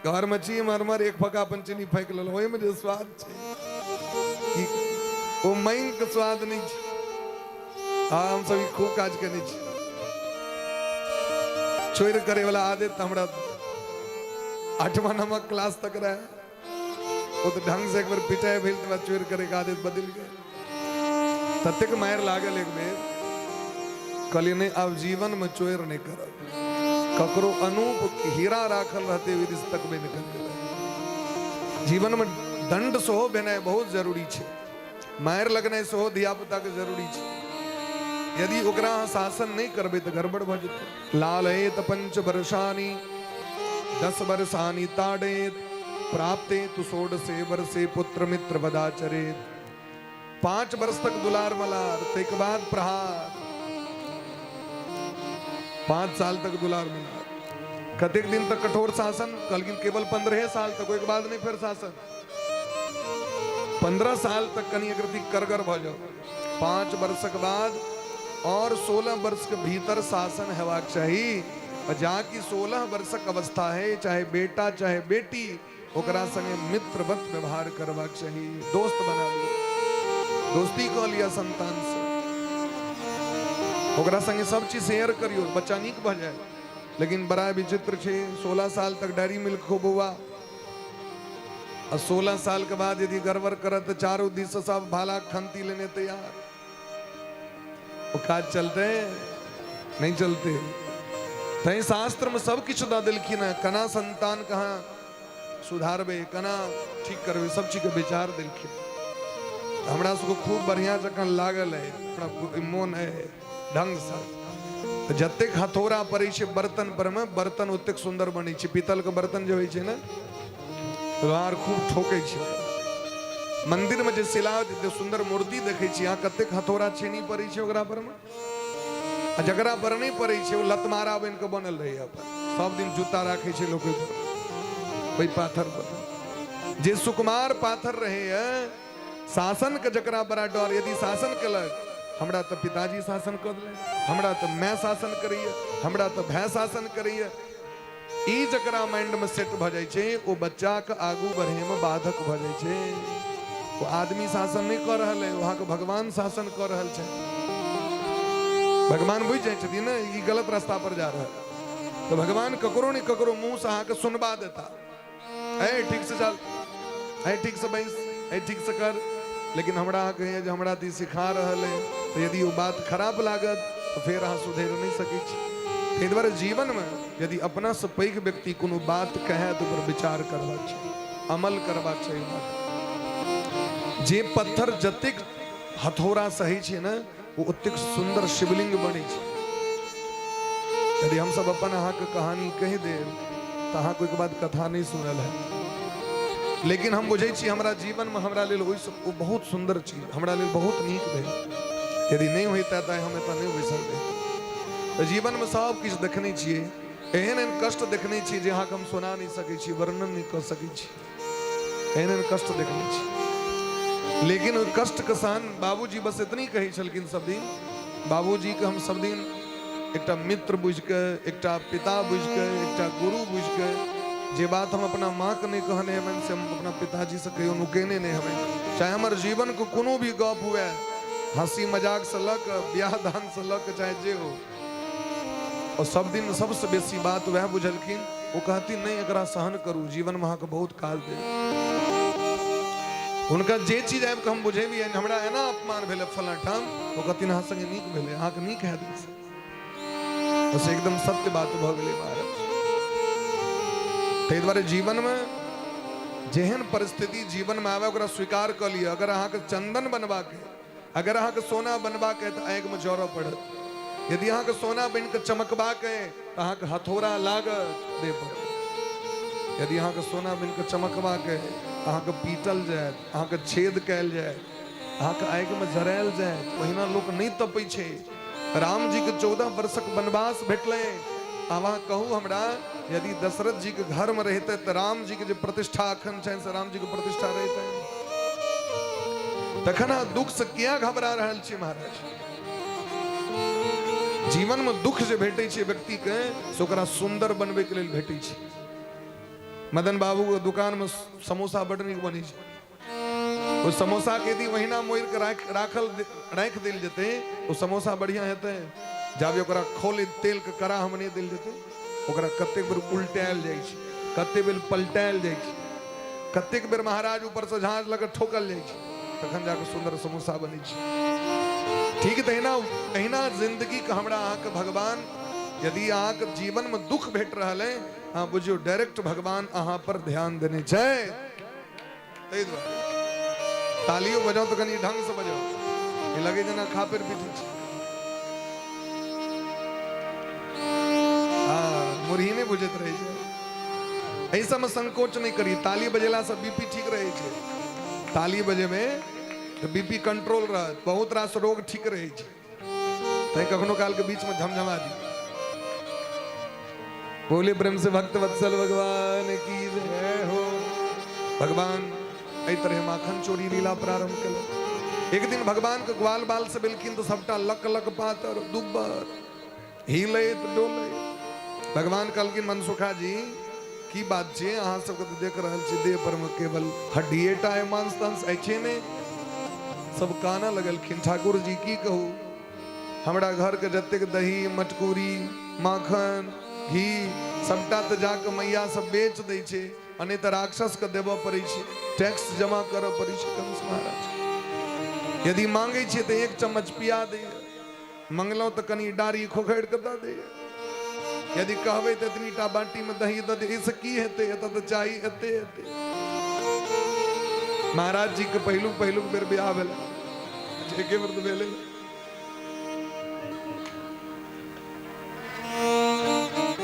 घरमे छी, इम्हर उम्हर एक फका अपन चीनी फाँकि लेलहुँ, ओहिमे जे स्वाद छै ओ मांगि के स्वाद नहि छै। हँ, हमसब ई खूब काज केने छी। चोरि करे वाला आदत तऽ हमरा 8वां 9वां क्लास तक रहे। ओ तऽ ढंग से एक बेर पिटाइ भेल तऽ चोरि करे के आदत बदलि गेल। ततेक मारि लागल एक बेर, कहलियै नहि, आब जीवन में चोरि नहि करब। ककरो अनूप हीरा राखल रहते ओहि दिस तकबे नहि करबै। जीवन में दंड सेहो भेनाइ बहुत जरूरी छै, मारि लगनाइ सेहो धिया पुता के जरूरी छै। यदि ओकरा अहाँ शासन नहि करबै तऽ गड़बड़ भऽ जेतै। लालयेत पंच वर्षानि 10 वर्षानि ताड़ेत, प्राप्ते तु षोडशे वर्षे पुत्र मित्र वदाचरेत। 5 वर्ष तक दुलार मलार, ताहिके बाद प्रहार। 5 साल तक दुलार मलार। कतेक दिन तक कठोर शासन? कहलखिन केवल 15 साल तक, ओहिके बाद नहि फेर शासन। 15 साल तक कनि एक रति करगर भऽ जाउ। 5 वर्षक बाद और 16 वर्ष के भीतर शासन हेबाक चाही। और जाकि 16 वर्षक अवस्था है, चाहे बेटा चाहे बेटी, ओकरा संगे मित्रवत व्यवहार करबाक चाही। दोस्त बना लिअ, दोस्ती कऽ लिअ संतान से, ओकरा संगे सब चीज शेयर करियौ, बच्चा नीक भऽ जाय। लेकिन बड़ा विचित्र छै, 16 साल तक डायरी मिल्क खो बौआ, आ 16 साल के बाद यदि गड़बड़ करत तऽ चारू दिस से सब भाला खंती लेने तैयार। ओ काज चलते नहीं चलते। तैं शास्त्र में सब किछु दऽ देलखिन हँ, केना संतान कहाँ सुधारबै, केना ठीक करबै, सब चीज के विचार देलखिन। हमरा सबके खूब बढ़िया जकाँ लागल है, हमरा मोन है ढंगसँ। तऽ जतेक हथौड़ा पड़ै छै बर्तन पर मे, बर्तन ओतेक सुन्दर बनै छै। पीतल के बर्तन जे होइ छै ने, लोहार खूब ठोकै छै। मंदिर में जे शिला जे सुन्दर मूर्ति देखै छी अहाँ, कतेक हथौड़ा छेनी पड़ै छै ओकरा पर मे, आ जकरा पर नहि पड़ै छै ओ लतमारा बनि कऽ बनल रहैए। अपन सब दिन जूता राखै छै लोक ओहि पाथर पर। जे सुकुमार पाथर रहैए, शासन के जकरा बड़ा डर, यदि शासन केलक, हमरा तऽ पिताजी शासन कऽ देलनि, हमरा तऽ माय शासन करैए, हमरा तऽ भाय शासन करैए, ई जकरा माइंडमे सेट भऽ जाइ छै ओ बच्चाके आगू बढ़ैमे बाधक भऽ जाइ छै। ओ आदमी शासन नहि कऽ रहल है, अहाँके भगवान शासन कऽ रहल छै। भगवान बुझि जाइ छथिन ने ई गलत रास्ता पर जा रहल, तऽ भगवान ककरो ने ककरो मुँहसँ अहाँके सुनबा देता, ए ठीक से चल, ए ठीक से बैस, ए ठीक से कर। लेकिन हमरा अहाँ कहिए जे हमरा तऽ ई सिखा रहल है, तऽ यदि ओ बात खराब लागत तऽ फेर अहाँ सुधरि नहि सकै छी। ताहि दुआरे जीवनमे यदि अपनासँ पैघ व्यक्ति कोनो बात कहए तऽ ओकर विचार करबाक चाही, अमल करबाक चाही। बात जे पत्थर जतेक हथौड़ा सही छै ने, ओ ओतेक सुन्दर शिवलिंग बनै छै। यदि हमसब अपन अहाँके कहानी कहि देब तऽ अहाँके ओहिके बाद कथा नहि सुनल है, लेकिन हम बुझै छी हमरा जीवनमे हमरा लेल ओहिसँ ओ बहुत सुन्दर चीज हमरा लेल बहुत नीक भेल। यदि नहि होइता तऽ हम एतऽ नहि बैसल रहितहुँ। तऽ जीवनमे सब किछु देखने छियै, एहन एहन कष्ट देखने छी जे अहाँके हम सुना नहि सकै छी, वर्णन नहि कऽ सकै छी, एहन एहन कष्ट देखने छी। लेकिन ओहि कष्टके सहन बाबूजी बस एतनी कहै छलखिन सब दिन, बाबूजीके हम सब दिन एकटा मित्र बुझिके, एकटा पिता बुझिके, एकटा गुरु बुझिके, जे बात हम अपना माँके नहि कहने हेबनि से हम अपना पिताजीसँ कहियो नुकेने नहि हेबनि। चाहे हमर जीवनके कोनो भी गप हुए, हँसी मजाकसँ लऽ कऽ बियाह दानसँ लऽ कऽ चाहे जे हो, और सब दिन सबसँ बेसी बात वएह बुझलखिन। ओ कहथिन नहि एकरा सहन करू, जीवनमे अहाँके बहुत काज देत। हुनका जे चीज आबि कऽ हम बुझेबियनि हमरा एना अपमान भेलै फलाँ ठाम, ओ कहथिन अहाँ संगे नीक भेलै, अहाँके नीक हैत। बस एकदम सत्य बात भऽ गेलै महाराज। ताहि दुआरे जीवनमे जेहन परिस्थिति जीवनमे आबे ओकरा स्वीकार कऽ लिअ। अगर अहाँके चंदन बनबाक है, अगर अहाँके सोना बनबाक है तऽ आगिमे जरऽ पड़त। यदि अहाँके सोना बनि कऽ चमकबाक है तऽ अहाँके हथौड़ा लागत देह पर। यदि अहाँके सोना बनि कऽ चमकबाक है अहाँके पीटल जायत, अहाँके छेद कयल जायत, अहाँके आगिमे जरायल जायत। ओहिना लोक नहि तपै छै। राम जी के 14 वर्षक वनवास भेटलै। आब अहाँ कहू हमरा, यदि दशरथ जी के घर में रहिते तऽ राम जी के जे प्रतिष्ठा अखन छनि से राम जी के प्रतिष्ठा रहिते? तखन अहाँ दुख से किया घबरा रहल छी महाराज? जीवन में दुख जे भेटै छै व्यक्ति के से ओकरा सुंदर बनबै के लेल भेटै छै। मदन बाबू के दुकान में समोसा बड नीक बनै छै। ओ समोसा के यदि ओहिना मोड़ि के राखल राखि देल जेतै ओ समोसा बढ़िया हेतै? जाबे ओकरा खोले तेल के कड़ा हम नहि देल जेतै, ओकरा कतेक बेर उल्टायल जाइ छै, कतेक बेर पलटायल जाइ छै, कतेक बेर महाराज ऊपर से झाँझ लऽ कऽ ठोकल जाइ छै, तखन जाके सुन्दर समोसा बनै छै। ठीक तहिना तहिना जिंदगी के हमरा अहाँके भगवान यदि अहाँके जीवन में दुख भेट रहल है, अहाँ बुझियौ डायरेक्ट भगवान अहाँ पर ध्यान देने छै। ताहि दुआरे तालियो बजाउ तऽ कनि ढंगसँ बजाउ, ई लगे जेना खापरि पीटै छी। हँ, मुरही नहि बुझैत रहै छै। एहि सबमे संकोच नहि करी। ताली बजेलासँ बीपी ठीक रहै छै। ताली बजेबै तऽ बीपी कंट्रोल रहत, बहुत रास रोग ठीक रहै छै। तैं कखनो कालके बीचमे झमझमा दी। बोले प्रेम से भक्त वत्सल भगवान की जय हो। भगवान एहि तरह माखन चोरी लीला प्रारंभ केलक। एक दिन भगवान के ग्वाल बाल से भेलखिन तऽ सबटा लक लक पातर दुब्बर हिलैत डोलैत। भगवान कहलखिन मनसुखा जी की बात छै, अहाँ सबके तऽ देख रहल छी देह पर मे केवल हड्डिए टा है, मांस तांस अछि नहि। सब कानऽ लगलखिन, ठाकुर जी की कहू, हमरा घर के जतेक दही मटकूरी माखन घी सबटा तऽ जाके मैया सब बेच दै छै, आ नहि तऽ राक्षस के देबऽ पड़ै छै, टैक्स जमा करऽ पड़ै छै कंस महाराज। यदि मांगै छियै तऽ एक चम्मच पिया दैया, मंगलहुँ तऽ कनि डारी खोखड़ि कऽ दऽ दैया, यदि कहबै तऽ एतनी टा बाटी में दही दऽ दे। एहिसँ की हेतै, एतऽ तऽ चाही एते एते। महाराज जी के पहिलुक पहिलुक बेर बियाह भेलै, एके बेर तऽ भेलै।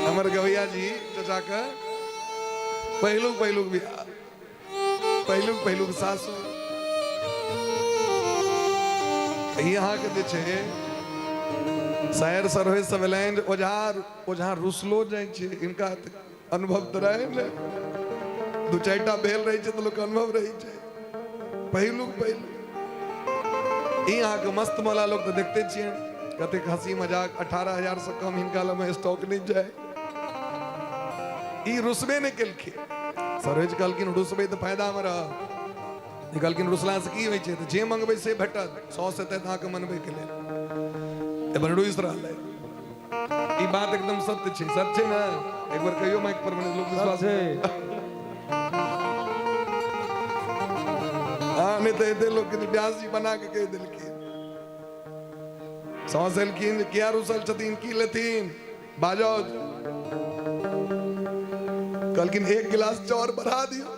हमर गवैया जी चचा के पहिलुक पहिलुक बियाह, पहिलुक पहिलुक सासु। ई अहाँके जे छै शहर सरहोइ सब एलनि, ओझा ओझा रुसलो जाइ छै। इनका अनुभव तऽ रहै ने, दू चारिटा भेल रहै छै तऽ लोक अनुभव रहै छै। पहिलुक पहिलुक ई अहाँके मस्त मौला लोक तऽ देखते छियै कतेक हंसी मजाक। 18,000 से कम हिनका लगमे स्टॉक नहि जाय। ई रुसबे नहि केलखिन। सरोज कहलखिन रुसबै तऽ फायदामे रह। ई कहलखिन रुसलासँ की होइ छै? तऽ जे मंगबै से भेटत। साउस एतै तऽ अहाँके मनबैके लेल। एमहर रुसि रहलै। ई बात एकदम सत्य छै, सत्य छै ने? एक बार कहियो माइक पर, मने लोक विश्वास छै। हँ, नहि तऽ एते लोक के व्यास जी बना के कहि देलखिन। साउस एलखिन जे किया रुसल छथिन, की लेथिन, बाजो। कहलखिन एक गिलास चाउर बढ़ा दियौ।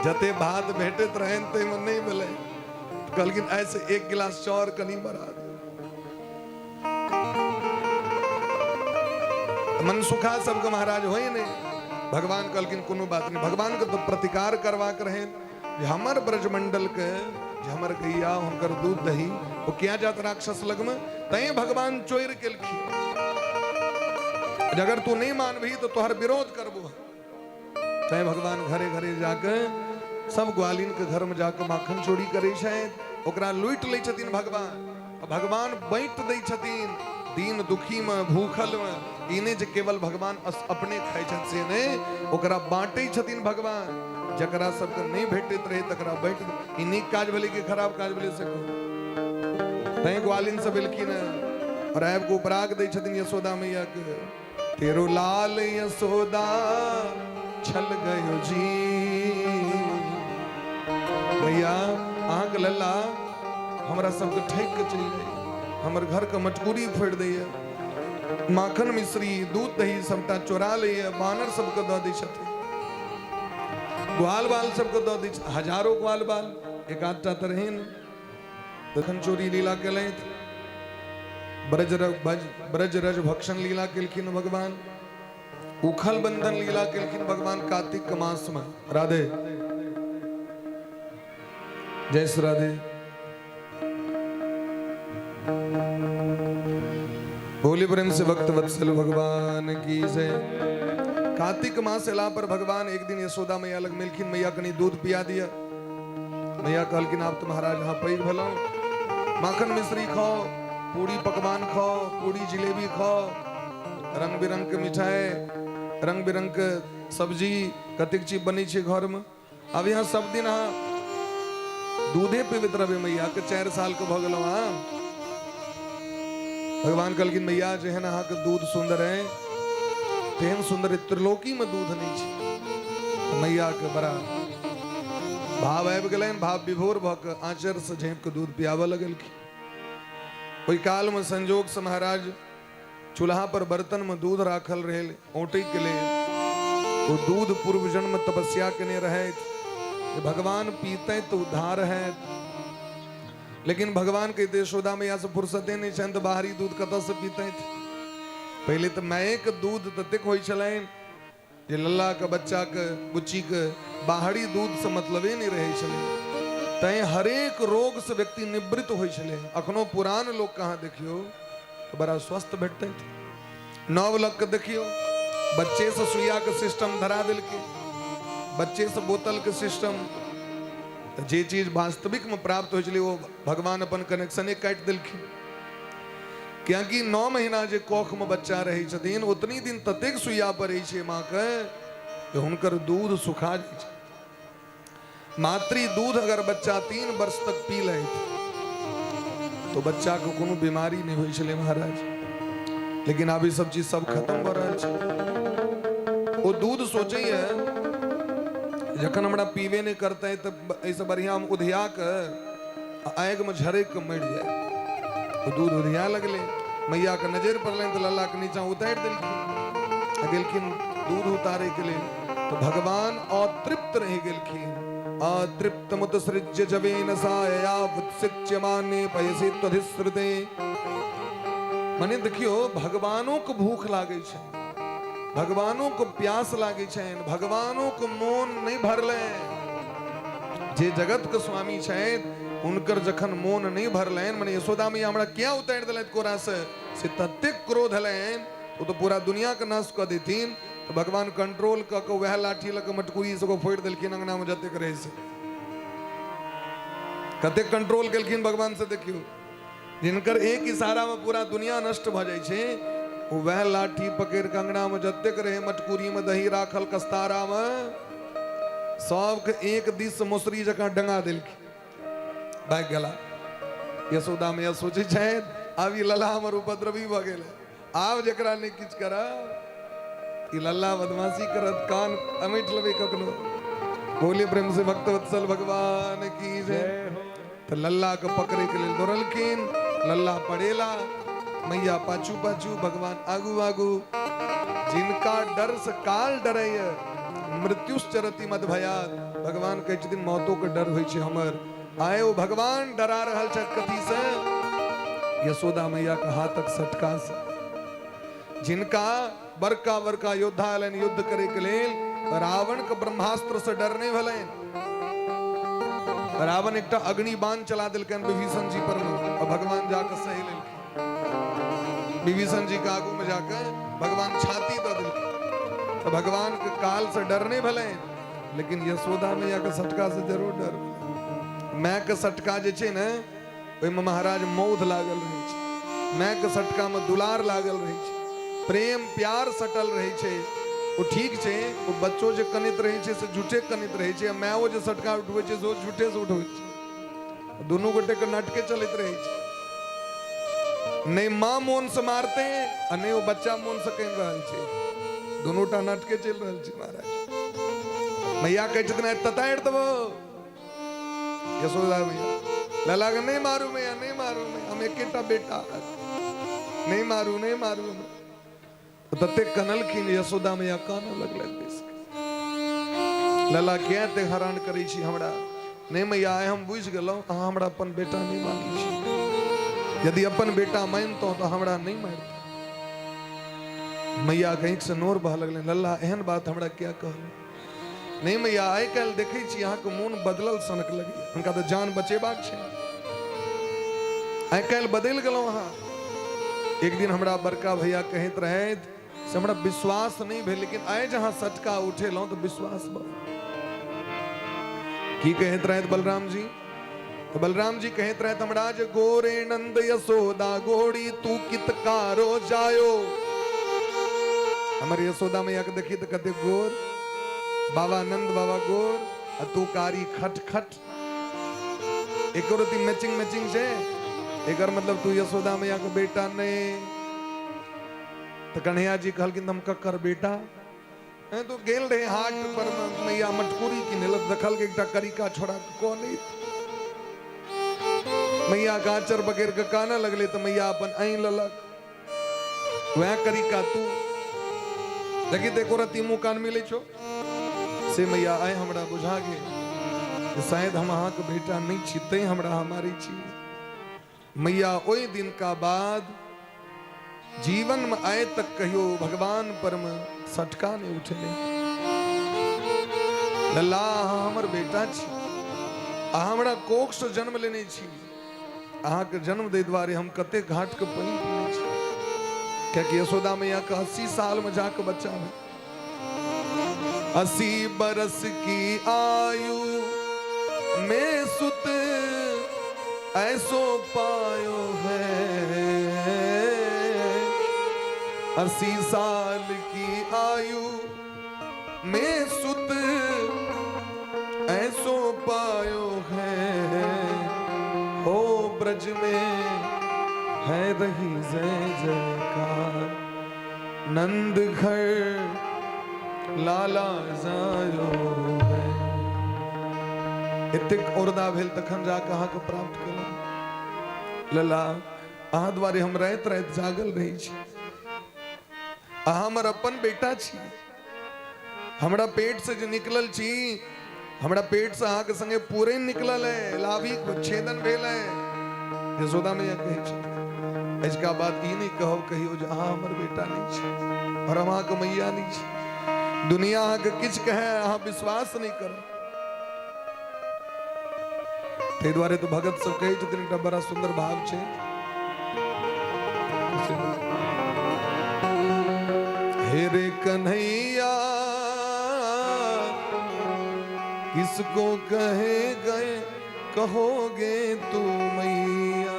जते भात भेटैत रहनि ताहिमे नहि भेलै। कहलखिन ऐसे एक गिलास चाउर कनि बढ़ा दियौ। मनसुखा सबके महाराज होइ नहि। भगवान कहलखिन कोनो बात नहि। भगवानके तऽ प्रतिकार करबाक रहनि जे हमर ब्रजमंडल के जे हमर गैया, हुनकर दूध दही ओ किया जात राक्षस लगमे। तैं भगवान चोरि केलखिन। अगर तू नहीं मानबही तो तोहर विरोध करबो। तैं भगवान घरे घरे जाके सब ग्वालिन के घर में जाके माखन चोरी करै छथि, ओकरा लूटि लै छथिन भगवान। आ भगवान बाँटि दै छथिन दीन दुखी में, भूखल में। ई नहि जे केवल भगवान अपने खाइ छथि से नहि, ओकरा बाँटै छथिन भगवान। जकरा सबके नहि भेटैत रहै तकरा बाँटि। ई नीक काज भेलै कि खराब काज भेलै से कहू? तैं ग्वालिन सब एलखिन हेँ और आबि कऽ उपराग दै छथिन यशोदा मैया के, तेरो लाल यशोदा छल गयो जी। मैया, अहाँके लल्ला हमरा सबके ठकि के चलि जाइ, हमर घरके मटकूरी फोड़ि दैया, माखन मिश्री दूध दही सबटा चोरा लैया, बानर सबके दऽ दै छथिन, ग्वाल बाल सबके दऽ दै छथिन। हजारो ग्वाल बाल, एक आधटा तऽ रहै ने। तखन चोरी लीला केलथि। ब्रज ब्रज रज भक्षण लीला केलखिन भगवान। उखल बंधन लीला केलखिन भगवान कार्तिक के मास में। राधे, जय श्री राधे। बोली प्रेम से भक्त वत्सल भगवान की जय। कार्तिक मास एला पर भगवान एक दिन यशोदा मैया लग मिलखिन। मैया, कनी दूध पिया दिया। मैया कहलखिन आब तऽ महाराज अहाँ पैघ भेलहुँ, माखन मिश्री खाओ, पूरी पकवान खाओ, पूरी जिलेबी खाओ, रंग बिरंग के मिठाई, रंग बिरंग के सब्जी, कतेक चीज बनै छै घरमे। अब यहाँ सब दिन अहाँ दूधे पीबैत रहबै? मैया के 4 साल के भऽ गेलहुँ अहाँ। भगवान कहलखिन मैया, जेहन अहाँके दूध सुन्दर है तेहन सुन्दर त्रिलोकी में दूध नहीं छै। मैया के बड़ा भाव आबि गेलनि। भाव विभोर भऽ कऽ आँचर से झाँपि कऽ दूध पियाबऽ लगलखिन। ओहि काल में संजोग से महाराज चूल्हा पर बर्तन में दूध राखल रहे औटै के लेल। ओ दूध पूर्व जन्म तपस्या केने रहथि जे भगवान पीते तो उद्धार है। लेकिन भगवान के यशोदा मैया से फुर्सते नहीं छनि तऽ बाहरी दूध कतऽ से पीते? पहिले तऽ मायके दूध ततेक होइ छलनि जे लल्ला के बच्चा के, बुच्ची के बाहरी दूध से मतलबे नहीं रहै छलै। तैं हरेक रोग से व्यक्ति निवृत्त होइ छलै। अखनो पुरान लोक कहाँ देखियौ तऽ बड़ा स्वस्थ भेटतै। नव लग के देखियौ, बच्चे से सुइया के सिस्टम धरा देलकै, बच्चे से बोतल के सिस्टम। तऽ जे चीज वास्तविक में प्राप्त होइ छलै ओ भगवान अपन कनेक्शने काटि देलखिन। कियाकि 9 महीना जे कोख में बच्चा रहै छथिन उतनी दिन ततेक सुइया पड़ै छै माँ के जे हुनकर दूध सुखा जाइ छै। मातृ दूध अगर बच्चा 3 वर्ष तक पी लैत तो बच्चा के कोनो बीमारी नहीं होइ छलै महाराज। लेकिन आब ई सब चीज सब खत्म भऽ रहल छै। ओ दूध सोचैए जखन हमरा पीबे नहि करतै तऽ एहिसँ बढ़िआँ हम उधिया कऽ आगिमे झरकि कऽ मरि जाय। ओ दूध उधिया लगलै। मैयाके नजरि पड़लनि तऽ लल्लाके नीचाँ उतारि देलखिन आ गेलखिन दूध उतारैके लेल। तऽ भगवान अतृप्त रहि गेलखिन। अतृप्त मुतसृज्य जवेन साया उत्सिच्य माने पयसि त्वधिश्रुते। मने देखियौ, भगवानों के भूख लागै छै, भगवानों के प्यास लागै छनि, भगवानों के मोन नहि भरलनि। जे जगत के स्वामी छथि हुनकर जखन मोन नहि भरलनि, मने यशोदा मैया हमरा किया उतारि देलथि कोरा से, से ततेक क्रोध एलनि, ओ तऽ पूरा दुनिया के नाश कऽ देथिन। तऽ भगवान कंट्रोल कऽ कऽ वएह लाठी लऽ कऽ मटकुरी सबके फोड़ि देलखिन अंगना मे जतेक रहै से। कतेक कंट्रोल केलखिन भगवान से देखियौ। जिनकर एक इशारा में पूरा दुनिया नष्ट भऽ जाइ छै, ओ वएह लाठी पकड़ि कऽ अंगनामे जतेक रहै मटकुरीमे दही राखल कस्तारामे सबके एक दिस मसुरी जकाँ डंगा देलखिन, भागि गेला। यशोदा मैया सोचै छथि आब ई लल्ला हमर उपद्रवी भऽ गेल, आब जकरा नहि किछु करब ई लल्ला बदमाशी करत, कान अमिट लेबै कखनो। बोले प्रेम से भक्त वत्सल भगवान की जय। तऽ लल्ला के पकड़े के लेल दौड़लखिन, लल्ला पड़ेला, मैया पाछू पाछू, भगवान आगू आगू। जिनका डर से काल डरैया, मृत्युश्चरति मद भयात, भगवान कहै छथिन मौतो के डर होइ छै हमर। आए ओ भगवान डरा रहल छथि कथी से? यशोदा मैया के हाथक सटका से। जिनका बड़का बड़का योद्धा एलनि युद्ध करे के लेल, रावण के ब्रह्मास्त्र से डर नहीं भेलनि। रावण एकटा अग्निबाण चला देलकनि विभीषण जी पर में, और भगवान जाके सही लेलखिन। विभीषण जी के आगू में जाके भगवान छाती दऽ देलखिन। तो भगवान के काल से डर नहीं भेलनि, लेकिन यशोदा मैया के सटका से जरूर डर भेलनि। माय के सटका जे छै ने, ओहिमे महाराज मौध लागल रहै छै, माय के सटका में दुलार लागल रहै छै, प्रेम प्यार सटल रहै छै। ओ ठीक छै, ओ बच्चो जे कनैत रहै छै से झूठे कनैत रहै छै, आ मायो जे सटका उठबै छै से ओ झूठे से उठबै छै। दुनू गोटे के नाटके चलैत रहै छै। नहि माँ मोन से मारते आ नहि ओ बच्चा मोन से कनि रहल छै, दुनू टा नाटके चलि रहल छै। महाराज मैया कहै छथिन आइ ततारि देबो। यशोदा मैया लला के नहीं मारू मैया, नहीं मारू मैया, हम एकेटा बेटा, नहीं मारू, नहीं मारू हमरा। ततेक कनलखिन यशोदा मैया कानऽ लगलनि बैस कऽ। लला किया एतेक हैरान करै छी हमरा? नहि मैया, आइ हम बुझि गेलहुँ अहाँ हमरा अपन बेटा नहि मानै छी। यदि अपन बेटा मानितहुँ तऽ हमरा नहि मारितहुँ। मैया के आँखिसँ नोर बहऽ लगलनि, लल्ला एहन बात हमरा किया कहलहुँ? नहि मैया, आइ काल्हि देखै छी अहाँके मोन बदलल सनक लगैए। हुनका तऽ जान बचेबाक छै। आइ काल्हि बदलि गेलहुँ अहाँ। एक दिन हमरा बड़का भैया कहैत रहथि से हमरा विश्वास नहि भेल, लेकिन आइ जहाँ सटका उठेलहुँ तऽ विश्वास भऽ। की कहैत रहथि बलराम जी? तऽ बलराम जी कहैत रहथि हमरा जे गोरे नंद यशोदा गोरी तू कित कारो जायो। हमर यशोदा मैया के देखी तऽ कते गोर, बाबा नंद बाबा गोर, आ तू कारी खट खट, एको रति मैचिंग मैचिंग छै, एकर मतलब तू यशोदा मैया के बेटा नहीं। तऽ कन्हैया जी कहलखिन हम ककर बेटा? तो गेल रहे हाट पर मैया मटकुरी किने लए, देखल के एकटा करिका छोड़ा कनैत, मैया गाचर पकड़ के कानऽ लगले, तऽ मैया अपन आनि लेलक, वएह करिका तू देखी तऽ एको रत्ती मुँह कान मिलै छौ। से मैया आइ हमरा बुझा गेल जे शायद हम अहाँके बेटा नहि छी, तैं हमरा अहाँ मारै छी। मैया ओहि दिन का बाद जीवन में आए तक कहियो भगवान पर में सटका नहीं उठेले। लल्ला अहाँ हमर बेटा छी, अहाँ हमरा कोख से जन्म लेने छी, अहाँके जन्म दै दुआरे हम कते घाट के पानि पीने छी। कियाकि यशोदा मैया के 80 साल में जाके बच्चा भेल। 80 बरस की आयु में सुत ऐसो पायो है, 80 साल की आयु में सुत ऐसो पायो है, हो ब्रज में है रही जय जयकार, नंद घर लाला जायो है। एतेक औरदा भेल तखन जाके अहाँके प्राप्त केलहुँ। लला अहाँ दुआरे हम राति राति जागल रहै छी, अहाँ हमर अपन बेटा छी, हमरा पेट से जे निकलल छी, हमरा पेट से अहाँके संगे पूरे निकलल है, लाभी छेदन भेल है। यशोदा मैया कहै छै अजुका बात ई नहि कहब कहियो जे अहाँ हमर बेटा नहि छी और हम अहाँके मैया नहि छी। दुनिया अहाँके किछु कहै अहाँ विश्वास नहि करब। ताहि दुआरे तऽ भगत सब कहै छथिन एकटा बड़ा सुन्दर भाव छै, हे रे कन्हैया किसको कहे गए कहोगे तू मैया,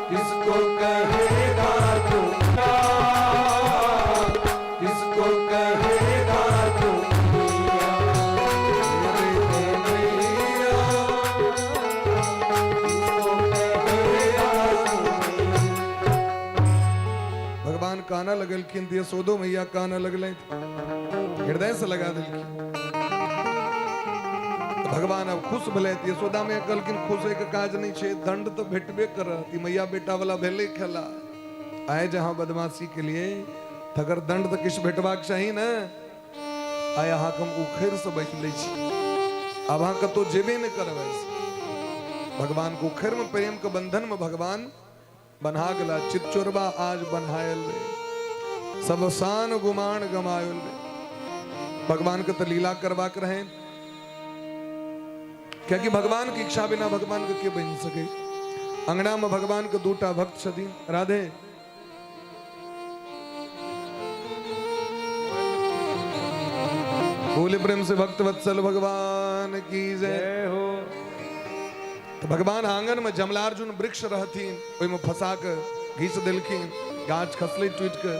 किसको कहे कानऽ लगलखिन तऽ यशोदो मैया कानऽ लगलथि, हृदय से लगा देलखिन। तऽ भगवान आब खुश भेलथि। यशोदा मैया कहलखिन खुश होइके काज नहि छै, दंड तऽ भेटबे करत, ई मैया बेटा वाला भेलै खेला। आइ जे अहाँ बदमाशी केलियै तकर दंड तऽ किछु भेटबाक चाही ने। आइ अहाँके हम उखड़िसँ बान्हि लै छी, आब अहाँ कतहु जेबे नहि करब। ऐसे भगवान के उखड़िमे प्रेम के बंधन में भगवान बन्हा गेला। चितचोरबा आज बन्हायल रे, सब शान गुमान गमायल रे। भगवान के तो लीला करबाक रहे, कियाकि भगवान की इच्छा बिना भगवान के के बनि सके। अंगना में भगवान के दूटा भक्त छथिन, राधे बोले प्रेम से भक्त वत्सल भगवान की जय हो। तो भगवान आंगन में जमलार्जुन वृक्ष रहथिन, ओहिमे फंसा के घीच देलखिन, गाछ खसलै टूटि के।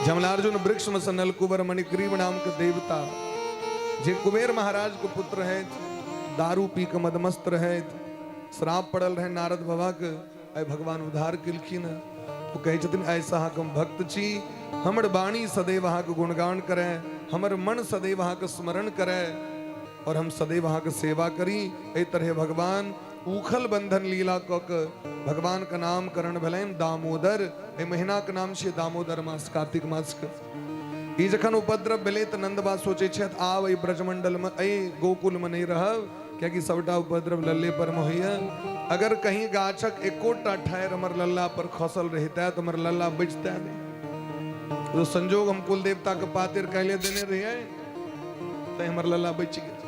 जमलार्जुन वृक्ष में से नलकुबर मणिग्रीव नाम के देवता, जे कुबेर महाराज के पुत्र हैं, दारू पी के मदमस्त रहे, श्राप पड़ल रहे नारद बाबा के, आइ भगवान उद्धार केलखिन। ओ कहै छथिन ऐसा अहाँके हम भक्त छी, हमर वाणी सदैव अहाँके गुणगान करे, हमर मन सदैव अहाँके स्मरण करे और हम सदैव अहाँके सेवा करी। एहि तरह भगवान उखल बंधन लीला कऽ के भगवान के नामकरण भेलनि दामोदर। एहि महीना के नाम छियै दामोदर मास, कार्तिक मास के। ई जखन उपद्रव भेलै तऽ नंदबा सोचै छथि आब एहि ब्रजमंडल में, एहि गोकुल में नहीं रहब, कियाकि सबटा उपद्रव लल्ले पर में होइए। अगर कहीं गाछक एकोटा ठारि हमर लल्ला पर खसल रहिता तऽ हमर लल्ला बचता नहीं। तो संजोग हम कुल देवता के पातिर कहले देने रहिए तऽ हमर लल्ला बचि गेल।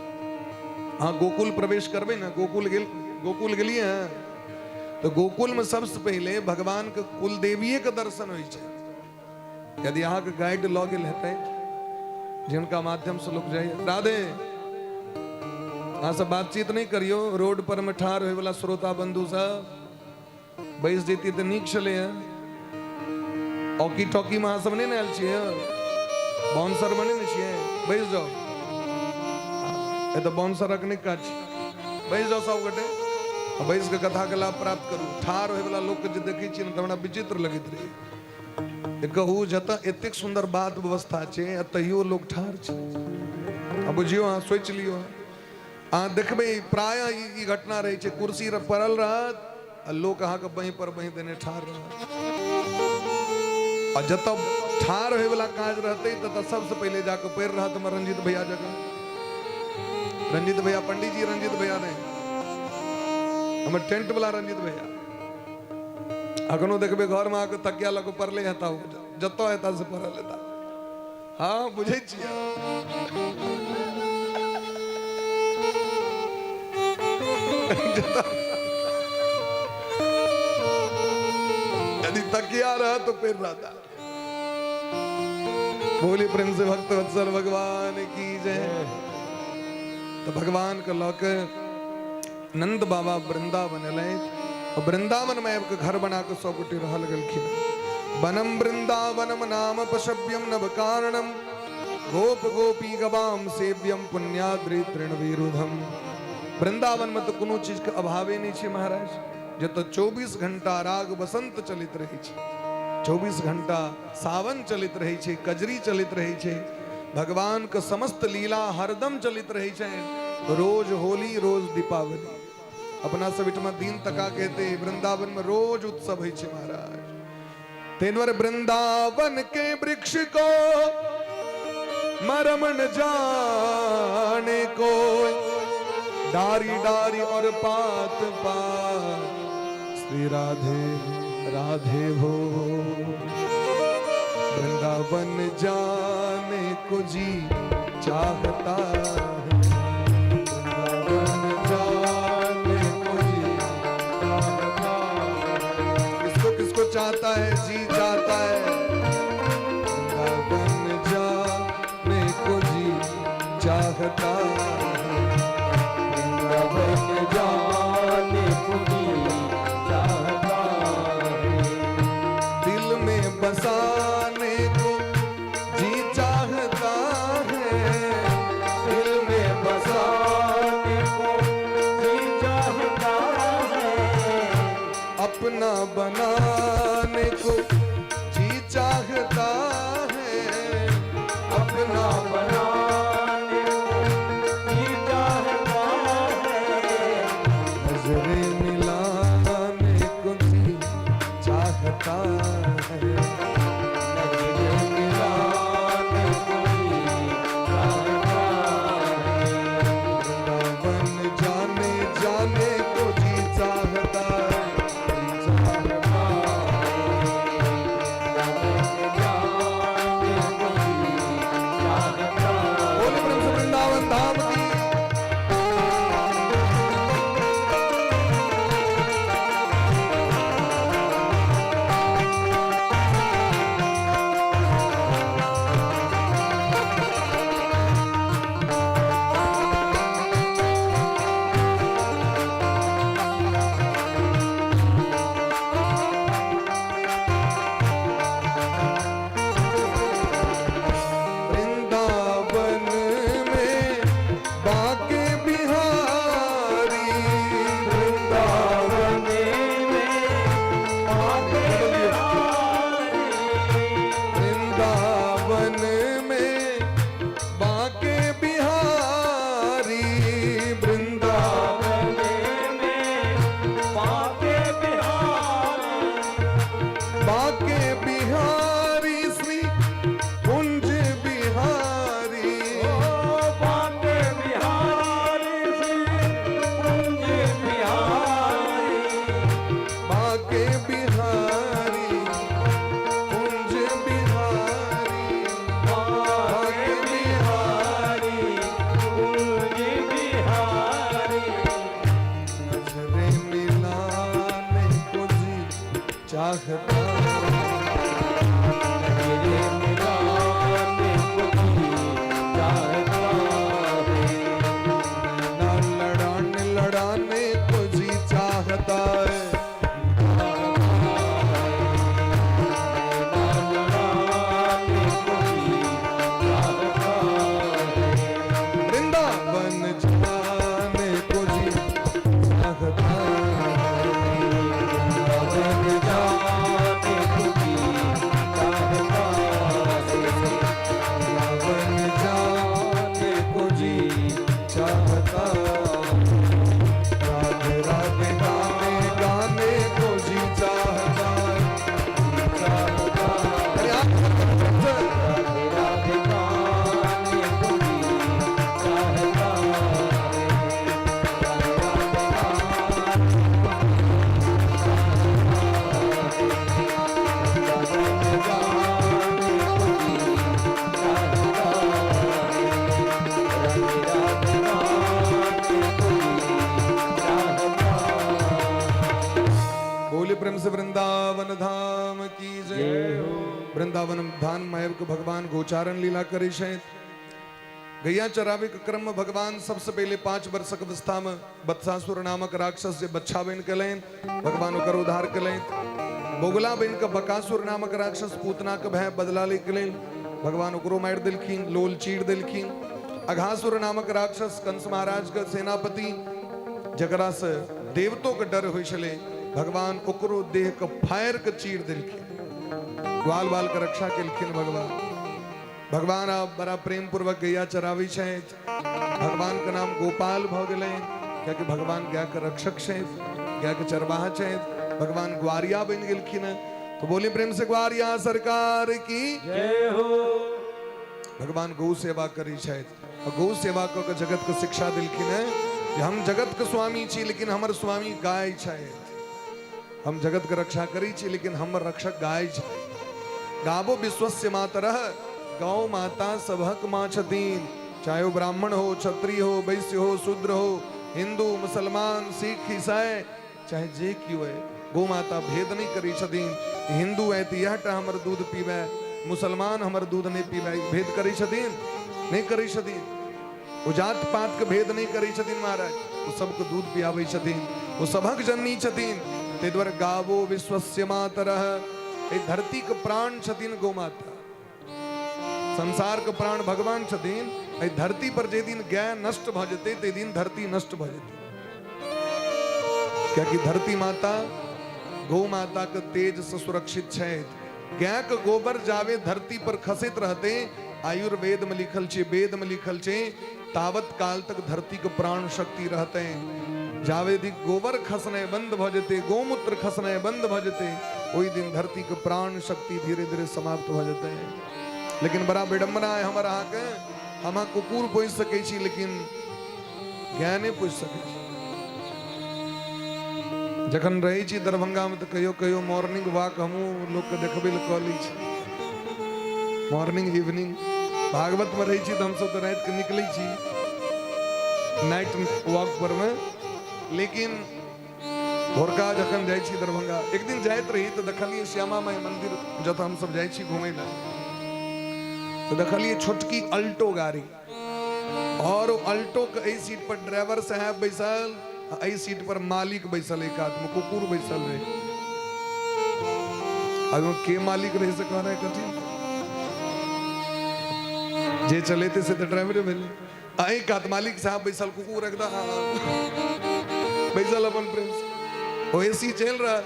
अहाँ गोकुल प्रवेश करबै ने, गोकुल गेल, गोकुल गेलियै हँ तऽ गोकुल में सबसे पहिले भगवान के कुल देवीए के दर्शन होइ छै। यदि अहाँके गाइड लऽ गेल हेतै जिनका माध्यम से लोग जाइए। राधे अहाँ सब बातचीत नहीं करियो, रोड पर में ठाढ़ होय वाला श्रोता बंधु सब बैस जैती तऽ नीक छलै हँ। ऑकी टॉकी में अहाँ सब नहीं ने आयल छियै, बाउंसर बने ने छियै, बैस जाओ। एतऽ बाउंसरक नहि काज छै, बैस जाओ सब गोटे, बैस के कथा के लाभ प्राप्त करू। ठाढ़ होय वाला लोक के जे देखै छियै ने तऽ हमरा विचित्र लगैत रहै। कहू जतऽ एतेक सुन्दर बात व्यवस्था छै आ तैयो लोक ठाढ़ छै। आ बुझियौ अहाँ सोचि लियौ, अहाँ देखबै प्रायः ई घटना रहै छै, कुर्सी पड़ल रहत आ लोक अहाँके बही पर बही देने ठाढ़ रहत। आ जतऽ ठाढ़ होयवला काज रहतै ततऽ सबसँ पहिले जाकऽ पड़ि रहत हमर रंजीत भैया जकाँ। रंजीत भैया पंडीजी, रंजीत भैया नहि, हमर टेंट वाला रंजीत भैया। अखनो देखबै घरमे आके तकिया लऽ कऽ पड़ले हेता, जतऽ हेता से पड़ल हेता। हाँ बुझै छियै। यदि तकिया रह तो फिर रहता। बोली प्रेम से भक्त वत्सल भगवान की जय। तो भगवान के लऽ के नंद बाबा वृंदावन एलथि और वृंदावन में आबि कऽ घर बना कऽ सब गोटे रहल गेलखिन। वनम वृंदावनम नाम पशव्यम नव कारणम गोप गोपी गवाम सेव्यम पुण्याद्रि तृण विरुधम। वृंदावन में तो कोनो चीज के अभावे नहीं छै महाराज, जतऽ 24 घंटा राग बसंत चलैत रहै छै, 24 घंटा सावन चलैत रहै छै, कजरी चलैत रहै छै, भगवान के समस्त लीला हरदम चलैत रहै छै। रोज होली, रोज दीपावली, अपना सब एहिठमा दिन तका के हेतै, वृंदावन में रोज उत्सव होइ छै महाराज। ताहि दुआरे वृंदावन के वृक्ष को मरम न जाने को, डारी डारी और पात पात श्री राधे राधे हो। वृंदावन जाने को जी चाहता है, वृंदावन जाने को जी चाहता है। किसको किसको चाहता है, जी चाहता है। वृंदावन जाने को जी चाहता है, वृंदावन जाने को जी चाहता है। दिल में बसाने को जी चाहता है, दिल में बसाने को जी चाहता है, अपना बनाने को जी बोले प्रेम से वृंदावन धाम की। वृंदावन में बाके बिहारी, वृंदावन वृंदावन में बाके बिहारी, वृंदावन बाके बिहारी श्री कुंज बिहारी, बाके बिहारी कुंज बिहारी, बाके बिहारी नजरे मिलाने को जी चाहता, ना लड़ाने लड़ाने को जी चाहता है। वृंदावन जाने को जी चाहता है, वृंदावन जाने को जी चाहता है, वृंदावन जाने को जी चाहता है। राधे राधे गाने गाने को जी चाहता है, चाहता है। अरे आप राधे गाने को जी चाहता है, राधे राधे गाने को जी चाहता है, राधे राधे गाने को जी चाहता है। बोले प्रेम से वृंदावन धाम की जय। वृंदावन धाम में के भगवान गोचारण लीला करे छथि। गैया चरावे के क्रम में भगवान सबसे पहले 5 वर्षक अवस्था में बत्सासुर नामक राक्षस जे बच्छा बन के लैन, भगवान ओकर उद्धार केलनि। बोगला बन के बकासुर नामक राक्षस पूतना के भय बदला ले के लेल भगवान ओकरो मारि देलखिन, लोल चीर देलखिन। अघासुर नामक राक्षस कंस महाराज के सेनापति जकरा से देवतो के डर होइ छलै, भगवान ओकरो देह के फायर के चीर देलखिन, ग्वाल बाल के रक्षा केलखिन भगवान। भगवान आब बड़ा प्रेम पूर्वक गैया चराबै छथि। भगवान के नाम गोपाल भऽ गेलनि, कियाकि भगवान गाय के रक्षक छथि, गाय के चरवाहा छथि। भगवान ग्वारिया बनि गेलखिन हैं। तो बोले प्रेम से ग्वारिया सरकार की जय हो। भगवान गौ सेवा करै छथि आ गौ सेवा कऽ के जगत के शिक्षा देलखिन हैं जे हम जगत के स्वामी छी, लेकिन हमर स्वामी गाय छथि। हम जगत के रक्षा करै छी, लेकिन हमर रक्षक गाय छथि। गावो विश्वस्य मातरः, गौ माता सबहक माँ छथिन, चाहे वो ब्राह्मण हो, क्षत्रिय हो, वैश्य हो, शूद्र हो, हिंदू, मुसलमान, सिख, ईसाई, चाहे जे कियो है, गौ माता भेद नहीं करै छथिन। हिंदू है तऽ इएह टा हमर दूध पीबै, मुसलमान हमर दूध नहीं पीबै, भेद करै छथिन? नहीं करै छथिन। ओ जात पात के भेद नहीं करै छथिन महाराज, ओ सबके दूध पियाबै छथिन, ओ सबहक जननी छथिन। ताहि दुआरे गावो विश्वस्य मातरः, एहि धरती के प्राण छथिन गौ माता। संसार के प्राण भगवान छथिन। एहि धरती पर जे दिन गाय नष्ट भऽ जेतै, ताहि दिन धरती नष्ट भऽ जेतै, कियाकि धरती माता गौ माता के तेज से सुरक्षित छथि। गाय के गोबर जावे धरती पर खसैत रहते, आयुर्वेद में लिखल छै, वेद में लिखल छै, तावत काल तक धरती के प्राण शक्ति रहते। जावे दी गोबर खसनाइ बंद भऽ जेतै, गोमूत्र खसनाइ बंद भऽ जेतै, ओहि दिन धरती के प्राण शक्ति धीरे धीरे समाप्त भऽ जेतै। लेकिन बड़ा विडम्बना है हमर अहाँके, हम अहाँ कुकुर पोसि सकै छी, लेकिन गाय नहि पोसि सकै छी। जखन रहै छी दरभंगा में तऽ कहियो कहियो मॉर्निंग वॉक हमहूँ लोकके देखबै लए कऽ लै छी, मॉर्निंग इवनिंग। भागवतमे रहै छी तऽ हमसभ तऽ रातिके निकलै छी नाइट वॉक परमे, लेकिन भोरका जखन जाइ छी दरभंगा, एक दिन जाइत रही तऽ देखलियै श्यामा माई मंदिर जतऽ हमसभ जाइ छी घुमै लए, तऽ देखलियै छोटकी अल्टो गाड़ी, और ओ अल्टो के एहि सीट पर ड्राइवर साहब बैसल आ एहि सीट पर मालिक बैसल, एक आदमी कुकुर बैसल रहे। अब के मालिक रहे से कहनाइ कठिन, जे चलेते से तऽ ड्राइवरे भेलै। आ एहि कात मालिक साहब बैसल, कुकुर एकदम बैसल अपन प्रेम से, ओ एसी चलि रहल।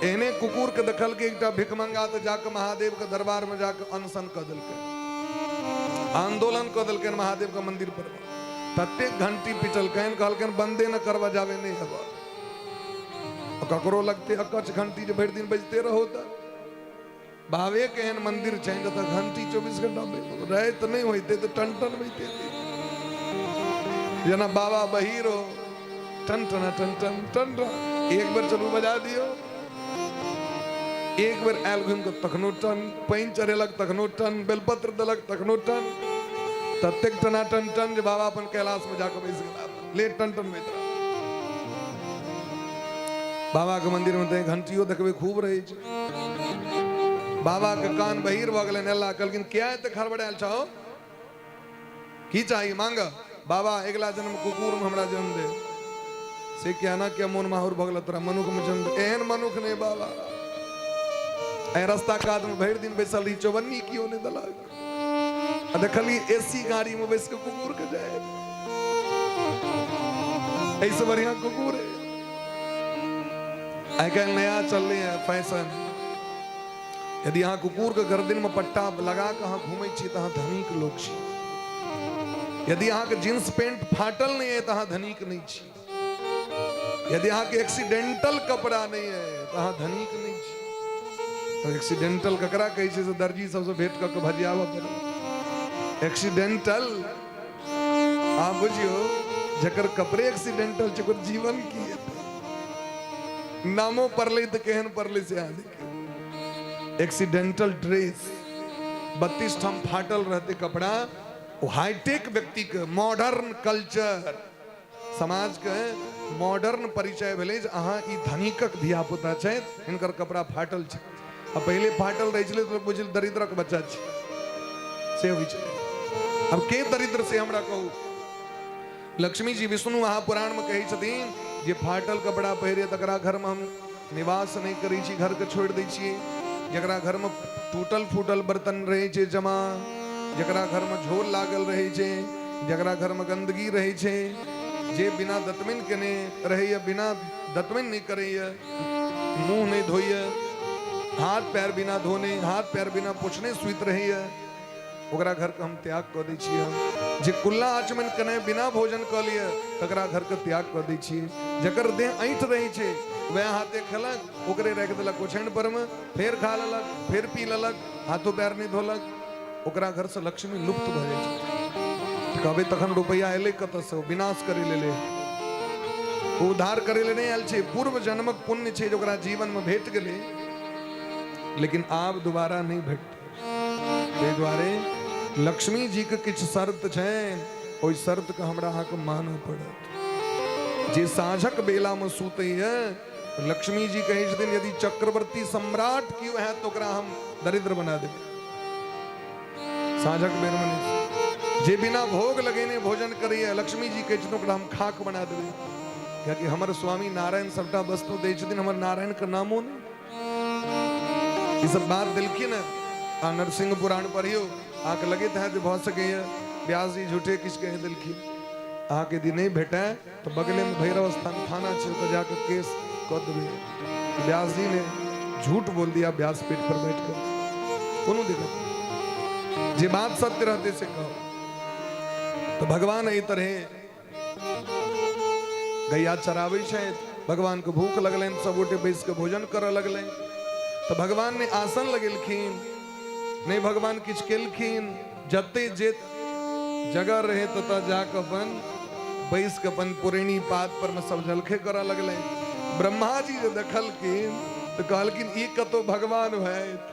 एहने कुकुर के देखलकै एकटा भिखमंगा तऽ जाके महादेव के दरबार में जाके अनशन कऽ देलकै, आंदोलन कऽ देलकै महादेव के मंदिर पर। ततेक घंटी पिटलकनि, कहलकनि बंदे न करबा जावे नहीं हेबा। ककरो लगते अकच घंटी जे भरि दिन बजते रहो। तऽ बाबे के एहन मंदिर छै जतऽ घंटी 24 घंटा राति नहि होइते तऽ टन टन बजते, जेना बाबा बहीर हो, टन टन टन टन टन टन। एक बेर चलू बजा दियौ, एक बेर आयल घुमि कऽ तखनो टन, पानि चढ़ेलक तखनो टन, बेलपत्र देलक तखनो टन, ततेक टना टन टन जे बाबा अपन कैलाश में जाकऽ बैस गेला, ले टन टन बजैत रहल। बाबा के मंदिर में तऽ घंटियो देखबै खूब रहै छै। बाबा के कान बहिर भऽ गेलनि, अल्लाह कहलखिन किया एते खड़बड़ायल छहो, की चाही मांग। बाबा अगिला जन्म कुकुर में हमरा जन्म दे। से किया ना किया मोन माहुर भऽ गेल तोरा मनुख में जन्म दे। एहन मनुख नहि बाबा, एहि रास्ता कात में भरि दिन बैसल रही, चौबन्नी कियो नहि देलक, आ देखली एसी गाड़ी में बैस के कुकुर के जाय, एहिसँ बढ़िया कुकुर है। आइ काल्हि नया चललै है फैशन, यदि अहाँ कुकुर के गर्दन में पट्टा लगा के अहाँ घूमै छी तऽ अहाँ धनिक लोक छी। यदि अहाँके जींस पेंट फाटल नहि है तऽ अहाँ धनिक नहि छी। यदि अहाँके एक्सीडेंटल कपड़ा नहि है तऽ अहाँ धनिक नहि छी। तऽ एक्सीडेंटल ककरा कहै छै से दर्जी सबसँ भेंट कऽ के भजियाबऽ पड़त। एक्सीडेंटल अहाँ बुझियौ, जकर कपड़े एक्सीडेंटल छै ओकर जीवन की हेतै? नामो पड़लै तऽ केहन पड़लै से अहाँ देखियौ। एक्सीडेंटल ड्रेस, 32 ठाम फाटल रहतै कपड़ा, ओ हाईटेक व्यक्तिके मॉडर्न कल्चर, समाजके मॉडर्न परिचय भेलै जे अहाँ ई धनिकक धियापुता छथि, हिनकर कपड़ा फाटल छै। आ पहिले फाटल रहै छलै तऽ बुझल दरिद्रक बच्चा छै, से होइ छलै। अब के दरिद्र से हमरा कहू? लक्ष्मी जी विष्णु महापुराण में कहै छथिन जे फाटल कपड़ा पहिरे तकरा घर में हम निवास नहि करै छी, घर के छोड़ि दै छियै। जकरा घर में टूटल फूटल बर्तन रहै छै जमा, जकरा घर में झोल लागल रहै छै, जकरा घर में गंदगी रहै छै, जे बिना दतमनि केने रहैए, बिना दतमनि नहि करैए, मुँह नहि धोइए, हाथ पैर बिना धोने, हाथ पैर बिना पोछने सुति रहैए, ओकरा घरके हम त्याग कऽ दै छियै। हम जे कुल्ला आचमन केने बिना भोजन कऽ लिअ तकरा घरके त्याग कऽ दै छियै। जकर देह ऐंठ रहै छै, वएह हाथे खेलक, ओकरे राखि देलक ओछानि परमे, फेर खा लेलक, फेर पी लेलक, हाथो पैर नहि धोलक, ओकरा घरसँ लक्ष्मी लुप्त भऽ जाइ छै। कहबै तखन रुपैआ एलै कतऽसँ? ओ विनाश करै लेल ओ उद्धार करै लेल नहि आयल छै। पूर्व जन्मक पुण्य छै जे ओकरा जीवनमे भेट गेलै, लेकिन आब दोबारा नहि भेटतै। ताहि दुआरे लक्ष्मी जी के किछु शर्त छनि, ओहि शर्त के हमरा अहाँके मानऽ पड़त। जे साँझक बेला में सुतैए, लक्ष्मी जी कहै छथिन यदि चक्रवर्ती सम्राट केओ हैत तऽ ओकरा हम दरिद्र बना देबै। साँझक बेर में नहि। जे बिना भोग लगेने भोजन करैए, लक्ष्मी जी कहै छथिन ओकरा हम खाक बना देबै, कियाकि हमर स्वामी नारायण सबटा वस्तु दै छथिन, हमर नारायण के नामो नहि। ई सब बात देलखिन आ नरसिंह पुराण पढ़ियौ, अहाँके लगैत हैत जे भऽ सकैए व्यास जी झूठे किछु कहि देलखिन। अहाँके यदि नहि भेटै तऽ बगलेमे भैरव स्थान थाना छै, ओतऽ जाके केस कऽ देबै, व्यास जी ने झूठ बोल दिया व्यासपीठ पर बैठ कर। कोनो दिक्कत नहि, जे बात सत्य रहतै से कहू। तऽ भगवान एहि तरहे गैया चराबै छथि। भगवान के भूख लगलनि, सब गोटे बैस के भोजन करऽ लगलनि, तऽ भगवान ने आसन लगेलखिन नहि, भगवान किछु केलखिन, जते जे जगह रहे ततऽ जाकऽ अपन बैस के अपन पुरैनी पात पर में सब जलखे करऽ लगलै। ब्रह्मा जी जे देखलखिन तऽ कहलखिन ई कतौ भगवान भैत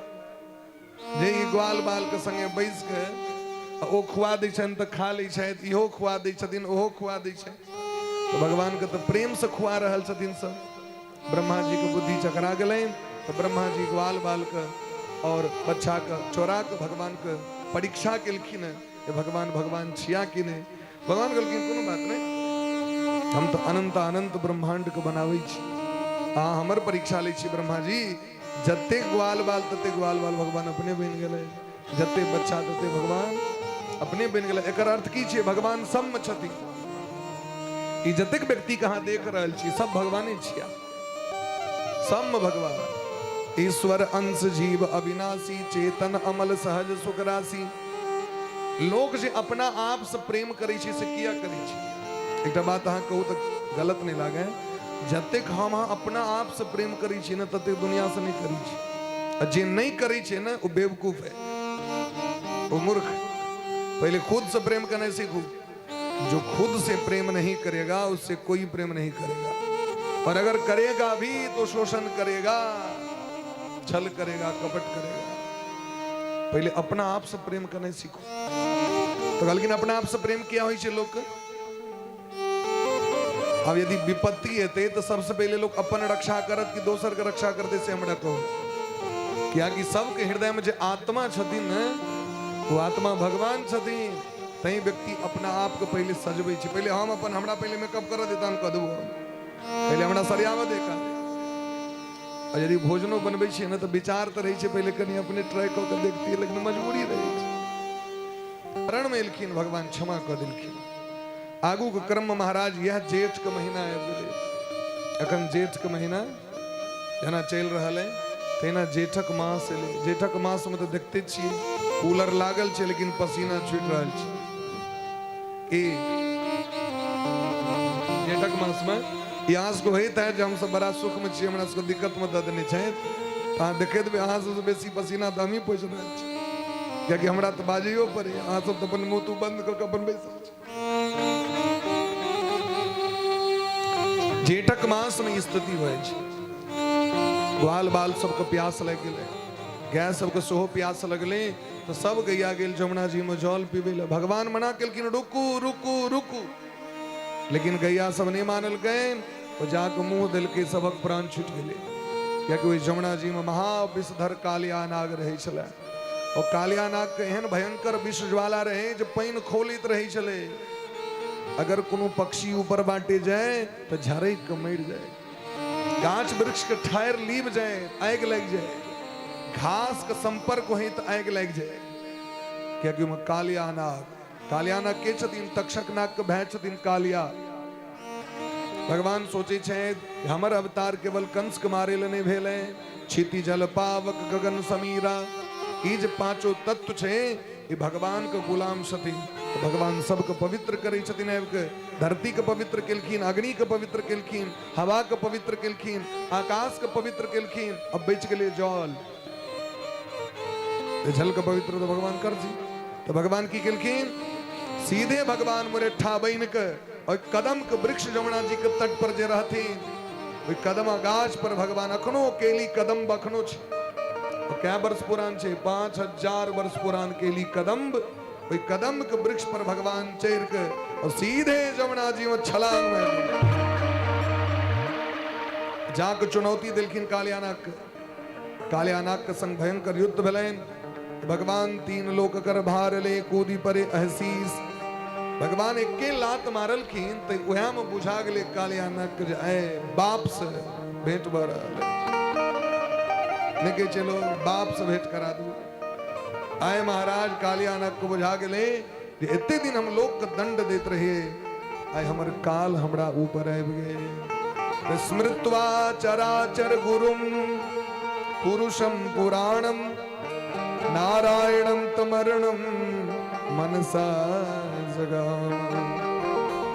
जे ई ग्वाल बाल के संगे बैस के आ ओ खुआ दै छनि तऽ खा लै छथि, इहो खुआ दै छथिन, ओहो खुआ दै छथि। तऽ भगवानके तऽ प्रेमसँ खुआ रहल छथिन सब। ब्रह्माजीके बुद्धि चकरा गेलनि तऽ ब्रह्माजी ग्वाल बालके और बच्चाके चोरा कऽ भगवानके परीक्षा केलखिन हेँ जे भगवान भगवान छिया कि नहि। भगवान कहलखिन कोनो बात नहि, हम तऽ अनंत अनंत ब्रह्मांडके बनाबै छी, अहाँ हमर परीक्षा लै छी ब्रह्माजी। जते ग्वाल बाल तते ग्वाल बाल भगवान अपने बनि गेलै, जते बच्चा तते भगवान अपने बनि गेलै। एकर अर्थ की छै? भगवान सबमे छथिन। ई जतेक व्यक्ति के अहाँ देख रहल छी सब भगवाने छिया, सबमे भगवान। ईश्वर अंश जीव अविनाशी, चेतन अमल सहज सुख राशि। लोक जे अपना आप से प्रेम करै छै से किया करै छै? एकटा बात अहाँ कहू तऽ गलत नहि लागे, जतेक हम अहाँ अपना आप से प्रेम करै छी ने ततेक दुनिया से नहि करै छी। आ जे नहि करै छै ने ओ बेवकूफ है, ओ मूर्ख। पहले खुद से प्रेम करना सीखू। जो खुद से प्रेम नहीं करेगा उससे कोई प्रेम नहीं करेगा, और अगर करेगा भी तो शोषण करेगा, छल करेगा, कपट करेगा। पहले अपना आप से प्रेम करना सीखो। तो कहलखिन अपना आप से प्रेम किया होइ छै लोक। आब यदि विपत्ति एतै तऽ सबसे पहिले लोक अपन रक्षा करत कि दोसर के रक्षा करतै, से हमरा कहू। कियाकि सबके हृदय में जे आत्मा छथिन ने, वो आत्मा भगवान छथिन। तैं व्यक्ति अपना आप के पहिले सजबै छै। पहिले हम अपन, हमरा पहिले मेकअप करऽ दे तहन कऽ देबो, पहिले हमरा सरियाबऽ दे का। आ यदि भोजनो बनबै छियै ने तऽ विचार तऽ रहै छै पहिले कनि अपने ट्राई कऽ के देखतियै, लेकिन मजबूरी रहै छै। शरण में एलखिन, भगवान क्षमा कऽ देलखिन। आगू के क्रम में महाराज यह जेठ के महीना आबि गेलै। अखन जेठ के महीना जेना चलि रहल है तहिना जेठक मास एलै। जेठक मास में तऽ देखते छियै कूलर लागल छै लेकिन पसीना छूटि रहल छै। की जेठक मास में ई अहाँ सबके होइत है जे हमसब बड़ा सुख में छियै, हमरा सबके दिक्कत में दऽ देने छथि। अहाँ देखैत हेबै अहाँ सबसँ बेसी पसीना तऽ हमही पोछि रहल छी, कियाकि हमरा तऽ बाजैयो पड़ैए, अहाँ सब तऽ अपन मुँह तूह बंद कऽ के अपन बैसल छी। जेठक मास में स्थिति होइ छै, ग्वाल बाल सबके प्यास लागि गेलै, गाय सबके सेहो प्यास लगलै, तऽ सब गैया गेल जमुना जी में जल पीबै लए। भगवान मना केलखिन रुकू रुकू रुकू, लेकिन गैया सब नहि मानलकनि, ओ जाके मुँह देलकै, सबक प्राण छूटि गेलै। कियाकि ओहि जमुना जी में महाविषधर कालिया नाग रहै छलै। और कालिया नाग के एहन भयंकर विष ज्वाला रहे जे पानि खोलैत रहै छलै। अगर कोनो पक्षी ऊपर बाटे जाए तऽ झरकि के मरि जाए, गाछ वृक्ष के ठारि लीब जाए आगि लागि जाए, घास के संपर्क होई तऽ आगि लागि जाए। कियाकि ओहिमे कालिया नाग, कालिया नाग के छथिन? तक्षक नाग के भाय छथिन कालिया। भगवान सोचे छै हमर अवतार केवल कंस के मारे ले नहीं भेल है। क्षिति जल पावक गगन समीरा, ई जे पांचो तत्व छै ई भगवान के गुलाम छथिन। तो भगवान सबके पवित्र करै छथिन आबि के, धरती के पवित्र केलखिन, अग्नि के पवित्र केलखिन, हवा के पवित्र केलखिन, आकाश के पवित्र केलखिन, अब बचि गेलै जल। जल के पवित्र तो भगवान करथिन। तो भगवान की केलखिन? सीधे भगवान मुरेठा बनि के और कदम के वृक्ष जमुना जी के तट पर जे रहथिन ओहि कदम गाछ पर भगवान अखनो केली कदम अखनो छै। कै वर्ष पुरान छै? 5000 वर्ष पुरान केली कदम्ब। ओहि कदम के वृक्ष पर भगवान चढ़ि के और सीधे जमुना जी में छलांग मारि जाके चुनौती देलखिन कालियानाग के। कालियानाग के संग भयंकर युद्ध भेलनि। भगवान तीन लोक कर भार ले कूदी परे अहसीस। भगवान एके लात मारलखिन तऽ उएह में बुझा गेलै कालियानाग के जे ऐ बाप से भेंट भऽ रहल है। नहि कहै छै लोग बाप से भेंट करा दू। आय महाराज कालियानाग के बुझा गेलै जे एते दिन हम लोक के दंड दैत रहियै, आइ हमर काल हमरा ऊपर आबि गेल। स्मृत्वा चराचर गुरुम पुरुषम पुराणम नारायणम तमरणम मनसा जगाम।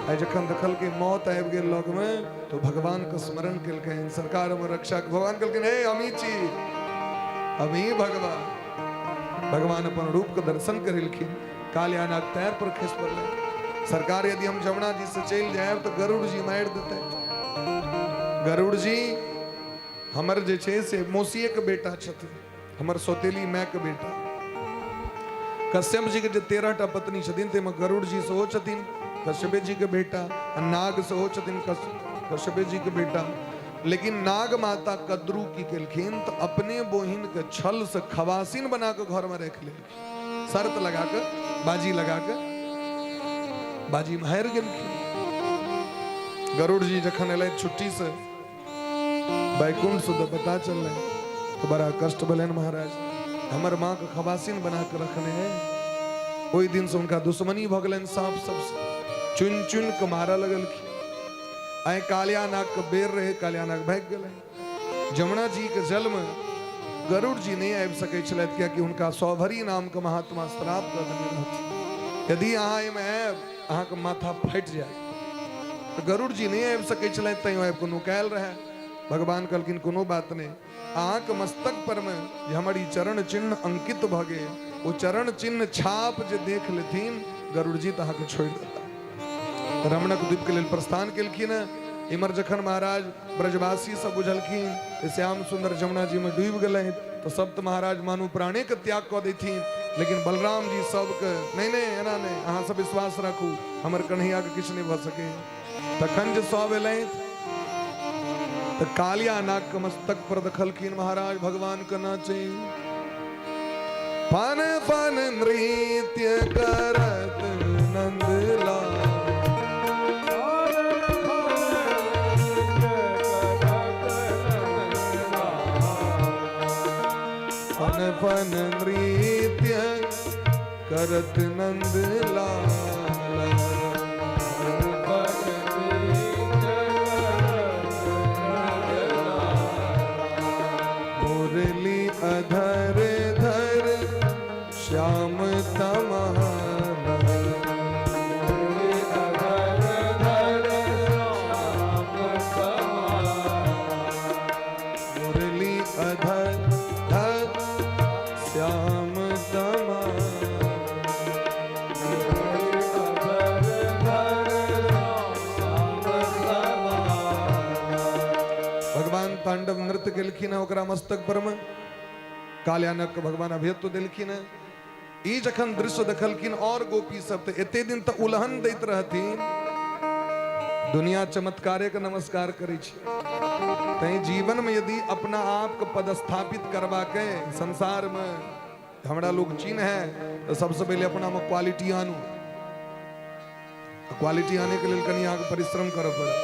आइ जखन देखलकै मौत आबि गेल लगमे तो भगवान के स्मरण केलकनि, सरकार हमर रक्षा। भगवान कहलखिन हे हमही छी, हमही भगवान। भगवान अपन रूप के दर्शन करेलखिन। कालियानाग पैर पर खसि पड़लै। सरकार यदि हम जमुना जी से चलि जायब तऽ गरुड़ जी मारि देतै। गरुड़ जी हमर जे छै से मौसीए के बेटा छथिन, हमर सौतेली माय के बेटा। कश्यप जी के जे 13 टा पत्नी छथिन ताहिमे गरुड़ जी सेहो छथिन, कश्यपे जी के बेटा, आ नाग सेहो छथिन, कश्यपे जी के बेटा। लेकिन नाग माता कद्रू की केलखिन तऽ अपने बहिन के छल से खवासिन बना के घर में राखि लेलखिन, शर्त लगा के, बाजी लगा के, बाजी में हारि गेलखिन। गरुड़ जी जखन एलथि छुट्टी से बैकुंठ से तऽ पता चललै तऽ बड़ा कष्ट भेलनि, महाराज हमर माँ के खवासिन बना के रखने है। ओहि दिन से हुनका दुश्मनी भऽ गेलनि साँप सबसे, चुनि चुनि के मारऽ लगलखिन। आइ कालिया नाग के बेर रहे, कालिया नाग भागि गेलै। जमुना जी के जल में गरुड़ जी नहीं आबि सकै छलथि, कियाकि हुनका सौभरी नाम के महात्मा श्राप दऽ देने रहथिन, यदि अहाँ एहिमे आयब अहाँके माथा फाटि जायत। तऽ गरुड़ जी नहि आबि सकै छलथि, तैँ आबि कऽ नुकायल रहए। भगवान कहलखिन कोनो बात नहि, अहाँके मस्तक पर मे जे हमर ई चरण चिन्ह अंकित भऽ गेल, ओ चरण चिन्ह छाप जे देख लेथिन गरुड़ जी तऽ अहाँके छोड़ि देता। रमणक द्वीप के लेल प्रस्थान केलखिन। इमर जखन महाराज ब्रजवासी सब बुझलखिन जे श्याम सुंदर जमुना जी में डूबि गेलै, तऽ सब तऽ महाराज मानू प्राणे के त्याग कऽ देथिन, लेकिन बलराम जी सबके नहीं नहीं एना नहीं, अहाँ सब विश्वास राखू, हमर कन्हैया के किछु नहीं भऽ सके। तखन जे सब एलै तऽ कालिया नाग के मस्तक पर देखलखिन महाराज भगवान के नाचे, पन पन नृत्य करत नंदलाल, फन फन नृत्य करत नंदलाल, मुरली अधर धर श्याम तमाला, मुरली अधर धर श्याम तमाला। भगवान तांडव नृत्य केलखिन है ओकरा मस्तक पर में, काल्यानक के भगवान अभयत्व देलखिन है। ई जखन दृश्य देखलखिन और गोपी सब तऽ एते दिन तऽ उलहन दैत रहथिन, दुनिया चमत्कारे के नमस्कार करै छै। तैं जीवन में यदि अपना आप के पदस्थापित करबा के संसार में हमरा लोग चिन्ह है तो सबसे पहले अपना में क्वालिटी आनू। क्वालिटी आने के लेल कनि अहाँके परिश्रम करऽ पड़त,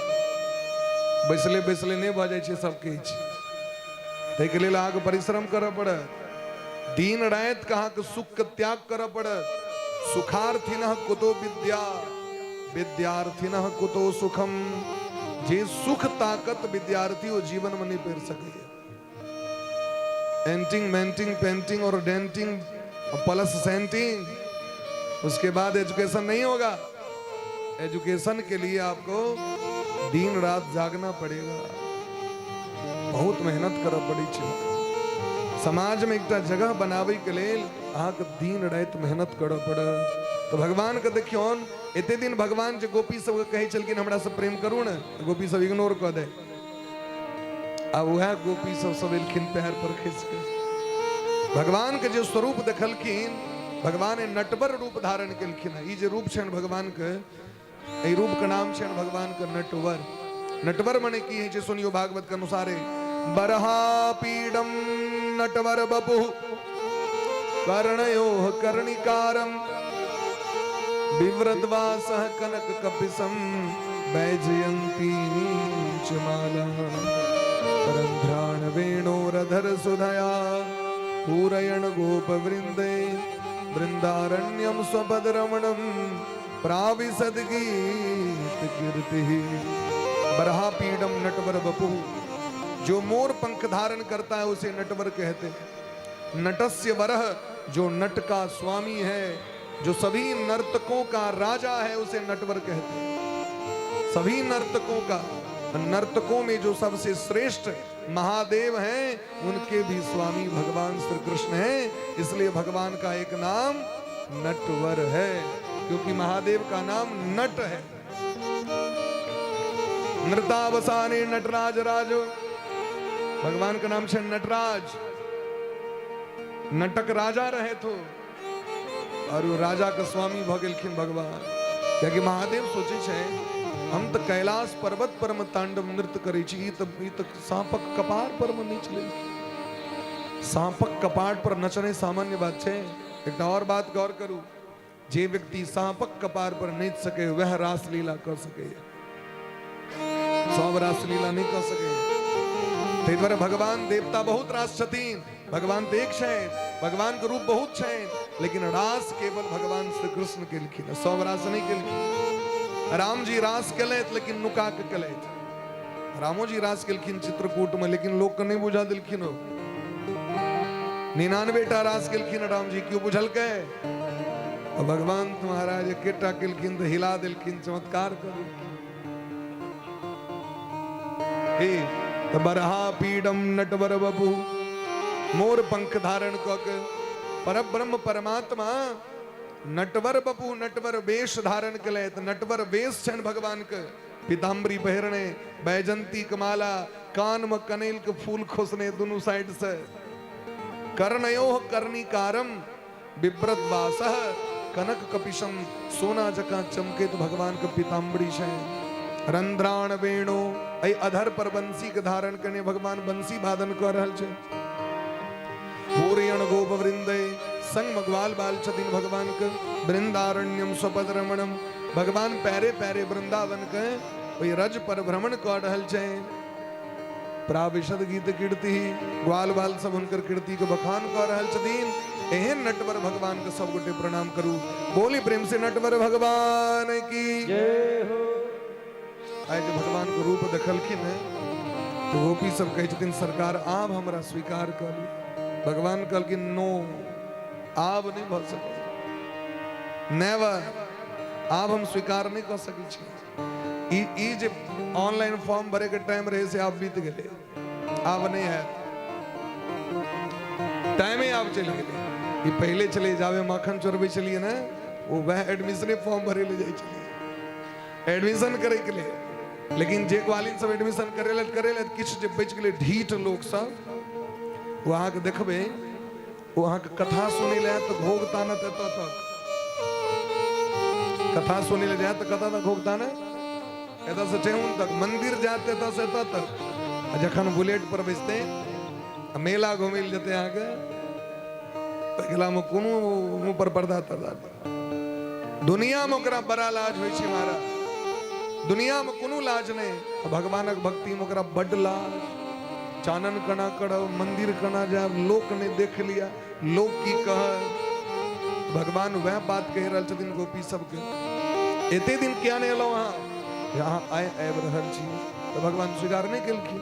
बैसले बैसले नहि भऽ जाइ छै सब किछु, ताहिके लेल अहाँके परिश्रम करऽ पड़त, दिन राति के अहाँके सुख के त्याग करऽ पड़त। सुखार्थिनः कुतो विद्या विद्यार्थिनः कुतो सुखम, जे सुख ताकत विद्यार्थी ओ जीवन में नहीं पढ़ सकैए। एंटिंग मेंटिंग पेंटिंग और डेंटिंग प्लस सेंटिंग, उसके बाद एजुकेशन नहीं होगा। एजुकेशन के लिए आपको दिन रात जागना पड़ेगा, बहुत मेहनत करऽ पड़ै छै। समाज में एकटा जगह बनाबै के लेल अहाँके दिन राति मेहनत करऽ पड़त। तऽ भगवान के देखियौन, एते दिन भगवान जे गोपी सबके कहै छलखिन हमरा से प्रेम करू ने, गोपी सब इग्नोर कऽ दे। आ वएह गोपी सब सब एलखिन पैर पर खसि के भगवान के जे स्वरूप देखलखिन, भगवान नटवर रूप धारण केलखिन। ई जे रूप छनि भगवान के, एहि रूप के नाम छनि भगवान के नटवर। नटवर मने की है छै सुनियो भागवत के अनुसारे, बरहा पीडम नटवर बपु कर्णयोः कर्णिकारम बिव्रतवासः कनक कपिसम वैजयंती च माला रंध्राण वेणोरधर सुधया पूरयण गोपवृंदे वृंदारण्यम स्वपद रमणम प्राविशद गीत कीर्ति। बरहा पीडम नटवर बपु, जो मोर पंख धारण करता है उसे नटवर कहते हैं। नटस्य वरह, जो नट का स्वामी है, जो सभी नर्तकों का राजा है उसे नटवर कहते हैं। सभी नर्तकों का, नर्तकों में जो सबसे श्रेष्ठ महादेव हैं उनके भी स्वामी भगवान श्री कृष्ण हैं, इसलिए भगवान का एक नाम नटवर है, क्योंकि महादेव का नाम नट है। नृतावसाने नटराज राज, भगवान का नाम है नटराज, नटक राजा रहे तो। और ओ राजा के स्वामी भऽ गेलखिन भगवान। कियाकि महादेव सोचै छै हम तऽ कैलाश पर्वत पर मे तांडव नृत्य करै छी, ई तऽ साँपक कपार पर मे नचि लेलखिन। साँपक कपाट पर नचनाइ सामान्य बात छै? एकटा और बात गौर करू, जे व्यक्ति साँपक कपार पर नचि सके वएह रासलीला कऽ सकैए, सब रासलीला नहि कऽ सकैए। ताहि दुआरे भगवान देवता बहुत रास छथिन, भगवान तऽ एक छनि, भगवान के रूप बहुत छनि, लेकिन रास केवल भगवान श्री कृष्ण केलखिन, सब रास नहि केलखिन। राम जी रास केलथि लेकिन नुका के केलथि। रामो जी रास केलखिन चित्रकूट में, लेकिन लोक के नहीं बुझा देलखिन। हो 99 टा रास केलखिन राम जी, क्यों बुझलकै? आ भगवान महाराज एकेटा केलखिन तऽ हिला देलखिन, चमत्कार कर देलखिन। हे तऽ बरहा पीडम नटवर बबू, मोर पंख धारण कऽ के परब्रह्म परमात्मा नटवर बपू नटवर वेश धारण केलथि। नटवर वेश छनि भगवान के, पीताम्बरी पहिरने, बैजंती के माला, कान में कनेल के फूल खोसने दुनू साइड से, कर्णयोः कर्णिकारम बिभ्रत वासः कनक कपिशम, सोना जकाँ चमकैत भगवान के पीताम्बरी छै। रंध्राण वेणु, एहि अधर पर बंसी के धारण करने भगवान बंसी वादन कऽ रहल छै। पूर्यण गोप वृंदे, संग में ग्वाल बाल छथिन भगवान के। वृंदारण्यम स्वपद रमणम, भगवान पैरे पैरे वृंदावन के ओहि रज पर भ्रमण कऽ रहल छै। प्राविशद गीत कीर्ति, ग्वाल बाल सब हुनकर कीर्ति के बखान कऽ रहल छथिन। एहन नटवर भगवान के सब गोटे प्रणाम करू, बोली प्रेम से नटवर भगवान की जय हो। आइ जे भगवान के रूप देखलखिन है तो गोपी सब कहै छथिन सरकार आब हमरा स्वीकार कऽ ली। भगवान कहलखिन नो, आब नहि भऽ सकै, नेवर, आब हम स्वीकार नहि कऽ सकै छी। ई ई जे ऑनलाइन फॉर्म भरे के टाइम रहे से आब बीत गेलै, आब नहि है टाइमे, आब चलि गेलै। ई पहिले छलै जाबे माखन चोरबै छलियै ने, ओ वएह एडमिशने फॉर्म भरे लए जाइ छलियै एडमिशन करे के लिए। लेकिन जे ग्वालिन सब एडमिशन करेलथि करेलथि, किछु जे बचि गेलै ढीठ लोक सब, ओ अहाँके देखबै ओ अहाँके कथा सुनै लए आयत तऽ घोघ तानत एतऽ तक। कथा सुनै लए जायत तऽ कतऽ तक घोघ तानत? एतऽ से ठेहुन तक। मंदिर जायत एतऽ से एतऽ तक। आ जखन बुलेट पर बैसतै आ मेला घुमै लए जेतै अहाँके, ओहि कोनो मुँह पर पर्दा तर्दा नहि। दुनियामे ओकरा बड़ा लाज होइ छै महाराज, दुनियामे कोनो लाज नहि, भगवानक भक्तिमे ओकरा बड्ड लाज। चानन कना करब, मंदिर कना जायब, लोक नहि देख लिया, लोक की कह। भगवान वएह बात कहि रहल छथिन गोपी सबके, एते दिन किया नहि एलहुँ अहाँ, अहाँ आइ आबि रहल छी। तऽ भगवान स्वीकार नहि केलखिन।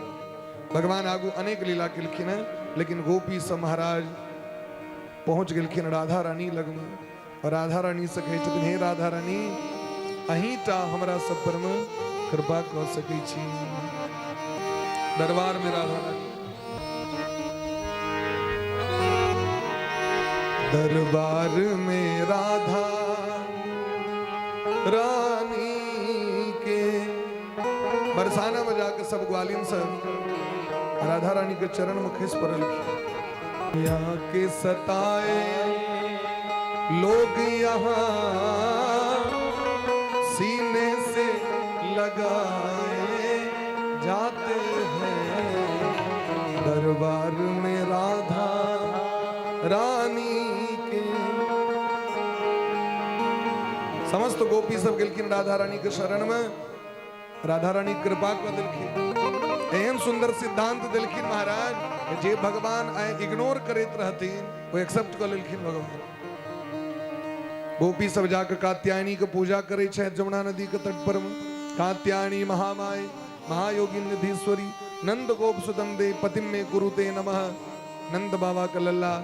भगवान आगू अनेक लीला केलखिन हेँ, लेकिन गोपी सब महाराज पहुँच गेलखिन राधा रानी लगमे। राधा रानी से कहै छथिन हे राधा रानी, अहीं टा हमरा सब पर में कृपा कऽ सकै छी। दरबार में राधा रानी, दरबार में राधा रानी के बरसाना में जाके सब ग्वालिन सब राधा रानी के चरण में खस पड़लखिन। यहाँ के सताए लोग यहाँ सीने से लगाए जाते हैं, दरबार में राधा रानी के। समस्त गोपी सब गेलखिन राधा रानी के शरण में, राधा रानी कृपा कऽ देलखिन, एहन सुंदर सिद्धांत देलखिन महाराज जे भगवान आइ इग्नोर करैत रहथिन ओ एक्सेप्ट कऽ लेलखिन भगवान। गोपी सब जाके कात्यायनी के पूजा करै छथि जमुना नदी के तट पर। कात्यायनी महामाय महायोगी निधीश्वरी नंद गोप सुतम दे पतिम में कुरुते नमः। नंद बाबा के लल्ला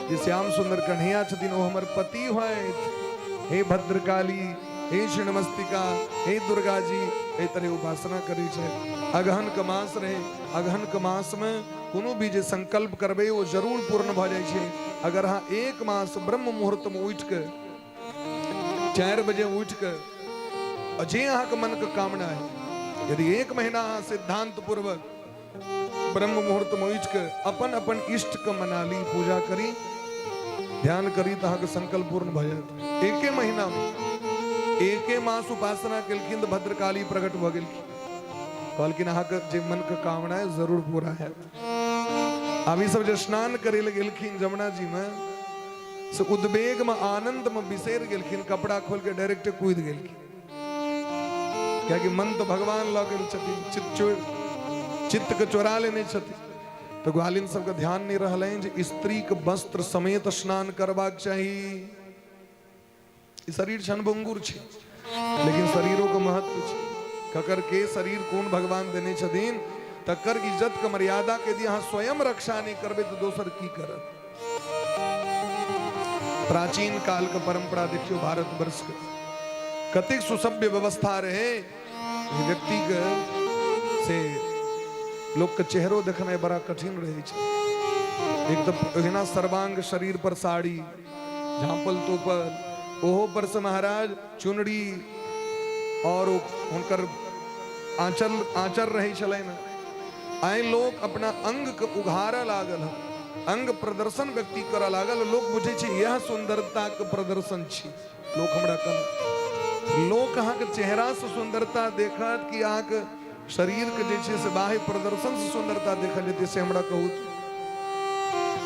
जे श्याम सुंदर कन्हैया छथिन ओ हमर पति होइत। हे भद्रकाली, हे छिन्नमस्तिका, हे दुर्गा जी, एहि तरह उपासना करै छै। अगहन के मास रहे, अगहन के मास में कोनो भी जे संकल्प करबै ओ जरूर पूर्ण भऽ जाइ छै। अगर अहाँ एक मास ब्रह्म मुहूर्त में उठि के 4 बजे उठि के जे अहाँके मन के कामना है, यदि एक महीना अहाँ सिद्धांत पूर्वक ब्रह्म मुहूर्त में उठि के अपन अपन इष्ट के मना ली, पूजा करी, ध्यान करी तऽ अहाँके संकल्प पूर्ण भऽ जायत। एके महीना मे एके मास उपासना केलखिन तऽ भद्रकाली प्रकट भऽ गेलखिन। कहलखिन अहाँके जे मन के कामना है जरूर पूरा हैत। आब ई सब जे स्नान करे लए गेलखिन जमुना जी मे, से उद्वेग में आनंद में बिसरि गेलखिन, कपड़ा खोल के डायरेक्ट कूद गेलखिन, कियाकि मन तो भगवान लऽ गेल छथिन, चित्त चोर चित्त के चोरा लेने छथिन। तऽ ग्वालिन सबके ध्यान नहि रहलनि जे स्त्रीके वस्त्र समेत स्नान करबाक चाही। ई शरीर क्षणभंगुर छै, लेकिन शरीरो के महत्व छै। ककर के शरीर कोन भगवान देने छथिन, तकर इज्जत के मर्यादा के यदि अहाँ स्वयं रक्षा नहि करबै तऽ दोसर की करत? प्राचीन काल के परंपरा देखियौ, भारतवर्ष के कतेक सुसभ्य व्यवस्था रहे। व्यक्ति के से लोक के चेहरो देखनाइ बड़ा कठिन रहै छै। एक तऽ ओहिना सर्वांग शरीर पर साड़ी झाँपल तोपल, ओहो पर से महाराज चुनरी और हुनकर आंचल आंचर रहै छलनि। आइ लोक अपना अंग के उघारऽ लागल हन, अंग प्रदर्शन व्यक्ति करऽ लागल। लोक बुझै छै इएह सुंदरता के प्रदर्शन छी। लोक हमरा कहलक, लोक अहाँके चेहरा से सुंदरता देखत कि अहाँके शरीर के जे छै से बाह्य प्रदर्शन से सुंदरता देखल जेतै, से हमरा कहू।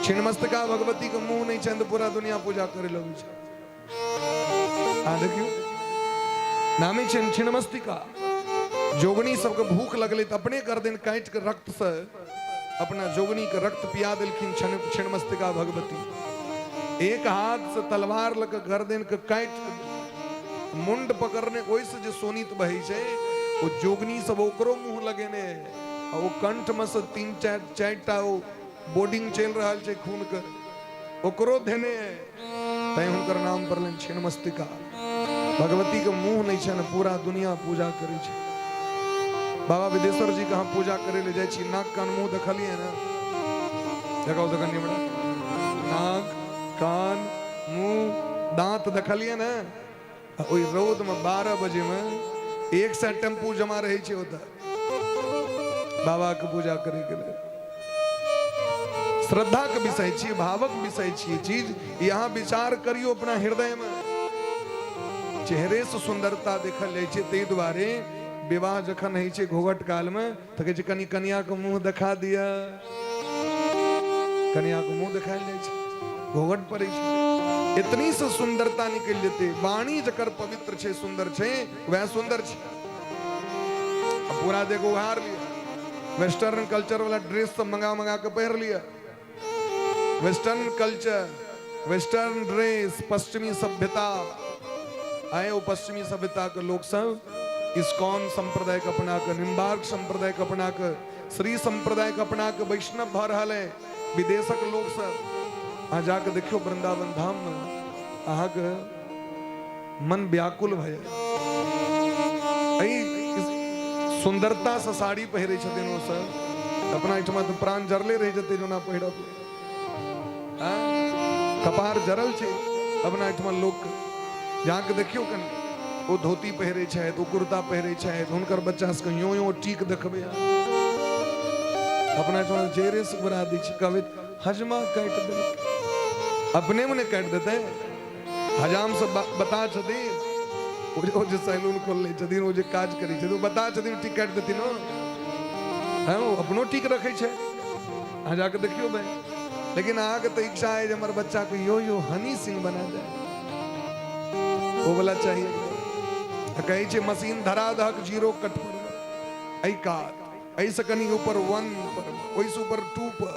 छिन्नमस्तिका भगवती के मुंह नहीं छनि तऽ पूरा दुनिया पूजा करे लगै छै। आ देखियौ, नामे छनि छिन्नमस्तिका। जोगनी सबके भूख लगलै तऽ अपने गर्दन काटि के रक्त से अपना जोगनी के रक्त पिया देलखिन छिन्नमस्तिका भगवती। एक हाथ से तलवार लऽ के गर्दन के काटि के मुंड पकड़ने ओहिसँ जे सोनित बहै छै, ओ जोगनी सब ओकरो मुंह लगेने, आ ओ कंठ में से तीन चारि चारिटा ओ बोर्डिंग चलि रहल छै खून के, ओकरो धेने, तैं हुनकर नाम पड़लनि छिन्नमस्तिका। भगवती के मुंह नहि छनि, पूरा दुनिया पूजा करै छै। बाबा विदेश्वर जी के हम पूजा करे ले जाइ छी, नाक कान मुंह देखलियै ने? देखाउ तऽ कनि हमरा नाक कान मुंह दांत देखलियै ने? आ ओहि रौद में 12 बजे में 100 टेम्पू जमा रहै छै ओतऽ बाबा के पूजा करे के लेल। श्रद्धा के विषय छी, भावक विषय छी चीज। यहाँ विचार करियो अपना हृदय में। चेहरे से सुंदरता देखल जाइ छै, ताहि दुआरे विवाह जखन होइ छै घोघट काल में तऽ कहै छै कनि कनिया के मुंह देखा दिअ। कनिया के मुंह देखायल जाइ छै, घोघट पड़ै छै, इतनी से सुंदरता निकलि जेतै। वाणी जकर पवित्र छै, सुंदर छै, वएह सुंदर छै। आ पूरा देखो उहार लिअ, वेस्टर्न कल्चर वाला ड्रेस सब मंगा मंगा के पहिर लिअ। वेस्टर्न कल्चर, वेस्टर्न ड्रेस, पश्चिमी सभ्यता आए। ओ पश्चिमी सभ्यता के लोग सब इस्कॉन संप्रदाय के अपना के, निम्बार्क संप्रदाय के अपना के, श्री संप्रदाय के अपना के वैष्णव भऽ रहल है विदेशक लोग सब। अहाँ जाके देखियौ वृंदावन धाम में, अहाँके मन व्याकुल भऽ जायत। एहि सुंदरता से साड़ी पहिरै छथिन ओ सब। अपना एहिठमा तऽ प्राण जरले रहि जेतै जोना पहिरब, कपार जरल छै अपना एहिठमा लोक। जाके देखियौ कनि, ओ धोती पहिरै छथि, ओ कुर्ता पहिरै छथि, हुनकर बच्चा सबके यो यो टीक देखबै। अपना एहिठमा जेरे से उड़ा दै छै, कहबै हजमा काटि देलक। अपने मने काटि देतै। हजाम सब बता छथिन, ओ जे सैलून खोलने छथिन, ओ जे काज करै छथिन, ओ बता छथिन, टीक काटि देथिन। ओ हँ, ओ अपनो टीक रखै छै। अहाँ जाके देखियौ भाई। लेकिन अहाँके तऽ इच्छा है जे हमर बच्चाके यो यो हनी सिंह बना दे, ओ वाला चाहिए। तऽ कहै छै मशीन धरा दहक जीरो कट पर, एहि कात एहिसँ कनि ऊपर 1 पर, ओहिसँ ऊपर 2 पर,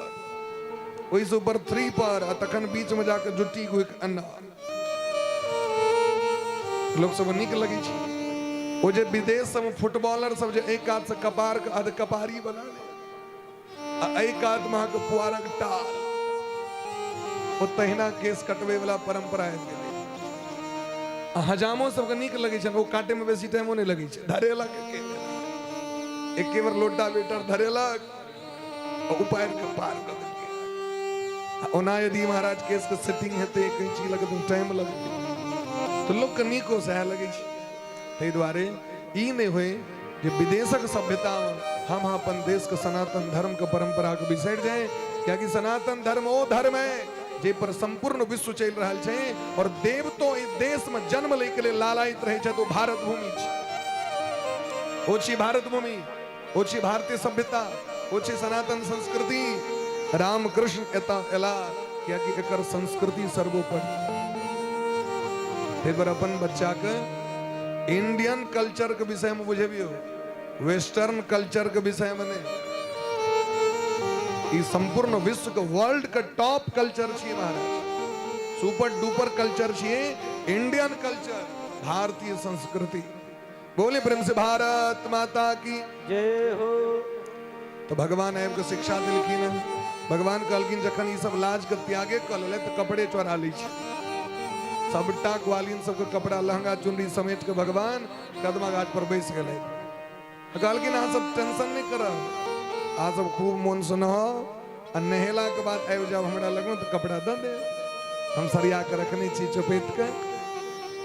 ओहिसँ ऊपर 3 पर, आ तखन बीचमे जाके जुट्टी गुहिक अन्ना। लोक सब नीक लगै छै। ओ जे विदेश सब फुटबॉलर सब जे एक कात से कपार के अध कपारी बना ले आ एहि कात मे अहाँके पुआरक टाल, ओ तहिना केस कटबै वाला परंपरा आबि गेलै। आ हजामो सबके नीक लगै छनि, ओ काटे मे बेसी टाइमो नहि लगै छै। धरेलक एके बेर, एके बेर लोटा बेटर धरेलक, उपारि के पार कऽ देलकै। आ ओना यदि महाराज केस के सेटिंग हेतै, कैंची लगतै, टाइम लगतै, तऽ लोकके नीको सएह लगै छै। ताहि दुआरे ई नहि होइ जे विदेशक सभ्यता हम अपन देश के सनातन धर्म के परंपरा के बिसरि जाए, कियाकि सनातन धर्म ओ धर्म है जे पर सम्पूर्ण विश्व चलि रहल छै और देवतो एहि देश में जन्म लै के लेल लालायित रहै छथि, ओ भारत भूमि छै। ओ छी भारत भूमि, ओ छी भारतीय सभ्यता, ओ छी सनातन संस्कृति। राम कृष्ण एतऽ एला कियाकि एकर संस्कृति सर्वोपरि। ताहि दुआरे अपन बच्चाके इंडियन कल्चर के विषय में बुझेबियौ, वेस्टर्न कल्चर के विषय में नहीं। ई संपूर्ण विश्व के, वर्ल्ड के टॉप कल्चर छियै महाराज, सुपर डुपर कल्चर छियै इंडियन कल्चर, भारतीय संस्कृति। बोले प्रेम से भारत माता की जय हो। तो भगवान आबि के शिक्षा देलखिन हन। भगवान कहलखिन जखन ई सब लाज के त्यागे कऽ लेलै तऽ कपड़े चोरा लै छै। सबटा ग्वालिन सबके कपड़ा लहंगा चुनरी समेट के भगवान कदमा गाछ पर बैस गेलै। कहलखिन अहाँ सब टेंशन नहि करब, अहाँ सब खूब मोन से नहाउ आ नहेला के बाद आबि जाउ हमरा लगमे तऽ कपड़ा दऽ देब, हम सरिया के रखने छी चपेट के।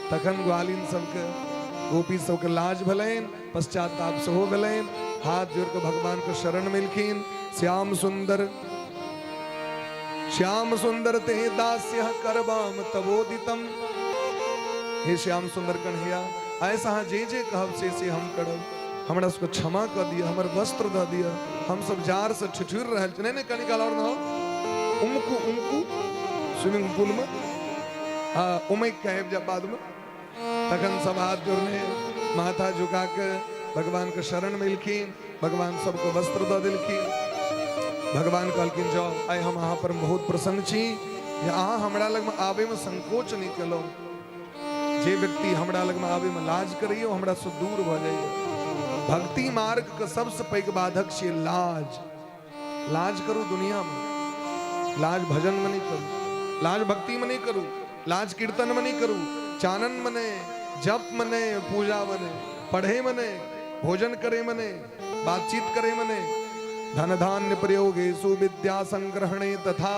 तखन ग्वालिन सबके, गोपी सबके लाज भेलनि, पश्चाताप सेहो भेलनि, हाथ जोड़ के भगवान के शरण मिलखिन। श्याम सुंदर श्याम सुंदर ते दास्य करबाम तबोदितम। हे श्याम सुंदर कन्हैया, ऐसा अहाँ जे जे कहब से से हम करब, हमरा सबके क्षमा कऽ दिअ, हमर वस्त्र दऽ दिअ, हम सब जार से ठिठुर रहल छी। नहीं नहीं, कनी काल और नहाओ, उमकू उमकू स्विमिंग पूल में, हाँ उमक के आबि जाब बाद में। तखन सब हाथ जोड़ने माथा झुका के भगवान के शरण मिलखिन, भगवान सबके वस्त्र दऽ देलखिन। भगवान कहलखिन जाओ, आइ हम अहाँ पर बहुत प्रसन्न छी जे अहाँ हमरा लगमे आबैमे संकोच नहि केलहुँ। जे व्यक्ति हमरा लगमे आबैमे लाज करैए ओ हमरासँ दूर भऽ जाइए। भक्ति मार्गके सबसँ पैघ बाधक छियै लाज। लाज करू दुनियामे, लाज भजनमे नहि करू, लाज भक्तिमे नहि करू, लाज कीर्तनमे नहि करू, चाननमे नहि, जपमे नहि, पूजामे नहि, पढ़ैमे नहि, भोजन करैमे नहि, बातचीत करैमे नहि। धन धान्य प्रयोगेषु विद्या संग्रहणे तथा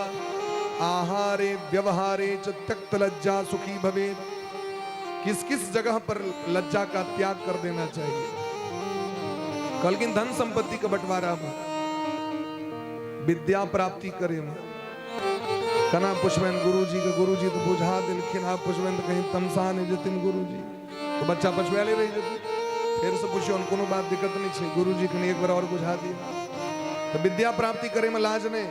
आहारे व्यवहारे च त्यक्त लज्जा सुखी भवेत्। किस किस जगह पर लज्जा का त्याग कर देना चाहिए? कहलखिन धन संपत्ति के बंटवारा में, विद्या प्राप्ति करे में। कना पुछबनि गुरुजी के, गुरुजी तो बुझा देलखिन, आब पुछबनि तऽ कहीं तमसा नहि जेथिन गुरुजी, तो बच्चा पछुआले रहि जेतै। फेर से पुछियौन, कोनो बात दिक्कत नहीं छै, गुरुजी कनि एक बार और बुझा दियौ। तो विद्या प्राप्ति करे में लाज नहीं,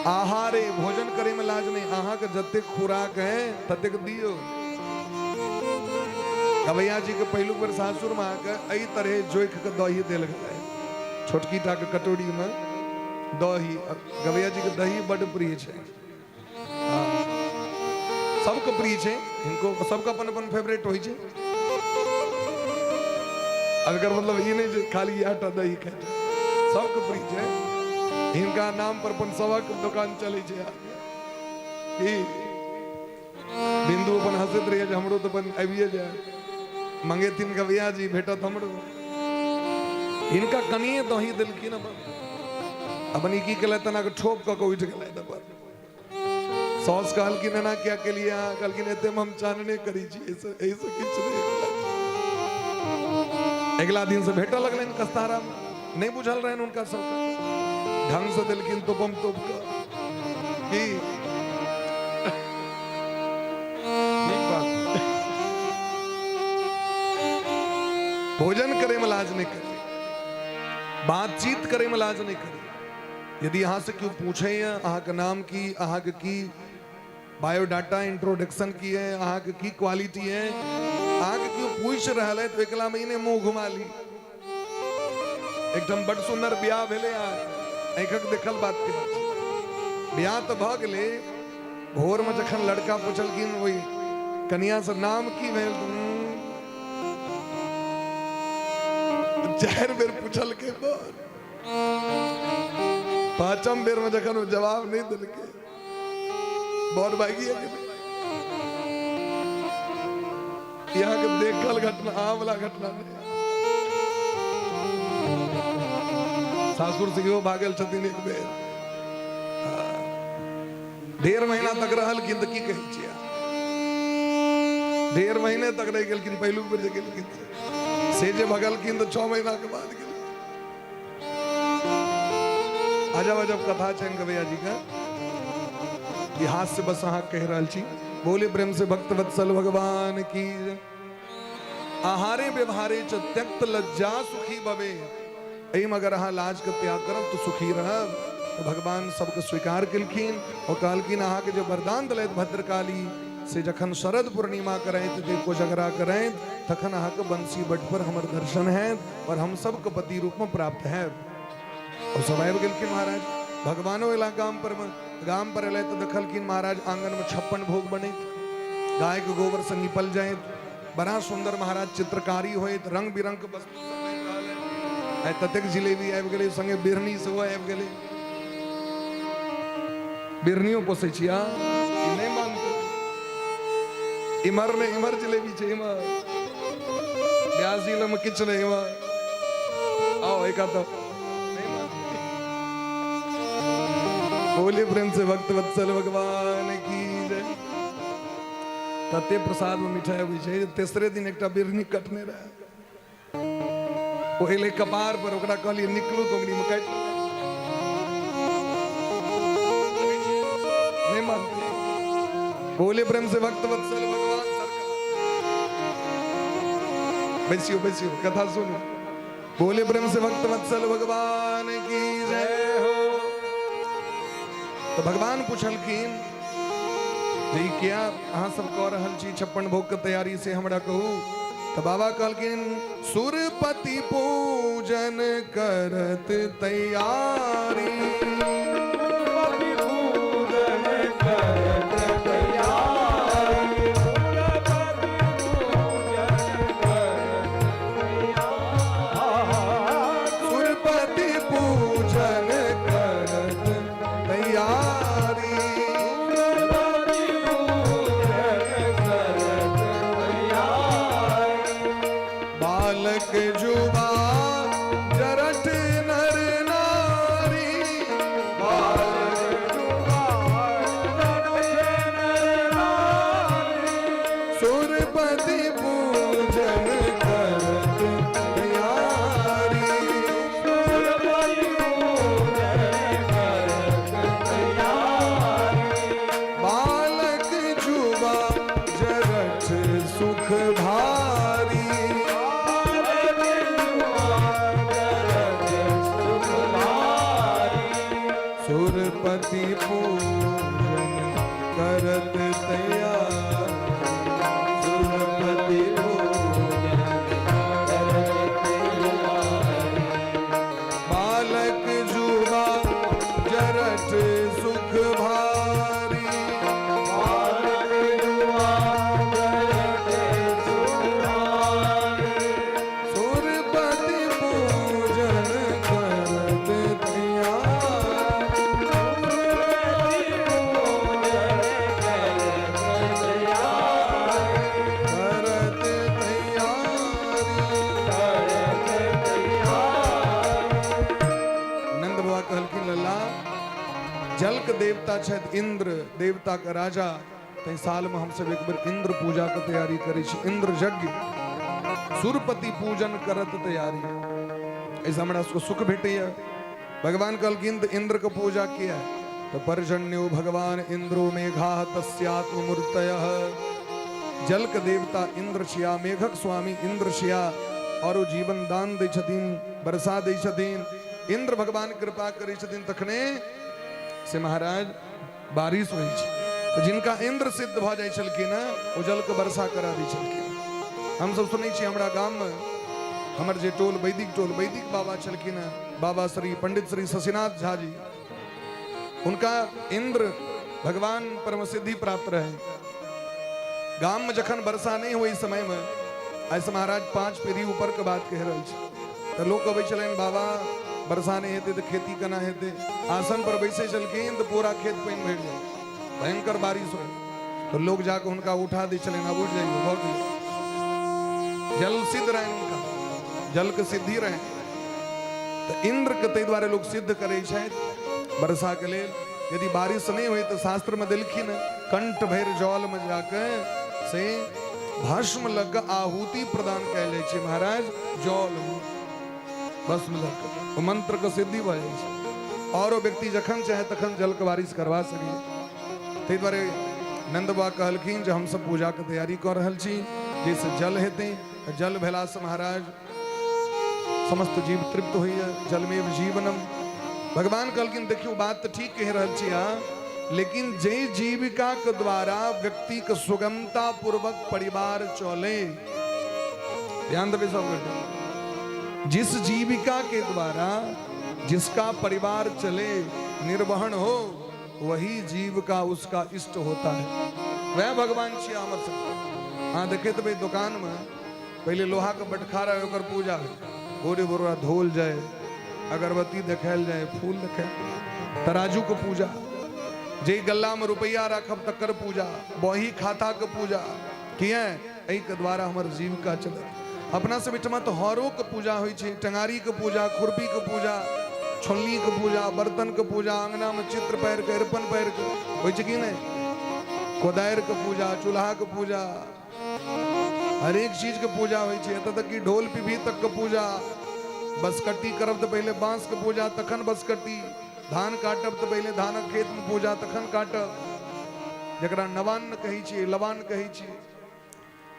आहारे भोजन करे में लाज नहीं, अहाँ के जतेक खुराक है ततेक दियौ। गवैया जी के पहिलुक बेर सासुर में आके एहि तरह जोखि के दही देल गेलै, छोटकी टा के कटोरी में दही। गवैया जी के दही बड प्रिय छै, सबके प्रिय छै, हिनको सबके अपन अपन फेवरेट होइ छै। अगर मतलब ई नहि जे खाली इएह टा दही खाइ छै, सबके प्रिय छै। हिनका नाम पर अपन सबक दोकान चलै छै। की बिंदु अपन हंसैत रहिए जे हमरो तऽ अपन आबिए जाय, मंगेथिन गवैया जी भेटत हमरो। हिनका कनिए दही देलखिन, अपन अपन ई की केलथि, एना कऽ ठोप कऽ कऽ उठि गेलथि। अपन साउस कहलखिन एना किया केलियै अहाँ? कहलखिन एतेमे हम चानने करै छी, एहिसँ किछु नहि होला। अगिला दिन से भेटऽ लगलनि कस्तारा मे, नहि बुझल रहनि हुनका सबके, ढंग से देलखिन तोपम तोप कऽ। की ठीक बात। भोजन करे में लाज नहीं करे, बातचीत करे में लाज नहीं करे। यदि अहाँ से केओ पूछे अहाँ के नाम की, अहाँ के की बायोडाटा इंट्रोडक्शन की है, अहाँ के की क्वालिटी है, अहाँ के केओ पूछ रहल है तो एकला में मुंह घुमा ली। एकदम बड़ सुंदर ब्याह भेलै, अहाँ आँखिक देखल बात के ब्याह तऽ भऽ गेलै। भोर में जखन लड़का पुछलखिन ओहि कनिया से नाम की भेल, चारि बेर पुछलकै, बर पांचम बेर में जखन ओ जवाब नहीं देलकै, बर भागिए गेलै। यहाँ के देखल घटना, अहाँ वाला घटना नहीं। सासुर से इहो भागल छथिन एक बेर, 1.5 महीना तक रहलखिन तऽ की कहै छियै, 1.5 महीने तक रहि गेलखिन। पहिलुक बेर जे गेलखिन से जे भगलखिन तऽ 6 महीना के बाद गेलखिन। अजब अजब कथा छनि गवैया जी के। ई हास्य बस अहाँ कहि रहल छी। बोले प्रेम से भक्त वत्सल भगवान की जय। आहारे व्यवहारे च त्यक्त लज्जा सुखी भवे। एहिमे अगर अहाँ लाजके त्याग करब तऽ सुखी रहब। तऽ भगवान सबके स्वीकार केलखिन और कहलखिन अहाँके जे वरदान देलथि भद्रकाली से जखन शरद पूर्णिमा करैत जे कोजगरा करैत तखन अहाँके बंसी बट पर हमर दर्शन हैत और हम सबके पति रूपमे प्राप्त हैब। और सब आबि गेलखिन महाराज। भगवानो एला गाम पर में, गाम पर एलै तऽ देखलखिन महाराज आंगन में 56 भोग बनैत, गाय के गोबर से निपल जाइत, बड़ा सुंदर महाराज चित्रकारी होइत, रंग बिरंग के वस्तु सब बनि रहल है। आइ ततेक जिलेबी आबि गेलै, संगे बिरनी सेहो आबि गेलै। बिरनियो पोसै छी आ ई नहि मानतै। इम्हर नहि, इम्हर जिलेबी छै, इम्हर व्यास जी लग किछु नहि, इम्हर आओ एक तऽ नहि मानतै। बोले प्रेम से भक्त वत्सल भगवान की जय। तते प्रसाद में मिठाई अबै छै, तेसरे दिन एकटा बिरनी कटने रहै, ओ एलै कपार पर, ओकरा कहलियै निकलू तऽ ओंगरी में काटि नहीं मानते। बोले प्रेम से भक्त वत्सल भगवान सरकार। बैसियो बैसियो कथा सुनो। बोले प्रेम से भक्त वत्सल भगवान की जय हो। तो भगवान पूछलखिन जे ई किया अहाँ सब कऽ रहल छी 56 भोग के तैयारी से हमरा कहू। तो बाबा कहलखिन सुरपति पूजन करत तैयारी। सुरपति पूजन करत तैयारी। सुरपति पूजन करत तैयारी। सुरपति पूजन करत तैयारी। सुरपति पूजन करत तैयारी। बालक जुबा जरठ नर नारी। बालक जुबा जरठ नर नारी। सुरपति पूजन करत तैयारी। सुरपति पूजन करत तैयारी। बालक जुबा जरठ सुख भारी। बालक जुबा जरठ सुख भारी। सुरपति पूजन करत तैयारी। सुरपति पूजन करत तैयारी। बालक जुबा जरठ सुख भारी। बालक जुबा जरठ सुख भारी। सुरपति पूजन करत तैयारी। सुरपति पूजन करत तैयारी। करत तैयारी। करत तैयारी। नंद बाबा कहलखिन लल्ला जल के देवता छथि इंद्र, देवता के राजा, तै साल में हम सब एक बेर इंद्र पूजा के तैयारी करै छी, इंद्र यज्ञ सुरपति पूजन करत तैयारी। ऐसे हमरा सबके सुख भेटैया। भगवान कहलखिन तऽ इंद्र के पूजा किया? तऽ पर्जन्यो भगवान इंद्रो मेघा तस्यात्ममूर्तयः। जल के देवता इंद्र छिया, मेघक स्वामी इंद्र छिया, और ओ जीवन दान दै छथिन, वर्षा दै छथिन। इंद्र भगवान कृपा करै छथिन तखने से महाराज बारिश होइ छै। तऽ जिनका इंद्र सिद्ध भऽ जाइ छलखिन हँ, ओ जल के वर्षा करा दै छलखिन। हम सब सुनै छी हमरा गाम में हमर जे टोल वैदिक टोल, वैदिक बाबा छलखिन हँ, बाबा श्री पंडित श्री शशिनाथ झा जी, हुनका इंद्र भगवान परम सिद्धि प्राप्त रहे। गाम में जखन वर्षा नहीं हुई समय में, ऐसे महाराज 5 पीढ़ी ऊपर के बात कह रहल छी, तऽ लोक अबै छलनि बाबा वर्षा नहीं हेतै तऽ खेती केना हेतै। आसन पर बैसै छलखिन तऽ पूरा खेत पानि भरि जाइ, भयंकर बारिश होइ, तऽ लोक जाके हुनका उठा दै छलनि, आब उठि जाइयौ भऽ गेलै। जल सिद्ध रहनि हुनका, जल के सिद्धि रहनि। तऽ इंद्र के ताहि दुआरे लोक सिद्ध करै छथि वर्षा के लेल। यदि बारिश नहीं हुई तो शास्त्र में देलखिन कंठ भरि जल में जाके से भस्म लग आहुति प्रदान कयल जाइ छै महाराज, जल में भस्म लग ओ मंत्र के सिद्धि भऽ जाइ छै और ओ व्यक्ति जखन चाहे तखन जल के बारिश करवा सकै। ताहि दुआरे नन्द बाबा कहलखिन जे हमसब पूजाके तैयारी कऽ रहल छी, जाहिसँ जल हेतै। जल भेलासँ महाराज समस्त जीव तृप्त होइए, जलमेव जीवनम। भगवान कहलखिन देखियौ बात तऽ ठीक कहि रहल छी अहाँ, लेकिन जे जीविका के द्वारा व्यक्ति के सुगमता पूर्वक परिवार चले, ध्यान देबै सब गोटे, जिस जीविका के द्वारा जिसका परिवार चले, निर्वहन हो, वही जीव का उसका इष्ट होता है। वह भगवान छियै हमर सब। अहाँ देखैत हेबै दोकान में पहिले लोहा के बटखारा ओकर पूजा होइ, भोरे भोरा धोल जाय, अगरबत्ती देखायल जाय, फूल देखायल, तराजू के पूजा, जे गल्ला में रुपैया राखब तकर पूजा, बही खाता के पूजा, किया एहि के द्वारा हमर जीविका चलत। अपना सब एहिठमा तऽ हरो के पूजा होइ छै, टंगारी के पूजा, खुरपी के पूजा, छोलनी के पूजा, बर्तन के पूजा, अंगना में चित्र पारि के अरिपन पारि के होइ छै कि नहि, कोदारि के पूजा, चूल्हा के पूजा, हरेक चीज के पूजा होइ छै। एतऽ तक कि ढोल पिपही तक के पूजा, बसकट्टी करब तऽ पहिले बांस के पूजा तखन बसकट्टी, धान काटब तऽ पहिले धानक खेत में पूजा तखन काटब, जकरा नवान्न कहै छियै, लवान कहै छियै।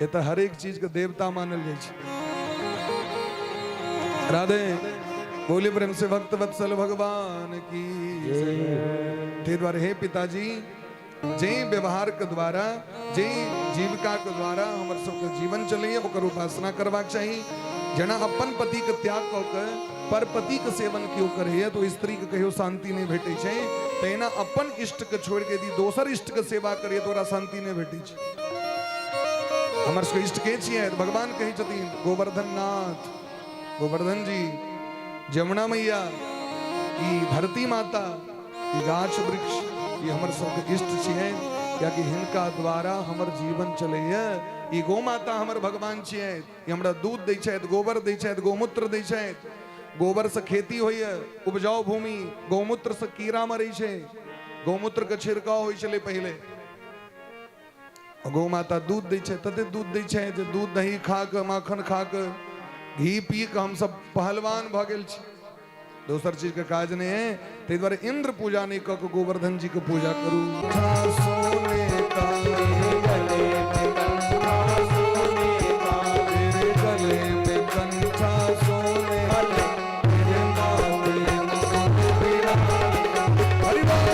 एतऽ हरेक चीज के देवता मानल जाइ छै। राधे बोले प्रेम से भक्त वत्सल भगवान की। ताहि दुआरे हे पिताजी, जे व्यवहार के द्वारा, जे जीविका के द्वारा हमर सबके जीवन चलैए, ओकर उपासना करबाक चाही। जेना अपन पति के त्याग कऽ के पर पति के सेवन केओ करैए तो स्त्री के कहियो शांति नहि भेटै छै, तहिना अपन इष्ट के छोड़ि के यदि दोसर इष्ट के सेवा करैए तो ओकरा शांति नहि भेटै छै। हमर सबके इष्ट के छियै? भगवान कहै छथिन गोवर्धन नाथ, गोवर्धन जी, जमुना मैया, ई धरती माता, ई गाछ वृक्ष, ई हमर सबके इष्ट छियै, कियाकि हिनका द्वारा हमर जीवन चलैए। ई गौ माता हमर भगवान छियै, ई हमरा दूध दै छथि, गोबर दै छथि, गौमूत्र दै छथि। गोबर से खेती होइए, उपजाऊ भूमि, गौमूत्र से कीड़ा मरै छै, गौमूत्र के छिड़काव होइ छलै पहिले। गौ माता दूध दै छै, तते दूध दै छै जे दूध दही खा कऽ, माखन खा कऽ, घी पी कऽ हमसब पहलवान भऽ गेल छी, दोसर चीज के काज नहि है। ताहि दुआरे इंद्र पूजा नहि कऽ कऽ गोवर्धन जी के पूजा करू। सोने का गले में कंठा सोने का, तेरे गले में कंठा सोने, तेरे माथे मुकुट विराज। हरि बोल।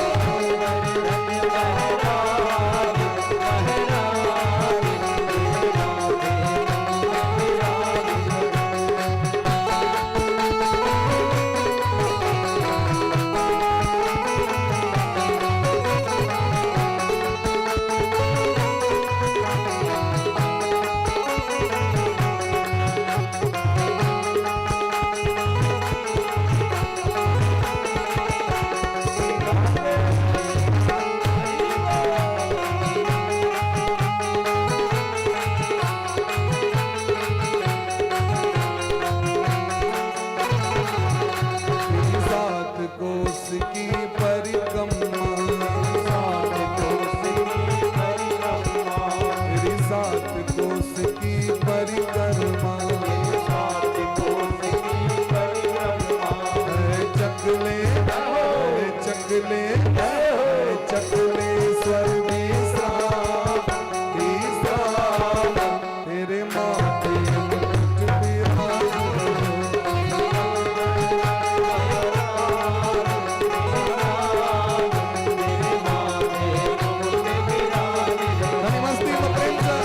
सात कोस की परिक्रमा, सात कोस की परिक्रमा, तेरी सात कोस की परिक्रमा, सात कोस की परिक्रमा, है चकले, है चकले, है चकलेश्वर विश्राम, विश्राम, तेरे माथे मुकुट विराज। धनी मस्ती में प्रेम से।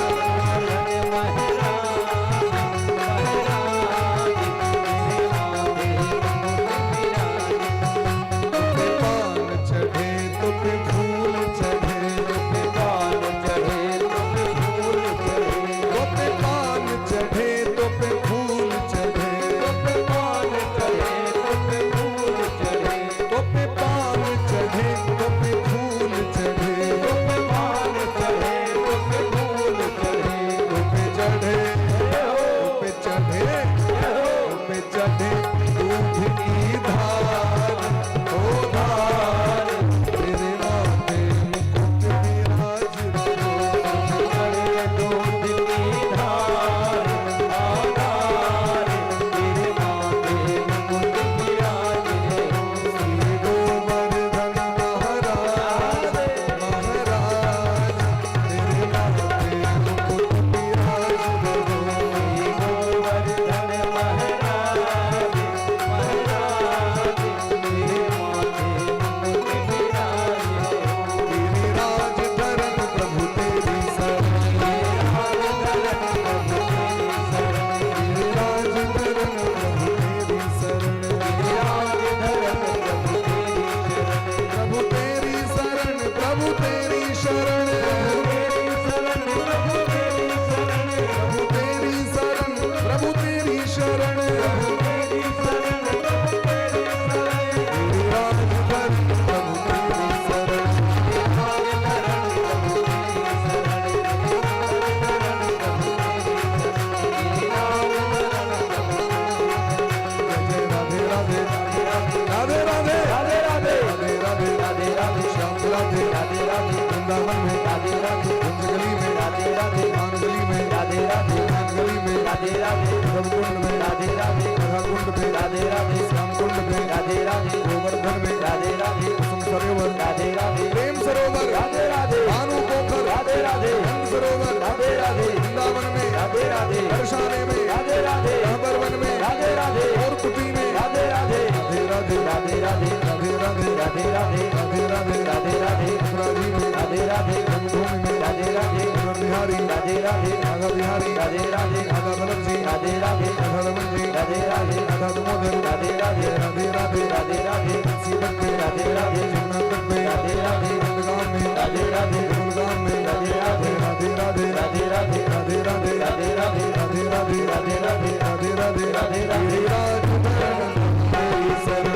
राधे राधे, माधव कुंड में, राधे राधे, राधा कुंड में, राधे राधे, श्याम कुंड में, राधे राधे, गोवर्धन में, राधे राधे, कुसुम सरोवर, राधे राधे, प्रेम सरोवर, राधे राधे, भानु पोखर, राधे राधे, नंद सरोवर, राधे राधे, वृंदावन में, राधे राधे, बरसाने में, राधे राधे, रहबर वन में, राधे राधे, और कुटी में, राधे राधे, राधे राधे, राधे राधे, राधे राधे, राधे राधे, राधे राधे, राधे राधे, मथुरा जी में, राधे राधे, रंगभूमि में, राधे राधे, मधुर बिहारी, राधे राधे, राधा बिहारी, राधे राधे, राधा बल्लभ जी, राधे राधे, राधा रमन जी, राधे राधे, राधा दामोदर, राधे राधे, राधे राधे, राधे राधे, सीबट में, राधे राधे, यमुना तट में, राधे राधे, नंदगांव में, राधे राधे, गोकुलगांव में, राधे राधे, राधे राधे, राधे राधे, राधे राधे, राधे राधे, राधे राधे, राधे राधे, राधे राधे, राधे राधे, गिरिराज धरण तेरी शरण,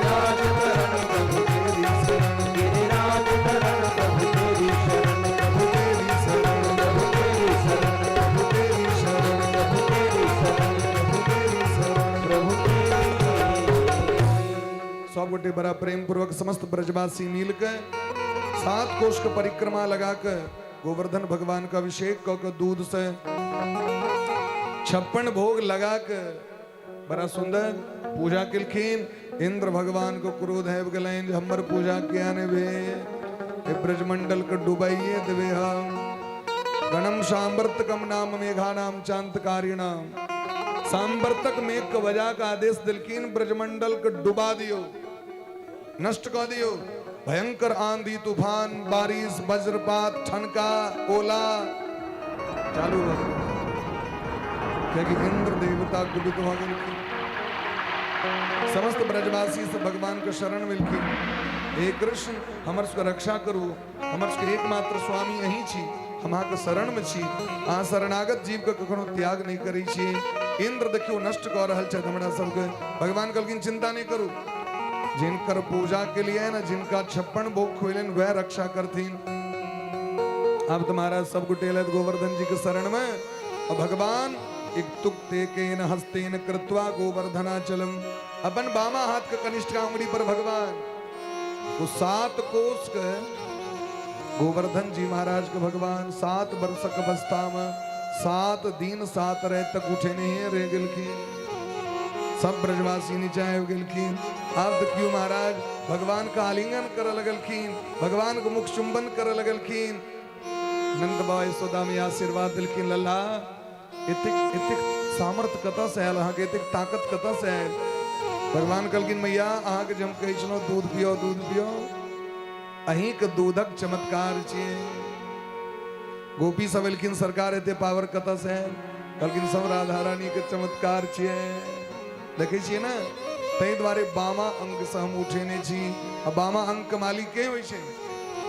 गिरिराज धरण प्रभु तेरी शरण, गिरिराज धरण प्रभु तेरी शरण, प्रभु तेरी शरण, प्रभु तेरी शरण, प्रभु तेरी शरण, प्रभु तेरी शरण, प्रभु तेरी शरण। प्रभु तेरी। सब गोटे बड़ा प्रेम पूर्वक समस्त ब्रजवासी मिल के सात कोष के परिक्रमा लगा के गोवर्धन भगवान का अभिषेक क के दूध से 56 भोग लगा के बड़ा सुंदर पूजा केलखिन। इंद्र भगवान को क्रोध आबि गेलनि जे हमर पूजा किया ने भेल, ए ब्रजमंडल के डुबाइए देबै हम। गणम सांवर्तकम नाम मेघानाम चांतकारिणाम, सांवर्तक मेघ के बजा के आदेश दिलखिन ब्रजमंडल के डुबा दियो, नष्ट कर दियो। भयंकर आंधी तूफान बारिश वज्रपात ठनका ओला चालू हो गेल, कियाकि इंद्र देवता कुपित भऽ गेलखिन। समस्त ब्रजवासी से भगवान के शरण मिलखिन, हे कृष्ण हमर सबके रक्षा करू, हमर सबके एकमात्र स्वामी अहीं छी, हम अहाँके शरण में छी, अहाँ शरणागत जीव के कखनो त्याग नहीं करै छी। इंद्र देखियो नष्ट कऽ रहल छथि हमरा सबके। भगवान कहलखिन चिंता नहीं करू, जिनकर पूजा के लिए ने जिनका 56 भोग खुएलनि वह रक्षा करथिन। अब तुम्हारा सब गोटे एलथि गोवर्धन जी के शरण में, और भगवान एक तुक्ते केन हस्तेन कृत्वा गोवर्धनाचलम, अपन बामा हाथ के कनिष्ठ उंगली पर भगवान वो 7 कोस के गोवर्धन जी महाराज के भगवान 7 वर्षक अवस्था में 7 दिन 7 रात तक उठे नहीं रह गेलखिन। सब ब्रजवासी नीचा आबि गेलखिन। आब देखियो महाराज भगवान का आलिंगन कर लगलखिन, भगवान के मुख चुंबन कर लगलखिन। नंद बाबा यशोदा में आशीर्वाद दिलखिन, लल्ला एतेक एतेक सामर्थ्य कतऽ से आयल, अहाँके एतेक ताकत कतऽ से आयल? भगवान कहलखिन मैया अहाँके जे हम कहै छलहुँ दूध पियो दूध पियो, अहीँके दूधक चमत्कार छियै। गोपी सब एलखिन, सरकार एते पावर कतऽ से आयल? कहलखिन सब राधा रानी के चमत्कार छियै, देखै छियै ने, ताहि दुआरे बामा अंग से हम उठेने छी। आ बामा अंग के मालिक के होइ छै?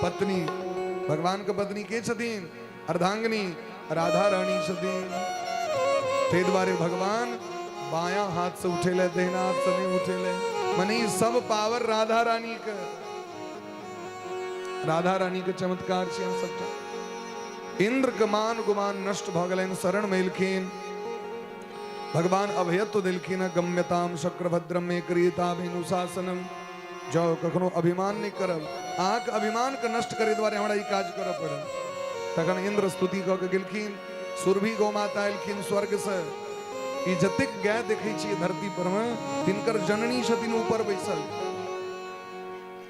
पत्नी। भगवान के पत्नी के छथिन? अर्धांगिनी राधा रानी छथिन। ताहि दुआरे भगवान बाया हाथ से उठेले, दहिना हाथ से नहीं उठेले। मने ई सब पावर राधा रानी के, राधा रानी के चमत्कार छियै हम सबटा। इंद्र के मान गुमान नष्ट भऽ गेलनि, शरण में एलखिन। भगवान अभयत्व देलखिन, गम्यताम शक्रभद्रम में क्रियताभिनुशासनम, जाओ कखनो अभिमान नहीं करब, अहाँके अभिमान के नष्ट करे दुआरे हमरा ई काज करऽ पड़ल। तखन इंद्र स्तुति कऽ के गेलखिन। सुरभि गौ माता एलखिन स्वर्ग से। ई जतेक गाय देखै छियै धरती पर में, तिनकर जननी छथिन ऊपर बैसल।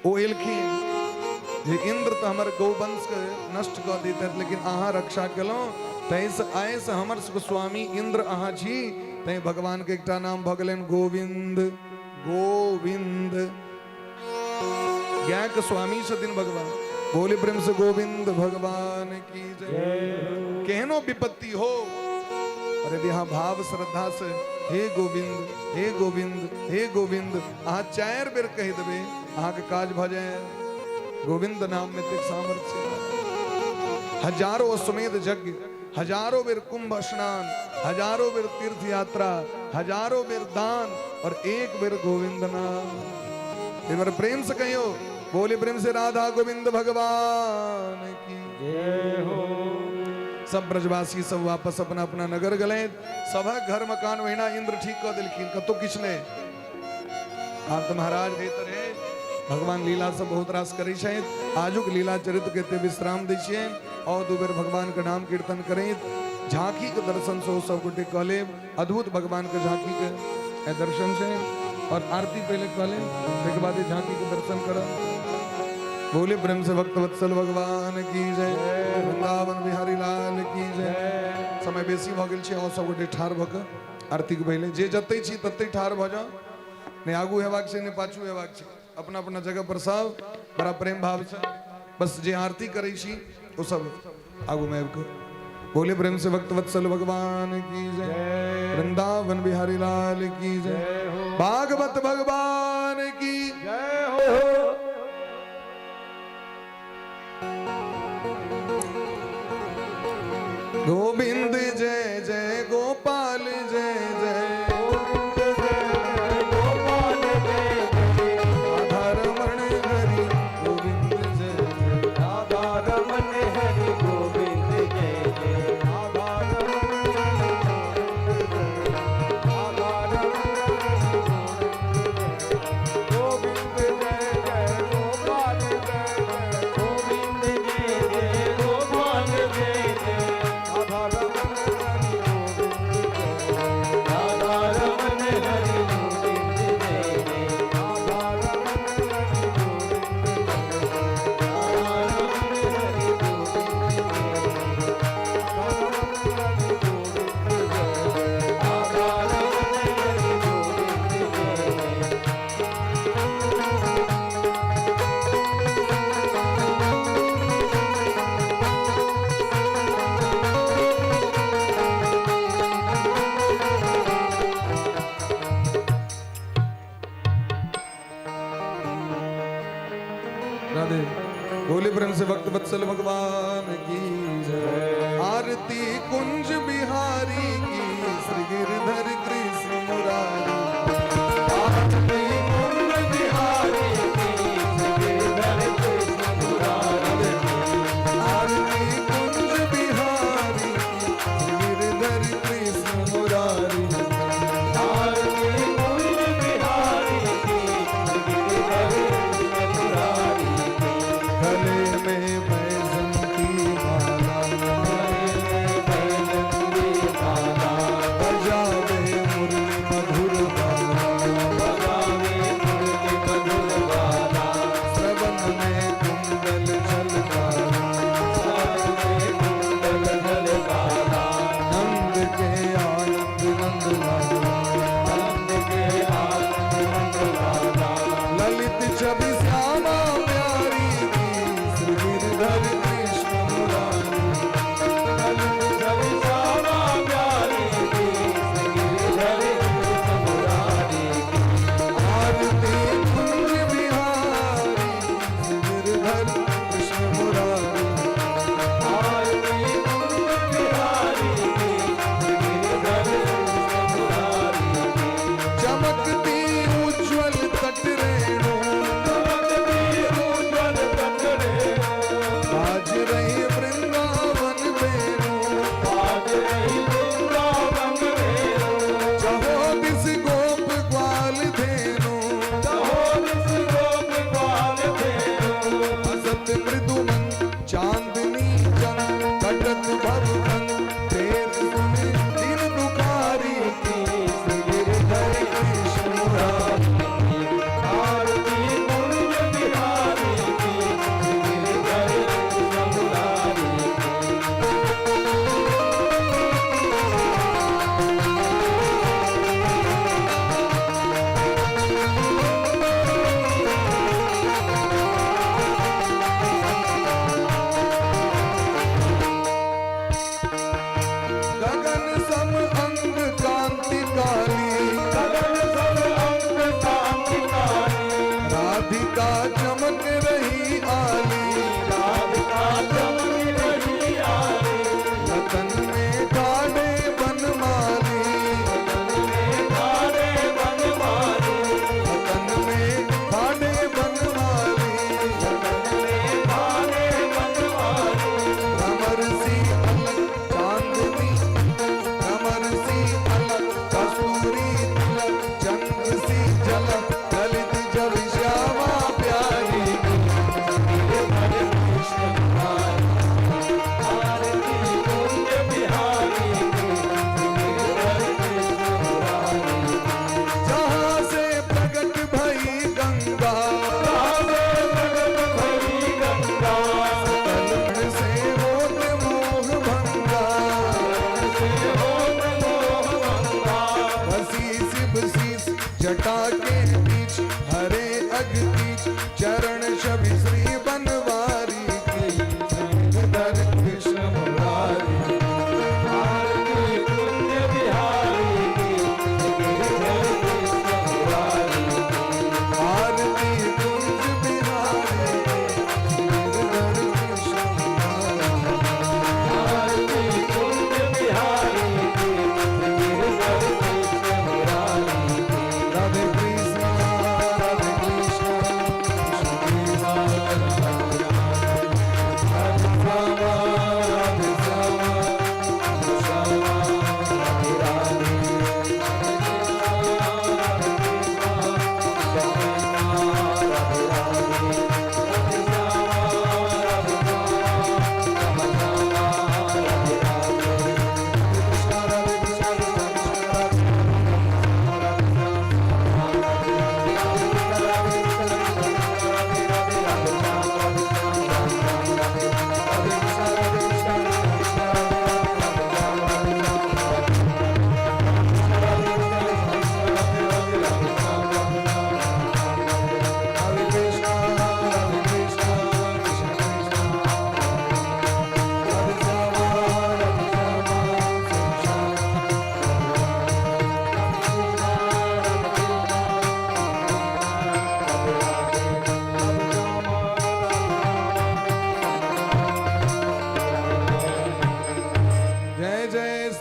ओ एलखिन जे इंद्र तऽ हमर गौवंश के नष्ट कऽ देतथि, लेकिन अहाँ रक्षा केलहुँ, ताहिसँ आइसँ हमर सबके स्वामी इंद्र अहाँ छी। तैं भगवान के एकटा नाम भऽ गेलनि गोविंद। गोविंद गाय के स्वामी छथिन भगवान। बोले प्रेम से गोविंद भगवान की जय। केहनो विपत्ति हो, अरे यदि अहाँ भाव श्रद्धा से हे गोविंद हे गोविंद हे गोविंद अहाँ 4 बेर कहि देबै, अहाँके काज भऽ जाय। गोविंद नाम में एतेक सामर्थ्य। हजारों अश्वमेध यज्ञ, हजारों बेर कुंभ स्नान, हजारों बेर तीर्थ यात्रा, हजारों बेर दान, और 1 बेर गोविंद नाम। एक बार प्रेम से कहियो, बोले प्रेम से राधा गोविंद भगवान की जय हो। सब ब्रजवासी सब वापस अपना अपना नगर गए। सभक घर मकान वहिना इंद्र ठीक कऽ देलखिन, कतौ किछु नहि। आब तऽ महाराज एहि तरहे भगवान लीला सब बहुत रास करै छथि। आजुक लीला चरित्र के एते विश्राम दै छियनि। और दू बेर भगवान के नाम कीर्तन करैत झांकी के दर्शन से सब गोटे कऽ लेब। अद्भुत भगवान के झांकी के दर्शन छै और आरती पहले कऽ लेब, ताहिके बाद झांकी के दर्शन करब। बोले प्रेम से भक्त वत्सल भगवान की जय, वृंदावन बिहारी लाल की जय। समय बेसी भऽ गेल छै, और सब गोटे ठाढ़ भऽ कऽ आरती के पहले जे जतै छी ततै ठाढ़ भऽ जाउ, नहि आगू हेबाक छै नहि पाछू हेबाक छै, अपना अपना जगह पर सब बड़ा प्रेम भाव से बस जे आरती करै छी ओ सब आगू में आबि कऽ बोले प्रेम से भक्त वत्सल भगवान की जय, वृंदावन बिहारी लाल की जय, भागवत भगवान की जय हो। गोविंद जय जय गोपाल जय जय, गोविंद जय जय गोपाल जय जय, राधा रमण हरि गोविंद जय जय, राधा रमन हरि गोविंद जय जय, राधा रमण हरि गोविंद जय, राधा रमण हरि गोविंद जय, गोविंद जय जय गोपाल जय जय, गोविंद जय जय गोपाल जय जय, राधा रमण हरि गोविंद जय, राधा रमन हरि गोविंद जय जय, राधा रमण हरि गोविंद जय, राधा रमन हरि गोविंद जय जय, राधा रमण हरि गोविंद जय जय, राधा रमन हरि गोविंद जय जय। राधे। बोले प्रेम से भक्त वत्सल भगवान की जय। आरती कुंज बिहारी की, श्री गिरधर कृष्ण मुरारी। आरती कुंज बिहारी की, श्री गिरधर कृष्ण मुरारी। आरती कुंज बिहारी की, श्री गिरधर कृष्ण मुरारी। आरती कुंज बिहारी की, गिरधर कृष्ण मुरारी की। गले में बैजंती माला, गले में बैजंती माला, बजावे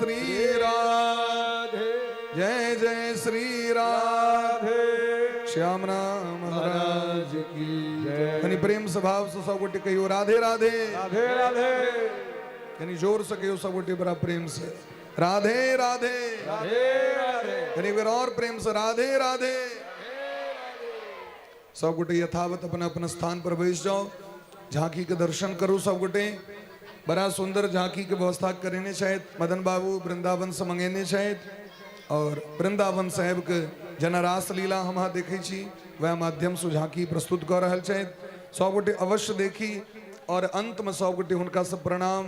श्री राधे, जय जय श्री राधे। श्याम राम महाराज की जय। कनी प्रेम स्वभाव से सब गोटे कहियो राधे राधे। राधे राधे। कनी जोर से कहियो सब गोटे बड़ा प्रेम से राधे राधे। राधे राधे। कनी एक बेर और प्रेम से राधे राधे। सब गोटे यथावत अपना अपना स्थान पर बैस जाओ। झांकी के दर्शन करू सब गोटे। बड़ा सुंदर झांकी के व्यवस्था करेने छथि मदन बाबू, वृंदावन से मंगेने छथि और वृंदावन साहेब के जेना रास लीला हम अहाँ देखै छी वएह माध्यम से झांकी प्रस्तुत कऽ रहल छथि। सब गोटे अवश्य देखी और अंत में सब गोटे हुनका से प्रणाम,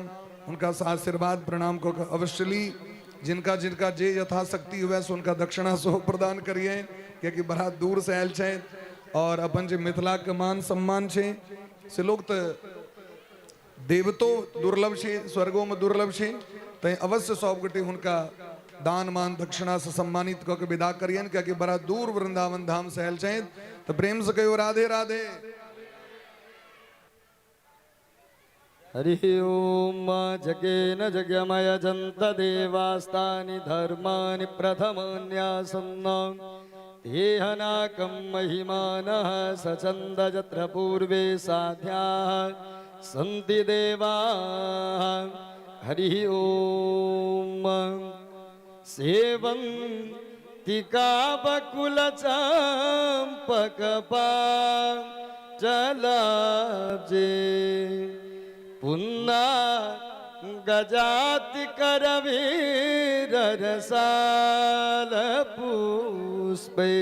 हुनका से आशीर्वाद प्रणाम कऽ के अवश्य ली। जिनका जिनका जे यथाशक्ति हुए से हुनका दक्षिणा सेहो प्रदान करिए, कियाकि बड़ा दूर से आयल छथि और अपन जे मिथिला के मान सम्मान छै से लोग तऽ देवतो दुर्लभ छै, स्वर्गो में दुर्लभ छै, तैं अवश्य सब गोटे हुनका दान मान दक्षिणा से सम्मानित कऽ के विदा करियन, कियाकि बड़ा दूर वृंदावन धाम से आयल छथि। तऽ प्रेम से कहियो राधे राधे। हरि ओम। जगेन जगमय जन्त देवास्तानि धर्माणि प्रथमान्यासन्न तेहनाकं महिमानः सचन्द यत्र पूर्वे साध्याः सन्ति देवाः। हरि ओम। सेवन्तिका बकुल चम्पकपा चलाब्जे पुन्ना गजाति करवीर रसाल पुष्पे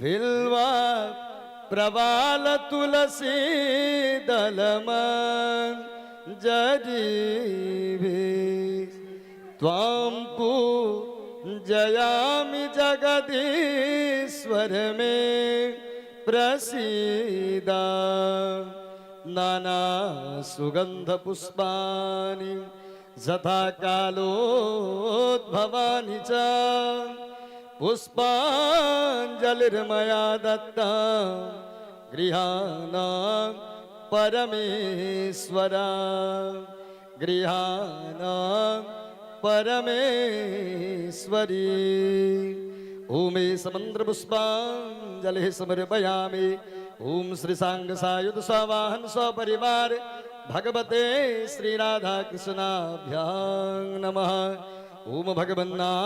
विल्वा प्रवाल तुलसी दलमन जरीभि त्वां पूजयामि जगदीश्वर मे प्रसीद। नाना सुगंध पुष्पाणि यथा कालोद्भवानि च पुष्पाञ्जलिर्मया दत्ता गृहाण परमेश्वर, गृहाण परमेश्वरी। ओम समंत्र पुष्पांजलि समर्पयामि। ओम श्री सांग सायुध सवाहन सपरिवार भगवते श्री राधा कृष्णाभ्यां नमः। ओम भगवन्ना